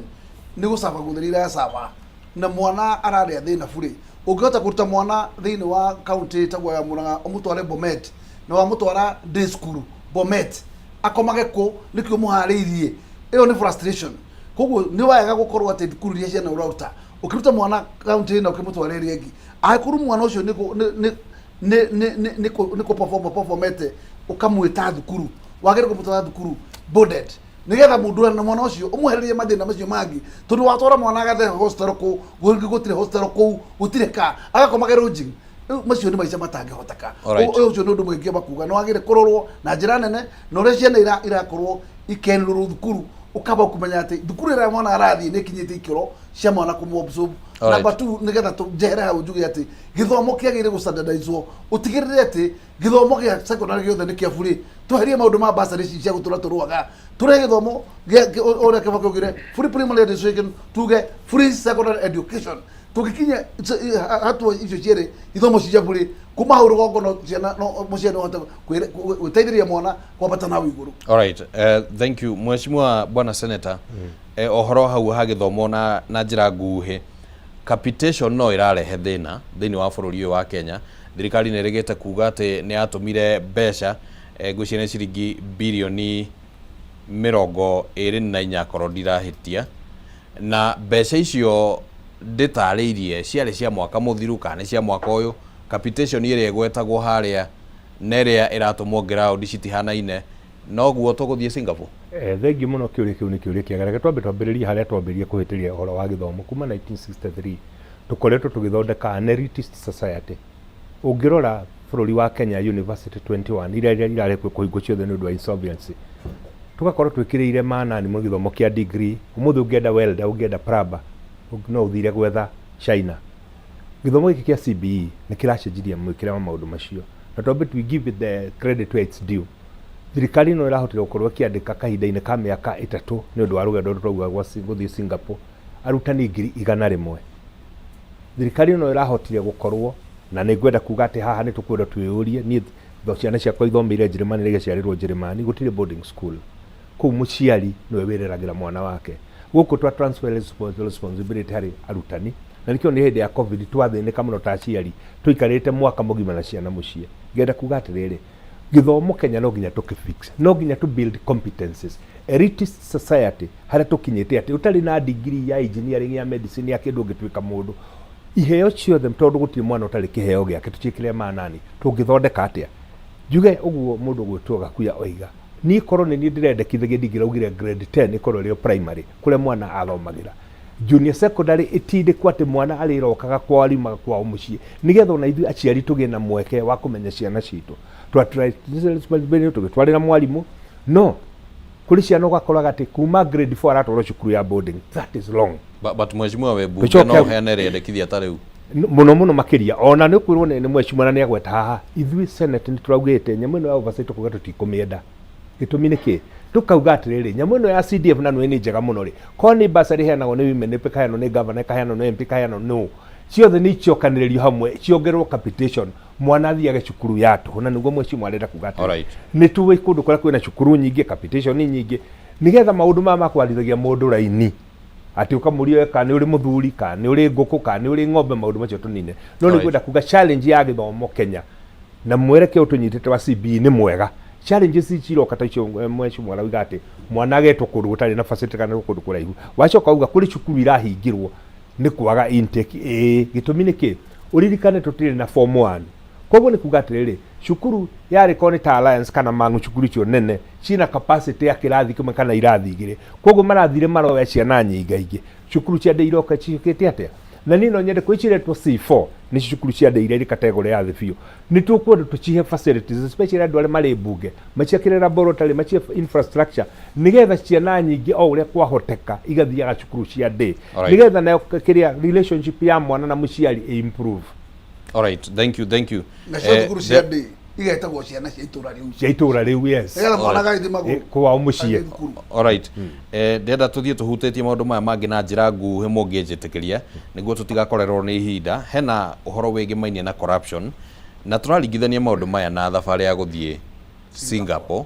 nĩ gũcaba gũthĩrĩ iracaba na mwana ararĩa thĩna burĩ. Ũngĩhota kũruta mwana thĩinĩ wa kaunti ĩtagwo ya Murang'a ũmũtware Bomet, na wamũtwara day school Bomet akomage kũ? Nĩkĩo mũharĩirie ĩyo nĩ frustration. Koguo nĩ wega gũkorwo atĩ thukuru iria ciana ũraruta, ũkĩruta mwana kaunti ĩno ũkĩmũtwara ĩrĩa ĩngĩ, angĩkorwo mwana ũcio nĩ kũ- nĩ- nĩ- nĩ nĩ nĩ nĩ kũ- nĩ kũ performete, ũkamwĩta thukuru, wagĩrĩire kũmũtwara thukuru boarded, nigetha mũndũ na mwana ũcio ũmwehererie mathĩna macio mangĩ, tondũ watwara mwana agathe hostel kũu kũngĩ, gũtirĩ hostel kũu, gũtirĩ ka agakomage lodging. Rĩu macio nĩ maica matangĩhoteka. Ũcio nĩ ũndũ mũingĩ makuga nĩ wagĩrĩire kũrorwo na njĩra nene, na ũrĩa ciana irakorwo ikenrorwo thukuru, ũkamba kũmenya atĩ thukuru ĩrĩa mwana arathiĩ nĩ ĩkinyĩte ikĩro cia mwana kũmũ absorb. Number two, nĩgetha njehere hau njuge atĩ gĩthomo kĩagĩrĩire gũ-standardizwo, ũtigĩrĩre atĩ gĩthomo gĩa secondary gĩothe nĩ kĩa burĩ. Tweherie maũndũ ma bursary ici cia gũtũra tũrũaga, tũrehe gĩthomo ũrĩa Kĩbakĩ augire, free primary education, tuge free secondary education. Tũngĩkinya hatua icio cierĩ, ithomo cia burĩ kuma hau rũgongo, no ciana no mũciari no ahote gwĩteithĩrĩria mwana kwambata na hau igũrũ. Alright, thank you mheshimiwa bwana senator. Ũhoro hau ha gĩthomo na njĩra nguhĩ, capitation no ĩrarehe thĩna thĩinĩ wa bũrũri ũyũ wa Kenya. Thirikari nĩ ĩrĩgĩte kuga atĩ nĩ yatũmire mbeca, ngwĩciria nĩ ciringi birioni 24 korwo ndirahĩtia, na mbeca icio ndĩtarĩirie ciarĩ cia mwaka mũthiru kana nĩ cia mwaka ũyũ. Capitation ĩrĩa ĩgwetagwo harĩa na ĩrĩa ĩratũmwo ground citihanaine. Noguo tũgũthiĩ Singapore? Thengiũ mũno. Kĩũria kĩu nĩ kĩũria kĩega. Reke twambe twambĩrĩrie harĩa twambĩrĩrie kũhĩtĩria ũhoro wa gĩthomo. Kuma 1963 tũkoretwo tũgĩthondeka an elitist society. Ũngĩrora bũrũri wa Kenya, university 21 iria irarĩ kuo kũhingwo ciothe nĩ ũndũ wa insolvency. Tũgakorwo twĩkĩrĩire manani mũno gĩthomo kĩa degree. Ũmũthĩ ũngĩenda welder, ũngĩenda plumber, no ũthire gwetha China. Gĩthomo gĩkĩ kĩa CBE nĩ kĩracenjirie mwĩkĩre wa maũndũ macio, na twambe we give it the credit where it's due. Thirikari ĩno ĩrahotire gũkorwo ĩkĩandĩka kahinda-inĩ ka mĩaka 3, nĩ ũndũ wa rũgendo rũrũ twauga gũthiĩ Singapore, arutani 100,000. Thirikari ĩno ĩrahotire gũkorwo, na nĩ ngwenda kuga atĩ haha nĩ tũkwenda twĩyũrie. Niĩ ciana ciakwa ithomeire Njĩrĩmani na igaciarĩrwo Njĩrĩmani, gũtirĩ boarding school kũu, mũciari nĩwe wĩreragĩra mwana wake. Gũkũ twa transfer responsibility harĩ arutani, na nĩkĩo nĩ hĩndĩ ya COVID twathĩnĩka mũno ta aciari, tũikarĩte mwaka mũgima na ciana mũciĩ. Ngenda kuga atĩrĩrĩ, gĩthomo Kenya no nginya tũkĩfix, no nginya tũ build competencies. Elitist society harĩa tũkinyĩte atĩ ũtarĩ na degree ya engineering, ya medicine, ya kĩndũ ũngĩtuĩka mũndũ, iheo ciothe, tondũ gũtirĩ mwana ũtarĩ kĩheo gĩake, tũciĩkĩre manani. Tũngĩthondeka atĩa? Njuge ũguo mũndũ gwĩtwo Gakuya oiga, niĩ korwo nĩ niĩ ndĩrendekithagia, ndingĩraugire grade 10 ĩkorwo ĩrĩ o primary kũrĩa mwana athomagĩra, junior secondary ĩtindĩkwo atĩ mwana arĩrokaga kwao, ariumaga kwao mũciĩ, nĩgetha ona ithuĩ aciari tũgĩe na mweke wa kũmenya ciana citũ. Tũgĩtwarĩra mwarimũ, no kũrĩ ciana ũgakoraga atĩ kuma grade 4 aratwarwo cukuru ya boarding. That is wrong. But mheshimiwa wĩ mbunge, no ũheane rĩendekithia ta rĩu? Mũno mũno makĩria ona nĩ kwĩrwo nĩ mheshimiwa na nĩ agweta haha, ithuĩ senate nĩ tũraugĩte nyamũ ĩno ya oversight tũkauga tũtikũmĩenda. Gĩtũmi nĩ kĩ? Tũkauga atĩrĩrĩ, nyamũ ĩno ya CDF na nĩ njega mũno rĩ, korwo nĩ bursary ĩheanagwo nĩ women rep, ĩkaheanwo nĩ governor, ĩkaheanwo nĩ MP, ĩkaheanwo nũ, Ciothe nĩ icokanĩrĩrio hamwe ciongererwo capitation, mwana athiage cukuru ya tũhũ, na nĩguo mheshimiwa arenda kuga atĩrĩ, nĩ tũĩ kũndũ kũrĩa kwĩna cukuru nyingĩ, capitation nyingĩ, nĩgetha maũndũ maya ma kwarithagia mũndũ raini atĩ ũkamũria kana nĩ ũrĩ mũthuri, kana nĩ ũrĩ ngũkũ, kana nĩ ũrĩ ng'ombe, maũndũ macio tũnine. No nĩ ngwenda kuga challenge ya gĩthomo Kenya na mwerekeo tũnyitĩte wa CBE nĩ mwega. Challenges ici iroka ta icio, mheshimiwa arauga atĩ mwana agetwo kũndũ gũtarĩ na facility kana kũndũ kũraihu. Wacoka uga kũrĩ cukuru irahingĩrwo nĩ kwaga intake. Ĩĩ, gĩtũmi nĩ kĩ? Ũririkane tũtirĩ na form 1. Koguo nĩ kuga atĩrĩrĩ, cukuru yarĩ korwo nĩ ta Alliance kana Mang'u, cukuru icio nene ciĩna capacity ya kĩrathi kĩmwe kana irathi igĩrĩ. Koguo marathire maroya ciana nyingaingĩ. Cukuru cia ndĩ iroka ciũkĩte atĩa? Na niĩ no nyende kwĩ ciretwo C4, nĩcio cukuru cia ndĩ iria irĩ category ya thĩ biũ. Nĩ tũkwenda tũcihe facilities, especially andũ arĩa marĩ mbunge, maciakĩre laboratory, macihe infrastructure, nĩgetha ciana nyingĩ o ũrĩa kwahoteka igathiaga cukuru cia ndĩ. Nĩgetha nayo kĩrĩa relationship ya mwana na mũciari ĩ improve. Alright, thank you, thank you. Nacio thukuru cia ndĩ igetagwo ciana cia itũra rĩu. Cia itũra rĩu, yes. Nĩgetha mwana agagĩthiĩ magũrũ. Kwao mũciĩ. Agĩthiĩ thukuru. Alright. Ndĩrenda tũthiĩ tũhutĩtie maũndũ maya mangĩ na njĩra nguhĩ mũngĩnjĩtĩkĩria nĩguo tũtigakorerwo nĩ ihinda. Hena ũhoro wĩgĩmainie na corruption na tũraringithania maũndũ maya na thabarĩ ya gũthiĩ Singapore,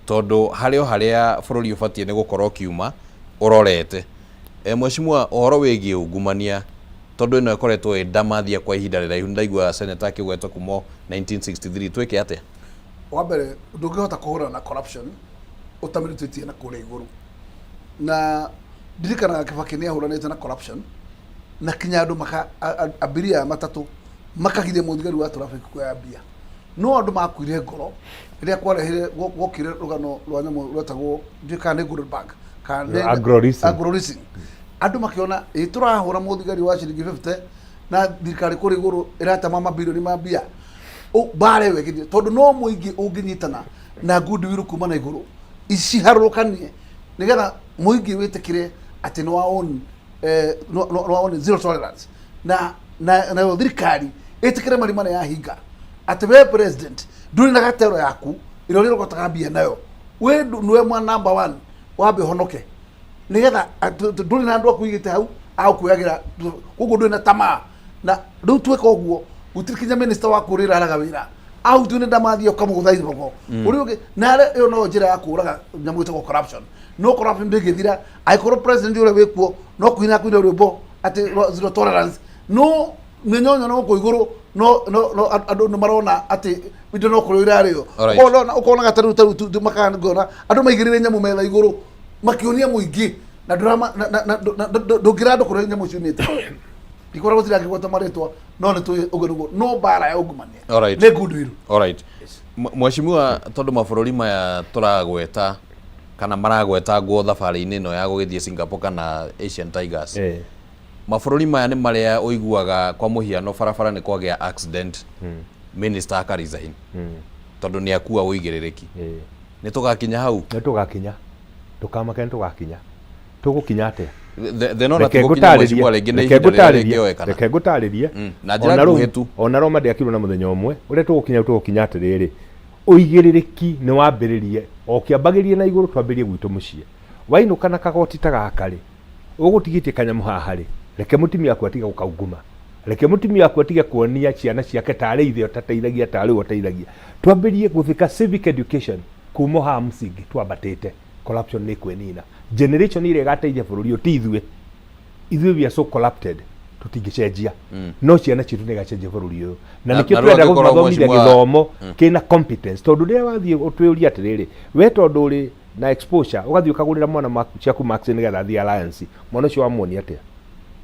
tondũ harĩ o harĩa bũrũri ũbatiĩ nĩ gũkorwo ũkiuma ũrorete. Mheshimiwa, ũhoro wĩgiĩ ungumania, tondũ ĩno ĩkoretwo ĩ ndamathia kwa ihinda rĩraihu, nĩndaigua senator akĩgweta kuma 1963, twĩke atĩa? Wa mbere, ndũngĩhota kũhũrana na corruption ũtamĩrutĩtie na kũrĩa igũrũ. Na ndirikanaga Kibaki nĩ ahũranĩte na corruption na kinya andũ maka abiria matatũ makagiria mũthigari wa traffic kuoya mbia. No andũ makuire ngoro rĩrĩa kwarehire gwokire rũgano rwa nyamũ rwetagwo, ndiũĩ kana nĩ Golden Bank kana nĩ Agro-leasing. Agro-leasing. Andũ makĩona ĩ tũrahũra mũthigari wa ciringi 50 na thirikari kũrĩa igũrũ ĩratema mabirioni ma mbia. Mbara ĩyo ĩgĩthiĩ tondũ no mũingĩ ũngĩnyitana na goodwill kuma na igũrũ iciharũrũkanie nĩgetha mũingĩ wĩtĩkĩre atĩ nĩ wa own, nĩ wa own zero tolerance, na nayo thirikari ĩtĩkĩre marima nĩ yahinga atĩ we president ndũrĩ na gatero yaku ĩrĩa ũrĩrogotaga mbia nayo, we nĩwe mwa number one, wambe ũhonoke nĩgetha ndũrĩ na andũ aku igĩte hau agũkuoyagĩra, koguo ndũrĩ na tamaa. Na rĩu twĩka ũguo gũtirĩ kinya minister waku ũrĩraraga wĩra ahutio nĩ ndamathia ũkamũgũtha irogo. Ũrĩa ũngĩ na ĩyo no njĩra ya kũraga nyamũ ĩtagwo corruption. No corruption ndĩngĩthira angĩkorwo president ũrĩa wĩkuo no kuina kuina rwĩmbo atĩ zero tolerance, no mĩnyonyo no gũkũ igũrũ, no no no andũ nĩ marona atĩ indo no kũrĩa irarĩo. Ũkona ũkonaga tarĩu tarĩu makangona andũ maigĩrĩire nyamũ metha igũrũ makĩonia mũingĩ na ndũrama na ndũngĩra andũ kũrĩa nyamũ ciumĩte. Ndikoragwo cirakĩgweta marĩtwa, no nĩ tũĩ ũguo nĩguo, no mbara ya ungumania nĩ goodwill. Alright. Mheshimiwa, tondũ mabũrũri maya tũragweta kana maragwetangwo thabarĩ-inĩ ĩno ya gũgĩthiĩ Singapore kana Asian Tigers, mabũrũri maya nĩ marĩa ũiguaga kwa mũhiano barabara nĩ kwagĩa accident, minister aka resign tondũ nĩ akua ũigĩrĩrĩki. Nĩ tũgakinya hau? Nĩ tũgakinya, ndũkamake, nĩ tũgakinya. Tũgũkinya atĩa? Thĩna ona Reke tũgũkinya, mheshimiwa, rĩngĩ nĩ ihinda rĩrĩa rĩngĩoekana. Reke ngũtarĩrie. Na njĩra nguhĩ tu. Ona Roma ndĩakirwo na mũthenya ũmwe. Ũrĩa tũgũkinya tũgũkinya atĩrĩrĩ, ũigĩrĩrĩki nĩ wambĩrĩrie o kĩambagĩrie na igũrũ, twambĩrĩrie gwitũ mũciĩ. Wainũka na kagoti ta gaka rĩ, ũgũtigĩtie kanyamũ haha rĩ, reke mũtumia waku atige gũkaunguma, reke mũtumia waku atige kuonia ciana ciake tarĩ ithe ũtateithagia, tarĩ we ũteithagia. Twambĩrĩrie gũthika civic education kuma o haha msingi twambatĩte. Corruption nĩ kwĩnina. Generation ĩrĩa ĩgateithia bũrũri ũyũ ti ithuĩ. Ithuĩ we are so corrupted, tũtingĩcenjia, no ciana citũ nĩ igacenjia bũrũri ũyũ, na nĩkĩo Na rĩu tũrenda angĩkorwo kũmathomithia mheshimiwa- gĩthomo kĩna competence, tondũ rĩrĩa wathiĩ ũtwĩũrie atĩrĩrĩ, we tondũ ũrĩ na exposure ũgathiĩ ũkagũrĩra mwana ciaku marks nĩgetha athiĩ Alliance, mwana ũcio wamuonia atĩa?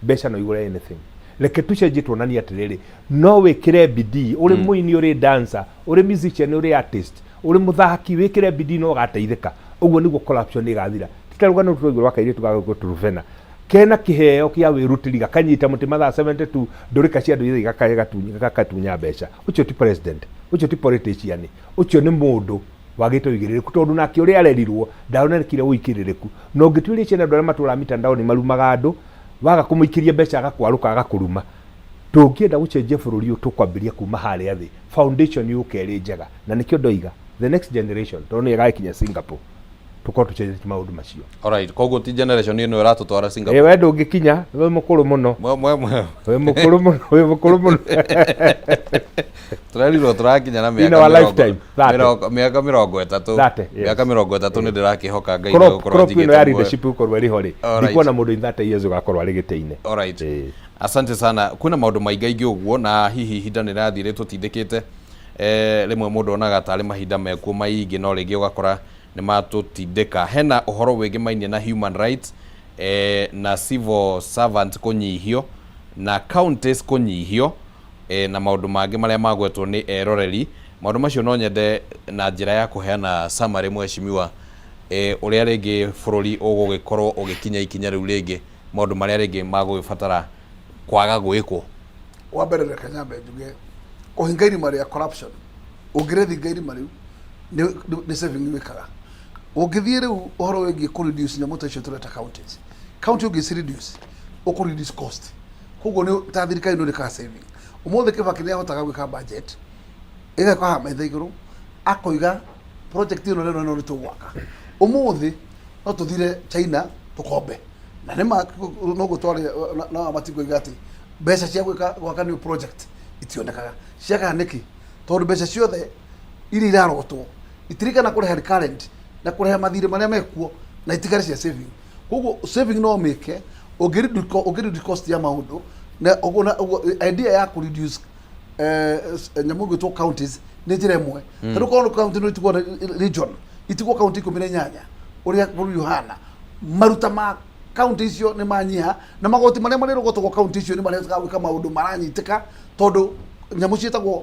Mbeca no igũre anything. Reke tũcenjie, tuonanie atĩrĩrĩ, no wĩkĩre bidii ũrĩ mũini, ũrĩ dancer, ũrĩ musician, ũrĩ artist, ũrĩ mũthaki, wĩkĩre bidii no ũgateithĩka. Ũguo nĩguo corruption ĩgathira. Ti ta rũgano tũraigua rwa kairĩtu ga gũkũ Turufena kena kĩheo kĩa wĩrutĩri, gakanyita mũtĩ mathaa 72, ndũrĩka cia andũ gakatunya mbeca. Ũcio ti president, ũcio ti politician, ũcio nĩ mũndũ wagĩte ũigĩrĩrĩku, tondũ nake ũrĩa arerirwo ndaonekire ũigĩrĩrĩku. Na ũngĩtuĩria ciana, andũ arĩa matũraga mitandaoni marumaga andũ, waga kũmũikĩria mbeca agakwarũka agakũruma. Tũngĩenda gũcenjia bũrũri ũyũ, tũkwambĩrĩria kuma harĩa thĩ, foundation yũke ĩrĩ njega. Na nĩkĩo ndoiga the next generation, tondũ nĩyo ĩgagĩkinya Singapore, Tũkorwo tũcenjetie maũndũ macio. Alright, koguo ti generation ĩno ĩratũtwara Singapore. Ĩ we ndũngĩkinya, wĩ mũkũrũ mũno. Mwe mwe mwe. Wĩ mũkũrũ mũno, wĩ mũkũrũ mũno. Tũrerirwo tũrakinya na In mĩaka our mĩrongo- lifetime, 30. mĩaka 30. 30, yes. Mĩaka 30 nĩ ndĩrakĩhoka Ngai Crop nĩgũkorwo crop ĩno njigĩte ya muoyo. leadership gũkorwo ĩrĩ ho rĩ, Alright. ndikuona mũndũ in 30 years ũgakorwo arĩ gĩtĩ-inĩ. Alright. Asante sana. Kwĩna maũndũ maingaingĩ ũguo na hihi ihinda nĩ rĩrathiĩ rĩtũtindĩkĩte. Eh, rĩmwe mũndũ onaga tarĩ mahinda mekuo maingĩ no rĩngĩ ũgakora nĩ matũtindĩka. Hena ũhoro wĩgĩmainie na human rights eh, na civil servant kũnyihio na counties kũnyihio eh, na maũndũ mangĩ marĩa magwetwo nĩ eroreri. Maũndũ macio no nyende na njĩra ya kũheana summary mheshimiwa eh, ũrĩa rĩngĩ bũrũri ũgũgĩkorwo ũgĩkinya ikinya rĩu rĩngĩ maũndũ marĩa rĩngĩ magũgĩbatara kwaga gwĩkwo. Wa mbere reke nyambe njuge kũhinga irima rĩa corruption, ũngĩrĩthinga irima rĩu nĩ saving wĩkaga. Ũngĩthiĩ rĩu ũhoro wĩgiĩ kũ reduce nyamũ ta icio tũreta counties, county ũngĩci reduce ũkũ reduce cost, koguo nĩ ta thirikari nĩ ũrĩkaga saving. Ũmũthĩ Kĩbakĩ nĩ ahotaga gwĩka budget ĩgekwo haha metha igũrũ, akoiga project ĩno na ĩno na ĩno nĩ tũgwaka. Ũmũthĩ no tũthire China tũkombe, na nĩ ma noguo twarĩ na matingoiga atĩ mbeca cia gwĩka gwaka new project itionekaga. Ciagaga nĩkĩ? Tondũ mbeca ciothe iria irarotwo itirigana kũrĩha recurrent na kũrĩha mathirĩ marĩa mekuo na itigare cia saving. Koguo saving no mĩke ũngĩ reduce cost ya maũndũ na ũguo na ũguo idea ya kũ reduce nyamũ ĩgwĩtwo counties nĩ njĩra ĩmwe. Tondũ korwo county no itigwo region, itigwo county 18 ũrĩa bũrũri ũhana, maruta ma county icio nĩ manyiha na magoti marĩa marĩrogotagwo county icio nĩ marĩhotaga gwĩka maũndũ maranyitĩka tondũ nyamũ ciĩtagwo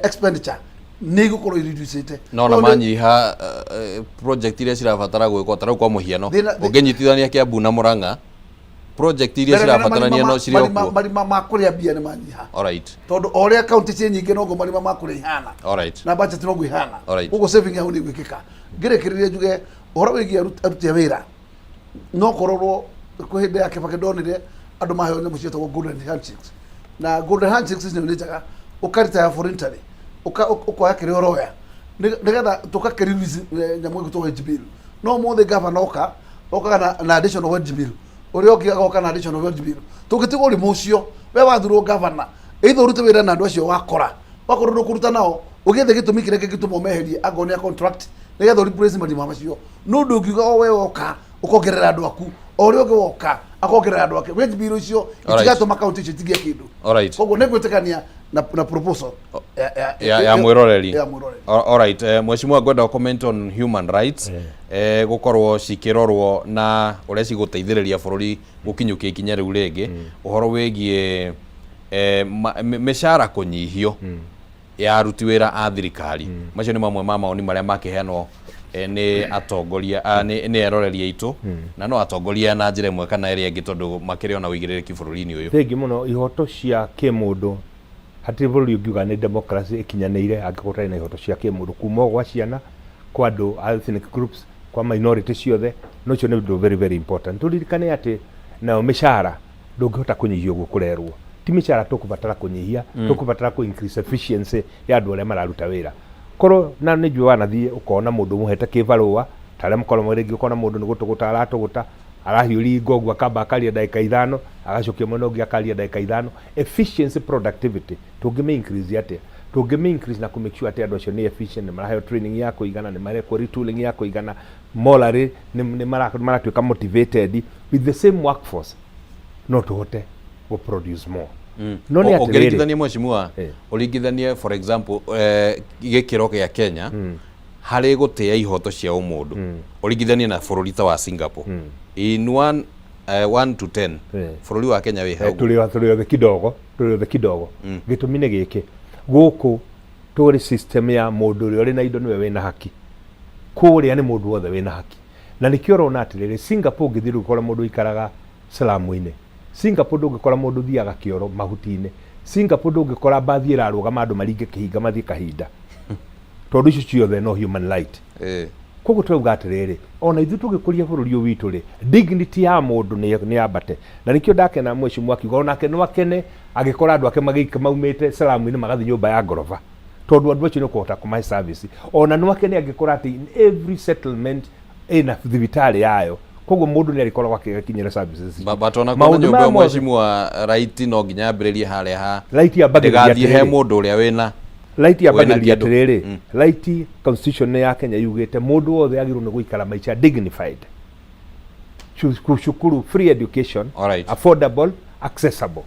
expenditure nĩ igũkorwo ireducĩte. No na manyiha project iria cirabatara gwĩkwo ta rĩu kwa mũhiano ũngĩnyitithania Kiambu na Murang'a, project iria cirabatarania no cirĩ o kuo. Marima ma kũrĩa mbia nĩ manyiha. Alright. Tondũ o ũrĩa county ciĩ nyingĩ noguo marima ma kũrĩa ihana. Alright. Na budget noguo ihana. Alright. Koguo saving hau nĩ ĩgwĩkĩka. Ngĩrĩkĩrĩria njuge ũhoro wĩgiĩ aruti a wĩra no kũrorwo kwĩ hĩndĩ ya Kĩbakĩ ndonire andũ maheo nyamũ ciĩtagwo golden handshakes, na golden handshakes icio nĩ njega, ũka retire voluntarily, ũkoya kĩrĩa ũroya nĩgetha tũgakĩ release nyamũ ĩgwĩtwo wage bill. No ũmũthĩ gavana oka okaga na additional wage bill, ũrĩa ũngĩ agoka na additional wage bill. Tũngĩtigwo ũrimũ ũcio, we wathurwo gavana either ũrute wĩra na andũ acio wakora, wakorwo ndũkũruta nao ũgĩethe gĩtũmi kĩrĩa kĩngĩtũma ũmeherie angorwo nĩ a contract nĩgetha ũ replace marima macio. No ndũngiuga o we woka ũkongerera andũ aku, o ũrĩa ũngĩ woka akongerera andũ ake, wage bill icio itigatũma kaunti icio itigie kĩndũ. Koguo nĩ gwĩtĩkania na proposal ya mwĩroreri. Ya mwĩroreri. Alright, mheshimiwa ngwenda comment on human rights gũkorwo cikĩrorwo na ũrĩa cigũteithĩrĩria bũrũri gũkinyũkia ikinya rĩu rĩngĩ, ũhoro wĩgiĩ mĩcara kũnyihio ya aruti wĩra a thirikari. Macio nĩ mamwe ma mawoni marĩa makĩheanwo nĩ atongoria nĩ eroreri aitũ, na no atongoria na njĩra ĩmwe kana ĩrĩa ĩngĩ tondũ makĩrĩ ona ũigĩrĩrĩki bũrũri-inĩ ũyũ. Thengi mũno. Ihoto cia kĩmũndũ, hatirĩ bũrũri ũngiuga nĩ democracy ĩkinyanĩire angĩkorwo ũtarĩ na ihoto cia kĩmũndũ, kuma o gwa ciana, kwa andũ a ethnic groups, kwa minority ciothe. No ũcio nĩ ũndũ very very important. Tũririkane atĩ nayo mĩcara ndũngĩhota kũnyihia ũguo kũrerwo. Ti mĩcara tũkũbatara kũnyihia, tũkũbatara kũ increase efficiency ya andũ arĩa mararuta wĩra. Korwo na nĩ njũĩ wanathiĩ ũkona mũndũ ũmũhete kĩbarũa ta arĩa mũkoragwo rĩngĩ, ũkona mũndũ nĩ gũtũgũta aratũgũta, arahiũria ingo ũguo, akamba akaria ndagĩka 5, agacokia mwena ũngĩ akaria ndagĩka 5. Efficiency, productivity tũngĩmĩ increase atĩa? Tũngĩmĩ increase na kũ make sure atĩ andũ acio nĩ efficient, nĩ maraheo training ya kũigana, nĩ marekwo retooling ya kũigana, morally nĩ maratuĩka motivated. With the same workforce no tũhote gũ produce more. No nĩ atĩrĩrĩ, Ũngĩringithania mheshimiwa, ũringithanie for example gĩkĩro gĩa Kenya harĩ gũtĩa ihoto cia ũmũndũ, ũringithanie na bũrũri ta wa Singapore, in 1 to 10, bũrũri wa Kenya wĩ hau? Tũrĩ othe kidogo, tũrĩ othe kidogo. Gĩtũmi nĩ gĩkĩ, gũkũ tũrĩ system ya mũndũ ũrĩa ũrĩ na indo nĩwe wĩna haki, kũrĩa nĩ mũndũ wothe wĩna haki. Na nĩkĩo ũrona atĩrĩrĩ, Singapore ũngĩthiĩ ndũngĩkora mũndũ ũikaraga slum-inĩ. Singapore ndũngĩkora mũndũ ũthiaga kĩoro mahuti-inĩ. Singapore ndũngĩkora mbathi ĩrarũgama andũ maringe kĩhinga mathiĩ kahinda, tondũ icio ciothe no human right. Koguo tũrauga atĩrĩrĩ, ona ithuĩ tũgĩkũria bũrũri ũyũ witũ rĩ, dignity ya mũndũ nĩ yambate. Na nĩkĩo ndakena mheshimiwa akiuga onake no akene agĩkora andũ ake magĩika maumĩte slum-inĩ magathiĩ nyũmba ya ngoroba, tondũ andũ acio nĩ ũkũhota kũmahe service. Ona no akene angĩkora atĩ in every settlement Ĩna thibitarĩ yayo, koguo mũndũ nĩ arĩkoragwo akĩkinyĩra services. But ona Maũndũ kwĩna nyũmba maya ĩyo, mothe- mheshimiwa, right, no nginya ambĩrĩrie harĩa ha Right yambagĩrĩria ndĩgathiĩ he atĩrĩrĩ. mũndũ ũrĩa wĩna Right wĩna yambagĩrĩria kĩndũ. atĩrĩrĩ, right, constitution ya Kenya yugĩte mũndũ wothe agĩrĩirwo nĩ gũikara maica dignified. Cukuru free education, affordable, accessible.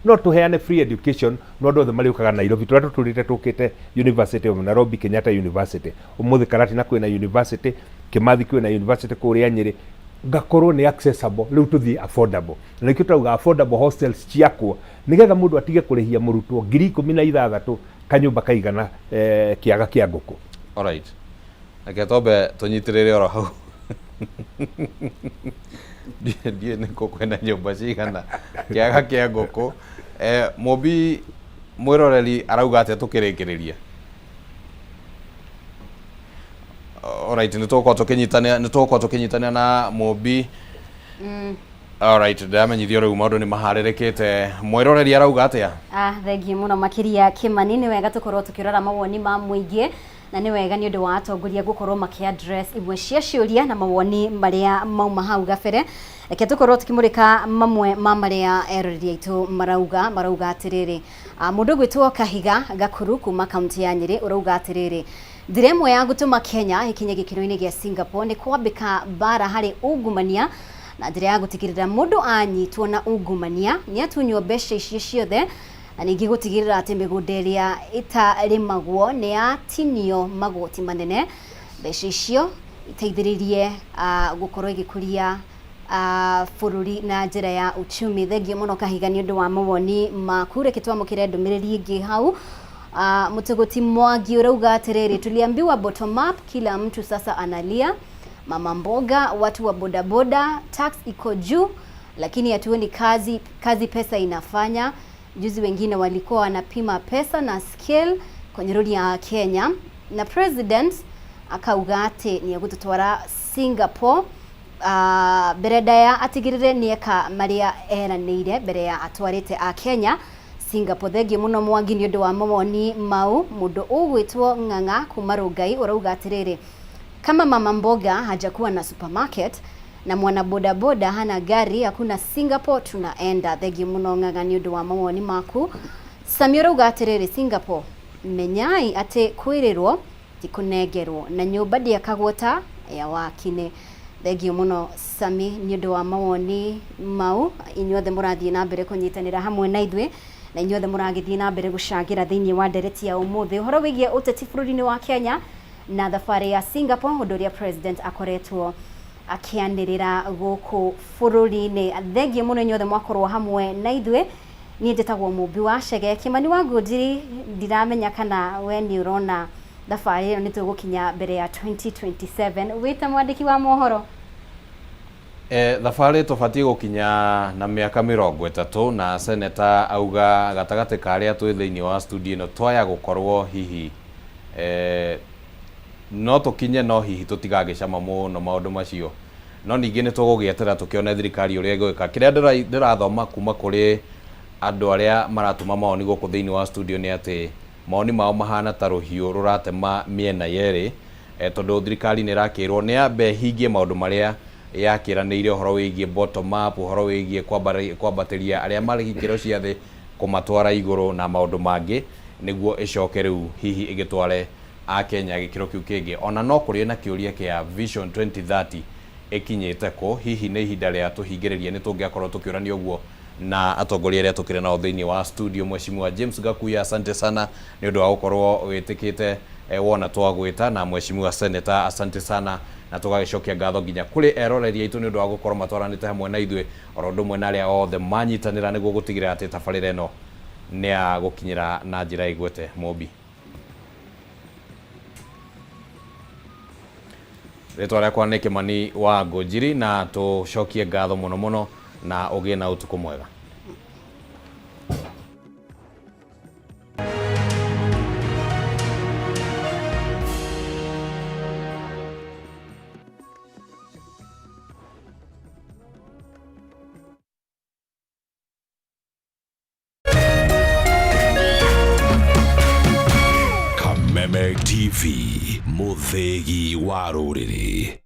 No tũheane free education no andũ othe marĩũkaga Nairobi, tũrĩa tũtũrĩte tũkĩte University of Nairobi, Kenyatta University, ũmũthĩ Karatina kwĩna university, Kimathi kwĩna university, kũrĩa Nyĩrĩ ngakorwo nĩ accessible. Rĩu tũthiĩ affordable, na nĩkĩo tũrauga affordable hostels ciakwo nĩgetha mũndũ atige kũrĩhia mũrutwo 16,000 kanyũmba kaigana kĩaga kĩa ngũkũ. Alright, reke twambe tũnyitĩrĩre oro hau. Ndiĩ nĩ kũ kwĩna nyũmba cigana kĩaga kĩa ngũkũ. Mũmbi mwĩroreri arauga atĩa tũkĩrĩkĩrĩria? Alright, nĩ tũgũkorwo tũkĩnyitanĩra na Mũmbi. Alright, ndĩramenyithio rĩu maũndũ nĩ maharĩrĩkĩte. Mwĩroreri arauga atĩa? Ah, thengiũ mũno makĩria, Kĩmani. Nĩ wega tũkorwo tũkĩrora mawoni ma mũingĩ, na nĩ wega nĩ ũndũ wa atongoria gũkorwo makĩ address imwe cia ciũria na mawoni marĩa mauma hau gabere. Reke tũkorwo tũkĩmũrĩka mamwe ma marĩa eroreri aitũ marauga. Marauga atĩrĩrĩ, mũndũ ũgwĩtwo Kahiga Gakuru kuma kaunti ya Nyĩrĩ ũrauga atĩrĩrĩ, njĩra ĩmwe ya gũtũma Kenya ĩkinye gĩkĩro-inĩ gĩa Singapore nĩ kwambĩka mbara harĩ ungumania na njĩra ya gũtigĩrĩra mũndũ anyitwo na ungumania nĩ atunywo mbeca icio ciothe, na ningĩ gũtigĩrĩra atĩ mĩgũnda ĩrĩa ĩtarĩmagwo nĩ yatinio magoti manene, mbeca icio iteithĩrĩrie gũkorwo igĩkũria bũrũri na njĩra ya uchumi. Thengiũ mũno Kahiga nĩ ũndũ wa mawoni maku. Reke twamũkĩre ndũmĩrĩri ĩngĩ hau. Mũtũgũti Mwangi ũrauga atĩrĩrĩ, tuliambiwa bottom up, kila mtu sasa analia, mama mboga, watu wa bodaboda, tax iko juu lakini hatuoni kazi pesa inafanya. Juzi wengine walikuwa wanapima pesa na scale kwenye rodi ya Kenya, na president akauga atĩ nĩ egũtũtwara Singapore mbere ndaya atigĩrĩre nĩ eka marĩa eranĩire mbere ya atwarĩte a Kenya Singapore. Thengiũ mũno Mwangi nĩ ũndũ wa mawoni mau. Mũndũ ũgwĩtwo Ng'ang'a kuma Rongai ũrauga atĩrĩrĩ, kama mama mboga hajakuwa na supermarket na mwana bodaboda hana gari, hakuna Singapore tunaenda. Thengiũ mũno Ng'ang'a nĩ ũndũ wa mawoni maku. Sami ũrauga atĩrĩrĩ, Singapore menyai atĩ kwĩrĩrwo ti kũnengerwo, na nyũmba ndĩakagwo ta ya wakinĩ. Thengiũ mũno Sami nĩ ũndũ wa mawoni mau. Inyuothe mũrathiĩ na mbere kũnyitanĩra hamwe na ithuĩ, na inyuothe mũragĩthiĩ na mbere gũcangĩra thĩinĩ wa ndereti ya ũmũthĩ ũhoro wĩgiĩ ũteti bũrũri-inĩ wa Kenya na thabarĩ ya Singapore, ũndũ ũrĩa president akoretwo akĩanĩrĩra gũkũ bũrũri-inĩ. Thengiũ mũno inyuothe mwakorwo hamwe na ithuĩ. Niĩ njĩtagwo Mũmbi wa Chege. Kĩmani wa Ngũnjiri, ndiramenya kana we nĩ ũrona thabarĩ ĩyo nĩ tũgũkinya mbere ya 2027 wĩta mwandĩki wa mohoro? Thabarĩ tũbatiĩ gũkinya na mĩaka 30, na seneta auga gatagatĩ ka arĩa twĩ thĩinĩ wa studio ĩno twaya gũkorwo hihi no tũkinye, no hihi tũtigagĩcama mũno maũndũ macio, no ningĩ nĩ tũgũgĩetera tũkĩone thirikari ũrĩa ĩgwĩka. Kĩrĩa ndĩrathoma kuma kũrĩ andũ arĩa maratũma mawoni gũkũ thĩinĩ wa studio nĩ atĩ mawoni mao mahana ta rũhiũ rũratema mĩena yerĩ, tondũ thirikari nĩ ĩrakĩrwo nĩ yambe ĩhingie maũndũ marĩa yakĩranĩire, ũhoro wĩgiĩ bottom up, ũhoro wĩgiĩ kwambatĩria arĩa marĩ ikĩro cia thĩ kũmatwara igũrũ na maũndũ mangĩ, nĩguo ĩcoke rĩu hihi ĩgĩtware akenya gĩkĩro kĩu kĩngĩ. Ona no kũrĩ na kĩũria kĩa Vision 2030 ĩkinyĩte kũ? Hihi nĩ ihinda rĩa tũhingĩrĩria nĩ tũngĩakorwo tũkĩũrania ũguo na atongoria arĩa tũkĩrĩ nao thĩinĩ wa studio. Mheshimiwa James Gakuya, asante sana nĩ ũndũ wa gũkorwo wĩtĩkĩte wona twagwĩta, na Mheshimiwa Senator, asante sana, na tũgagĩcokia ngatho nginya kũrĩ eroreri aitũ nĩ ũndũ wa gũkorwo matwaranĩte hamwe na ithuĩ, oro ũndũ ũmwe na arĩa othe manyitanĩra nĩguo gũtigĩrĩra atĩ tabarĩra ĩno nĩ ya gũkinyĩra na njĩra ĩgwete. Mũmbi, rĩtwa rĩakwa nĩ Kĩmani wa Ngũnjiri, na tũcokie ngatho mũno mũno, na ũgĩe na ũtukũ mwega. Kameme TV, mũthĩgi wa rũrĩrĩ.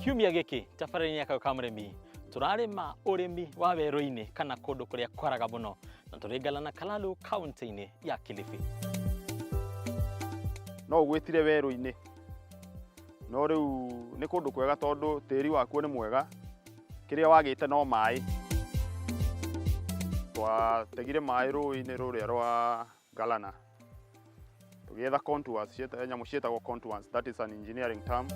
Kiumia gĩkĩ tabarĩra-inĩ ya Kayũ ka Mũrĩmi tũrarĩma ũrĩmi wa werũ-inĩ kana kũndũ kũrĩa kwaraga mũno, na tũrĩ Galana Kalalu kaunti-inĩ ya Kilifi. No ũgwĩtire werũ-inĩ, no rĩu nĩ kũndũ kwega tondũ tĩri wakuo nĩ mwega, kĩrĩa wagĩte no maĩ. Twategire maĩ rũĩ-inĩ rũrĩa rwa Galana, tũgĩetha contours, nyamũ ciĩtagwo contours, that is an engineering term.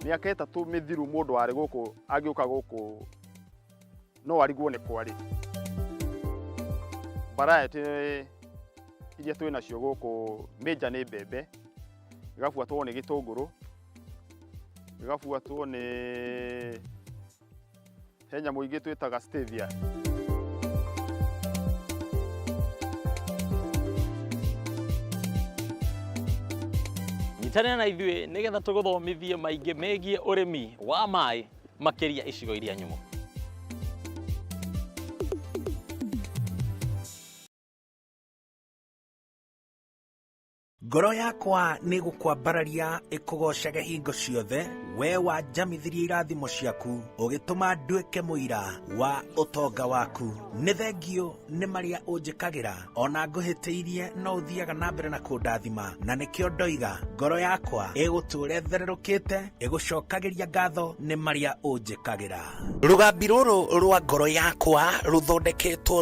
Mĩaka 3 mĩthiru mũndũ warĩ gũkũ angĩũka gũkũ no arigwo nĩ kwarĩ. Variety iria twĩ nacio gũkũ major nĩ mbembe, ĩgabuatwo nĩ gĩtũngũrũ, ĩgabuatwo nĩ he nyamũ ingĩ twĩtaga stevia. Nyitanĩra na ithuĩ nĩgetha tũgũthomithie maingĩ megiĩ ũrĩmi wa maĩ makĩria icigo iria nyũmũ. Ngoro yakwa nĩ gũkwambararia ĩkũgocage hingo ciothe, we wanjamithirie irathimo ciaku, ũgĩtũma nduĩke mũira wa ũtonga waku. Nĩ thengio nĩ marĩa ũnjĩkagĩra, ona ngũhĩtĩirie no ũthiaga na mbere na kũndathima, na nĩkĩo ndoiga ngoro yakwa ĩgũtũũra ĩthererũkĩte, ĩgũcokagĩria ngatho nĩ marĩa ũnjĩkagĩra. Rũgambi rũrũ rwa ngoro yakwa rũthondeketwo.